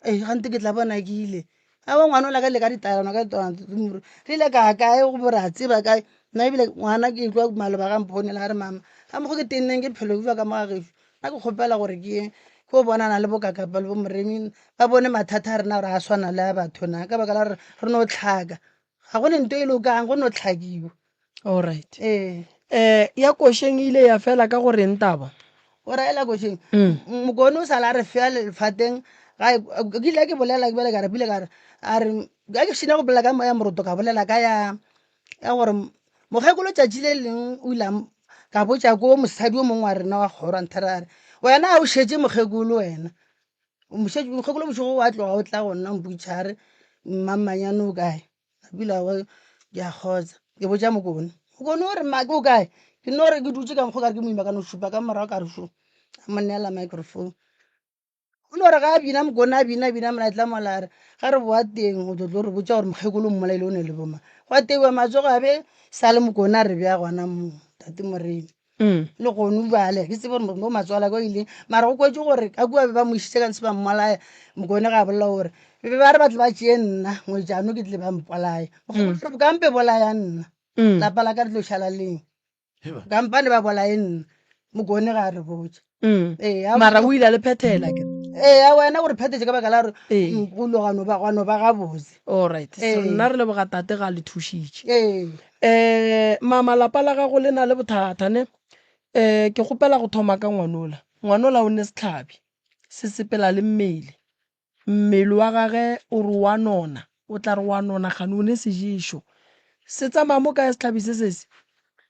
Ee, gante ke tla bona ke ile. Aowa ngwana ola ka ile ka ditaelano ka ditaelano re ile ka kae go bo re a tseba kae. Nna ebile ngwana ke utlwa maloba ga mphounela a re mama ka mokgo ke tenneng ke phelo bua ka mo ga gešo. Nna ke kgopela gore ke ye ke o bonana le bokakapa le bo Moremi ba bone mathata a rena gore a swana le a batho na ka baka la gore re no tlhaka. Ga go ne nto e lokang go no tlhakiwa. Alright. Ee. Eh, ya košeng e ile ya fela ka go reng taba? O ra ela košeng. Mokone o sala a re fea lefateng ga ke ile ke bolela ke bjale ka re pile ka re a re ga ke šina go bolela ka ya moroto ka bolela ka ya ya gore mokgekolo tšatši le leng o ile ka botša ko mosadi o mongwe wa rena wa kgoro a nthera a re wena a o šetše mokgekolo wena mokgekolo bošego wa tloga o tla go nna mpotša a re mmammanyane o kae Pula wa ke a kgotsa ke botša Mokone. Mokone o re mma ke o kae? Ke no re ke dutše ka mokgwa o ka re ke moima ka no šupa ka morago ka re šo. A mo neela microphone. O no re ga a bina Mokone a bina bina molatla mola a re ga re boa teng o tlo tlo re botša gore mokgekolo o mmolaile o ne le bomang. Gwa teiwa matsogo a be sa le Mokone a re bea gona moo Tate Moremi. Le gonu bjale ke tsebe gore mo matswala ka ile mara go kwetse gore ka kua be ba mo išitše ka ntshe ba mmolaya mokone ga a bolela gore be ba re ba tle ba tšee nna ngwetšano ke tle ba mpolaya kampe bolaya nna lapa la ka le tlo šala leng kampane ba bolaye nna mokone ga a re botša Ee, a- mara o ile a le phethela ke ee a wena gore phethetše ka baka la gore go ile gwa no ba gwa no ba gabotse alright so nna re leboga tate ga le thušitše ee um mama lapa la gago le na le bothata ne um ke kgopela go thoma ka ngwanola ngwanola o ne setlhabi se sepela le mmele Mmele wa gage o re wa nona, o tla re wa nona kgane o ne seješo. Se tsamaya mo kae sehlabi se sese?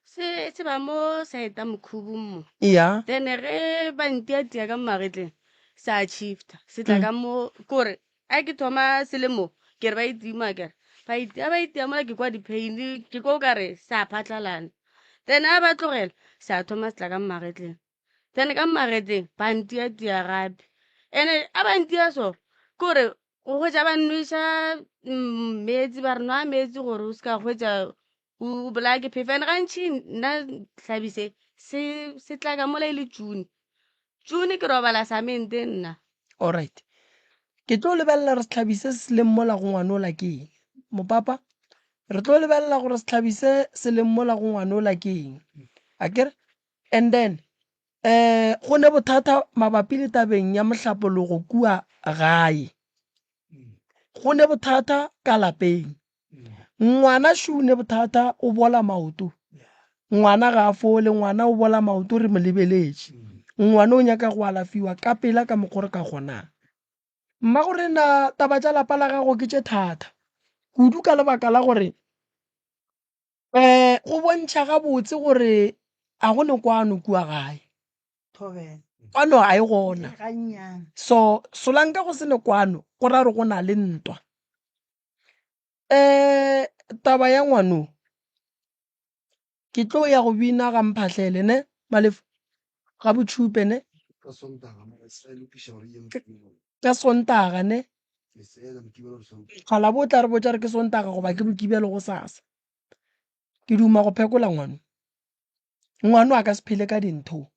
Se se ba mo saeta mokhubung mo. Eya. Then ge ba ntiatia ka mo magetleng sa shifta se tla ka mo kore a ke thoma se le mo ke re ba itima kere ba itia ba itia mola ke kwa di-pain ke kwa o kare sa phatlalana then a ba tlogela sa thoma se tla ka mo magetleng. Then ka magetleng ba ntiatia gape ene a ba ntia so kore go hwetša ba nweša meetse ba re nwa meetse gore o se ka hwetša o bolaya ke phefo and gantši nna hlabi se se se tla ka mola e le June, June ke robala samente nna. Alright ke tlo lebelela gore sehlabi se se leng mola go ngwanola ke eng mopapa re tlo lebelela gore sehlabi se se leng mola go ngwanola ke eng akere And then um go ne bothata mabapi le tabeng ya mohlapologo kua gae. Go ne bothata ka lapeng. Ngwana šo ne bothata o bola maoto. Ngwana ga a fole, ngwana o bola maoto re mo lebeletše. Ngwana o nyaka go alafiwa ka pela ka mokgo re ka kgonang. Mmagorena taba tša lapa la gago ke tše thata kudu ka lebaka la gore Go bontšha gabotse gore a go ne kwano kua gae. Kwano ga e gona. So solanka go se ne kwano go ra gore go na le ntwa. Taba ya ngwano ke tlo ya go bina ga Mphahlele ne Malefu ga Botšhupe ne ka Sontaga ne. Kgalabo o tla re botša re ke Sontaga goba ke Mokibelo gosasa. Ke duma go phekola ngwano. Ngwano a ka se phele ka dintho.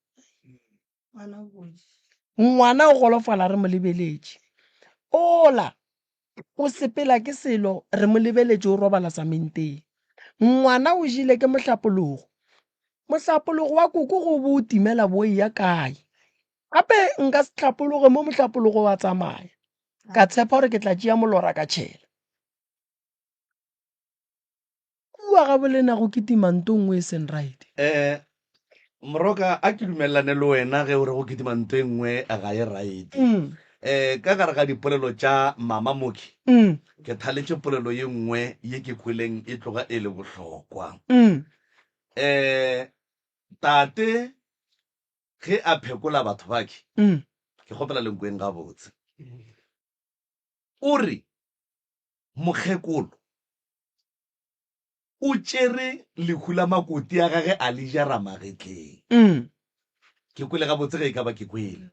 Ngwana o golofala re mo lebeletše. Ola o sepela ke selo re mo lebeletše o robala samenteng. Ngwana o jele ke mohlapologo. Mohlapologo wa koko go bo o timela bo eya kae? Gape nka se hlapologe mo mohlapologo wa tsamaya, ka tshepa gore ke tla tšea molora ka tšhela. Kua ga bolena go kitima nto nngwe e seng right. Eh, Moroka, a ke dumelelane le wena ge o re go kitima nto e nngwe ga e right. Eh, ka gare ga dipolelo tša Mama Moki, ke thaletše polelo ye nngwe ye ke kweleng e tloga e le bohlokwa. Eh, tate ge a phekola batho bake, ke kgopela le nkweng gabotse, o re mokgekolo o tšere lehu la makoti a gage a le jara magetleng. Ke kwele gabotse ge e ka ba ke kwele.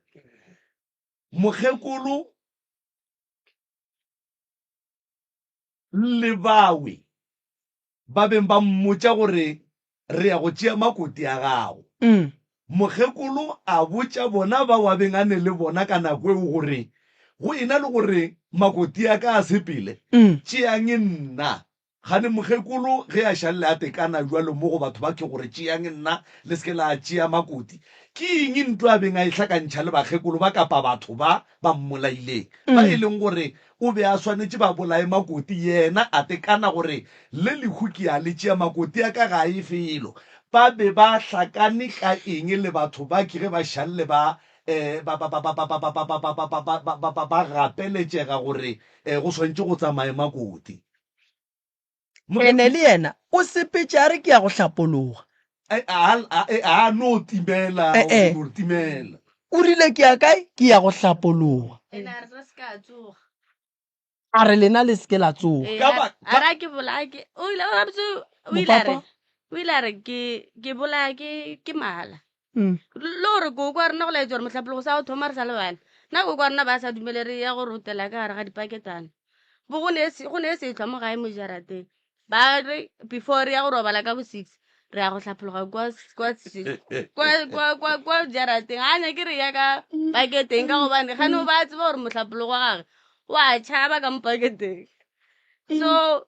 Mokgekolo le bawe ba beng ba mmotša gore re ya go tšea makoti a gago. Mokgekolo a botša bona bao a beng a ne le bona ka nako eo gore, Go e na le gore makoti a ka a sepele, tšeang nna. Kgane mokgekolo ge a šalle a tekana bjalo mo go batho ba ke gore tšeang nna le se ke la tšea makoti. Ke eng ntwa a beng a e hlakantšha le bakgekolo ba kapa batho ba ba mmolaileng ba e leng gore O be a swanetše ba bolaye Makoti, yena a tekana gore le lehu ke a le tšea, Makoti a ka ga a ye felo. Ba be ba hlakane ka eng le batho ba ke ge ba šalle ba ba ba ba ba ba ba ba ba ba ba ba ba ba ba ba ba gapeletšega gore go swanetše go tsamaye Makoti. Ene le yena o sepetše a re ke ya go hlapologa. A no timela, Eh-eh. o no timela. O rile ke ya kae? Ke ya go hlapologa. Ene a re re se ka tsoga. A re lena le se ke la tsoga. Ee, Ka a ba- a re a ke bolaya ke o ile a botse- o ile a re Mopapa? o ile a re ke ke bolaya ke ke mala. Mm. Le gore koko wa rena go laetsa gore mohlapologo sa go thoma re sa le bana. Nna koko wa rena ba sa dumele re ya go rotela ka gare ga dipaketana. Bo go ne se go ne sehlwa mo gae mo jarateng. Ba re before re ya go robala ka bo 6 re ya go hlapologa kwa kwa kwa kwa kwa kwa jarateng. Ga nyake re ya ka paketeng ka gobane gane o ba tseba gore mohlapologo wa gage wa tšhaba ka mo paketeng. So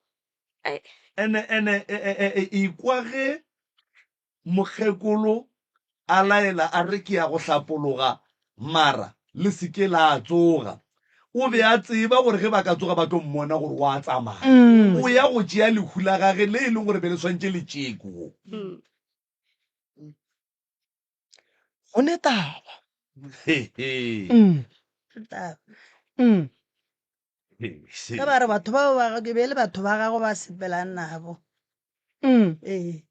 ai Ene ene e, e, e, e, ikwa ge Mokgekolo a laela a re ke ya go hlapologa mara le se ke la tsoga. O be a tseba gore ge ba ka tsoga ba tlo mmona gore o a tsamaya. O ya go tšea lehu la gage le e leng gore be le swantše le tšee koo. Go ne taba. Hehe. Taba. Ge ba re batho bao ba ke be le batho ba gago ba sepelang nabo. Ee.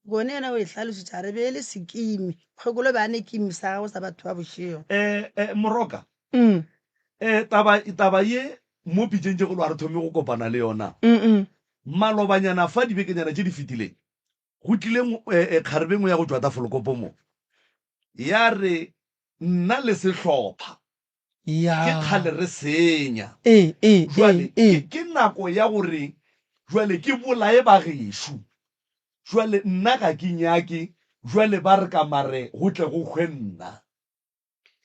Gone yena o e hlalošitše a re be e le sekimi. Kgokolo be a ne kimi sa gagwe sa batho ba bošego. Eh, eh, Moroka. Eh, taba, taba ye mo pitšeng tše kgolo ga re thome go kopana le yona. Malobanyana fa dibekenyana tše di fetileng, go tlile eh, eh, kgarebe nngwe ya go tšwa Tafelkopo mo, ya re nna le sehlopha Ya. ke kgale re senya. Ee, ee, Jwale ee, ee. ke, ke nako ya gore jwale ke bolaye ba gešo. Jwale nna ga ke nyake, jwale ba re ka mare go tle go hwe nna.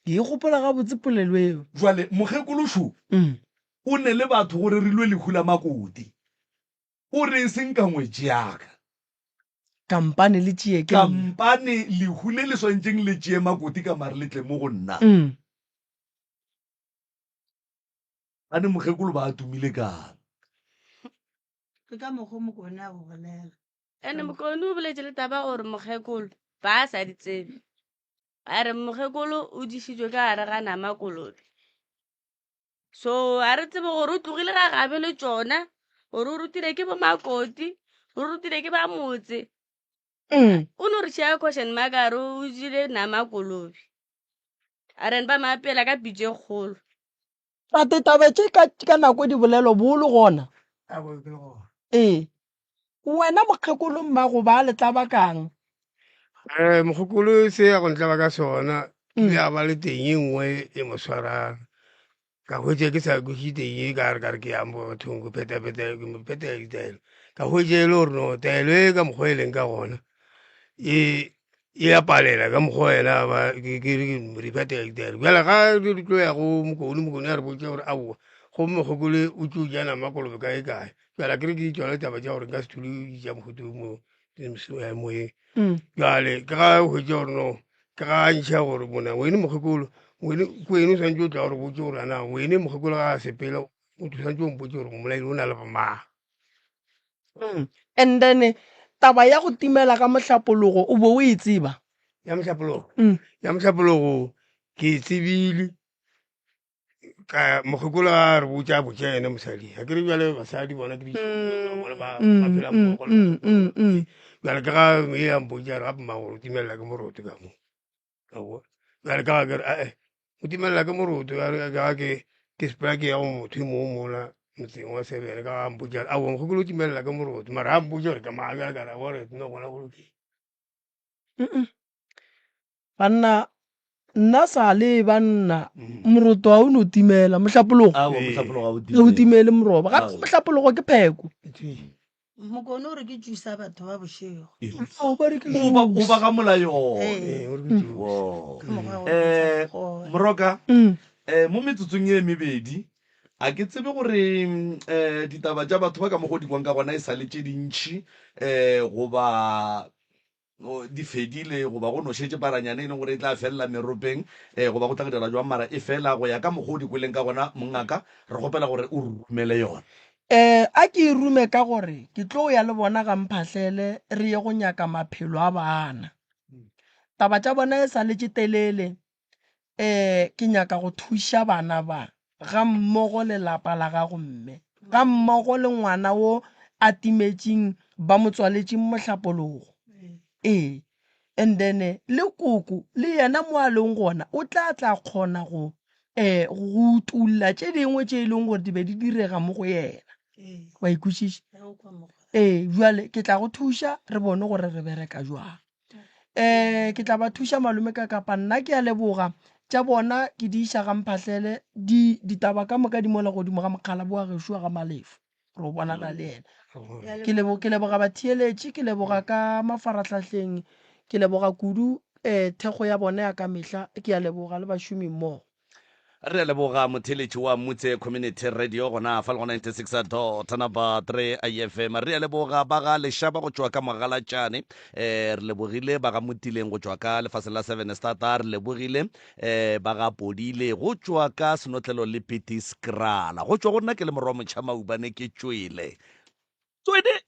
Ke e gopola gabotse polelo eo. Jwale mokgekolo šo Mm. o ne le batho go rerilwe lehu la Makoti. O re e seng ka ngwetši ya ka. Kampane le tšee ke nna. Kampane lehu le le swantšeng le tšee Makoti ka mare le tle mo go nna. Mm. Gane mokgekolo ba tumile kang? Ke ka mokgwa o Mokone a go bolela. Ene Mokone o boletše le taba gore mokgekolo ba sa di tsebe. A re mokgekolo o dišitšwe ka gare ga nama kolobe. So ga re tsebe gore o tlogile ga gabe le tšona, gore o rutile ke bo Makoti, o rutile ke ba motse. O no re šia question mark a re o jele nama kolobe. A re ba mo apeela ka pitša e kgolo. Tate, taba tše ka, ka nako di bolelwa, bo o le gona? Aowa, ke le gona. Ee. Wena mokgekolo mmago ba le tlaba kang? Eh, mokgekolo se ya go ntlaba ka sona, mm. ya ba le teng e nngwe e mo swarang. Ka hwetša ke sa kweše teng e ka re ka re ke ya bathong ke pheta-pheta ke mo phetela ditaelo. Ka hwetša e le gore no taelo e ka mokgwa e leng ka gona e e ya palela ka mokgwa yena ba ke ke re re phetela ditaelo. Bjale ga re tlo ya go Mokone, Mokone a re botša gore aowa go mokgekolo o tlo ja nama kolobe kae kae. Bjale akere ke tšona ditaba tša gore nka se thule tša mohuta o mo moyeng. Bjale ke ga hwetša gore no. Ke ga a ntšha gore mona wene mokgekolo wene ke wene o swantse o tla gore botse gore ana wene mokgekolo ga a sepela o swantse o mpotse gore mmolaile o na le bomang. And then taba ya go timela ka mohlapologo o bo o e tseba? Ya mohlapologo? Ya mohlapologo ke e tsebile ka mokgekolo a re botša a botša yena mosadi a ke re bjale basadi bona ke bona ba ba phela mmogo le bjale ka ga e a mpotša re gape mmago o timelela ke moroto ka mo Aowa. Bjale ka ga ke re ae o timelela ke moroto ka ga ke ke sepela ke ya go motho e mongwe mola motseng wa sebele ka ga a mpotša aowa mokgekolo o timelela ke moroto mara a mpotša gore ke mang bjale ka re aowa re no gona go lokile. Banna nna sa le banna moroto ga o no timela mohlapologo Aowa, mohlapologo ga o ga o timele moroba gape mohlapologo ke pheko Mokone o re ke jusa batho ba bošego. Ao, ba re ke O ba o juice. ba gamola yona. Ee. o re ke juice. Wo. Ka mokgwa wa go Eh, bitsa gona. Moroka, eh, mo metsotsong e mebedi, a ke tsebe gore eh, ditaba tša batho ba ka mokgwa o di kwang ka gona e sa le tše dintši eh, goba di fedile goba go no šetše paranyane e leng gore e tla felela meropeng um goba go tla go dira jwang mara e fela go ya ka mokgwa o di kweleng ka gona mongaka re kgopela gore o romele yona. Um a ke e rume ka gore ke tlo ya le bona ga Mphahlele re ye go nyaka maphelo a bana. Taba tša bona e sa le tše telele um ke nyaka go thuša bana ba ga mmogo le lapa la gago mme ga mmogo le ngwana wo a timetšeng ba mo tswaletšeng mohlapologo. Ee, and then le koko le yena mo a leng gona o tla tla kgona go um go utolla tše dingwe tše e leng gore di be di direga mo go yena. Wa e kwešiša? Ee, bjale ke tla go thuša re bone gore re bereka jwang. Um ke tla ba thuša malome ka kapa nna ke a leboga tša bona ke di iša ga Mphahlele di ditaba ka moka di mola godimo ga mokgalabo wa gešo wa ga Malefo re o bonana le yena. Ke lebo ke leboga batheeletši ke leboga ka mafarahlahleng ke leboga kudu um thekgo ya bona ya ka mehla ke a leboga le bašomi mmogo. Re a leboga motheeletši wa Mutse Community Radio gona fa le go 96 dot number 3 FM. Re a leboga ba ga Lešaba go tšwa ka Mogalatšane. Eh re lebogile ba ga Motileng go tšwa ka lefaseng la Seven Stata. Re lebogile eh ba ga Podile go tšwa ka Senotlelo le Piti Skrala. Go tšwa go nna ke le morwa Motšha Maubane ke tšwele. Tswene!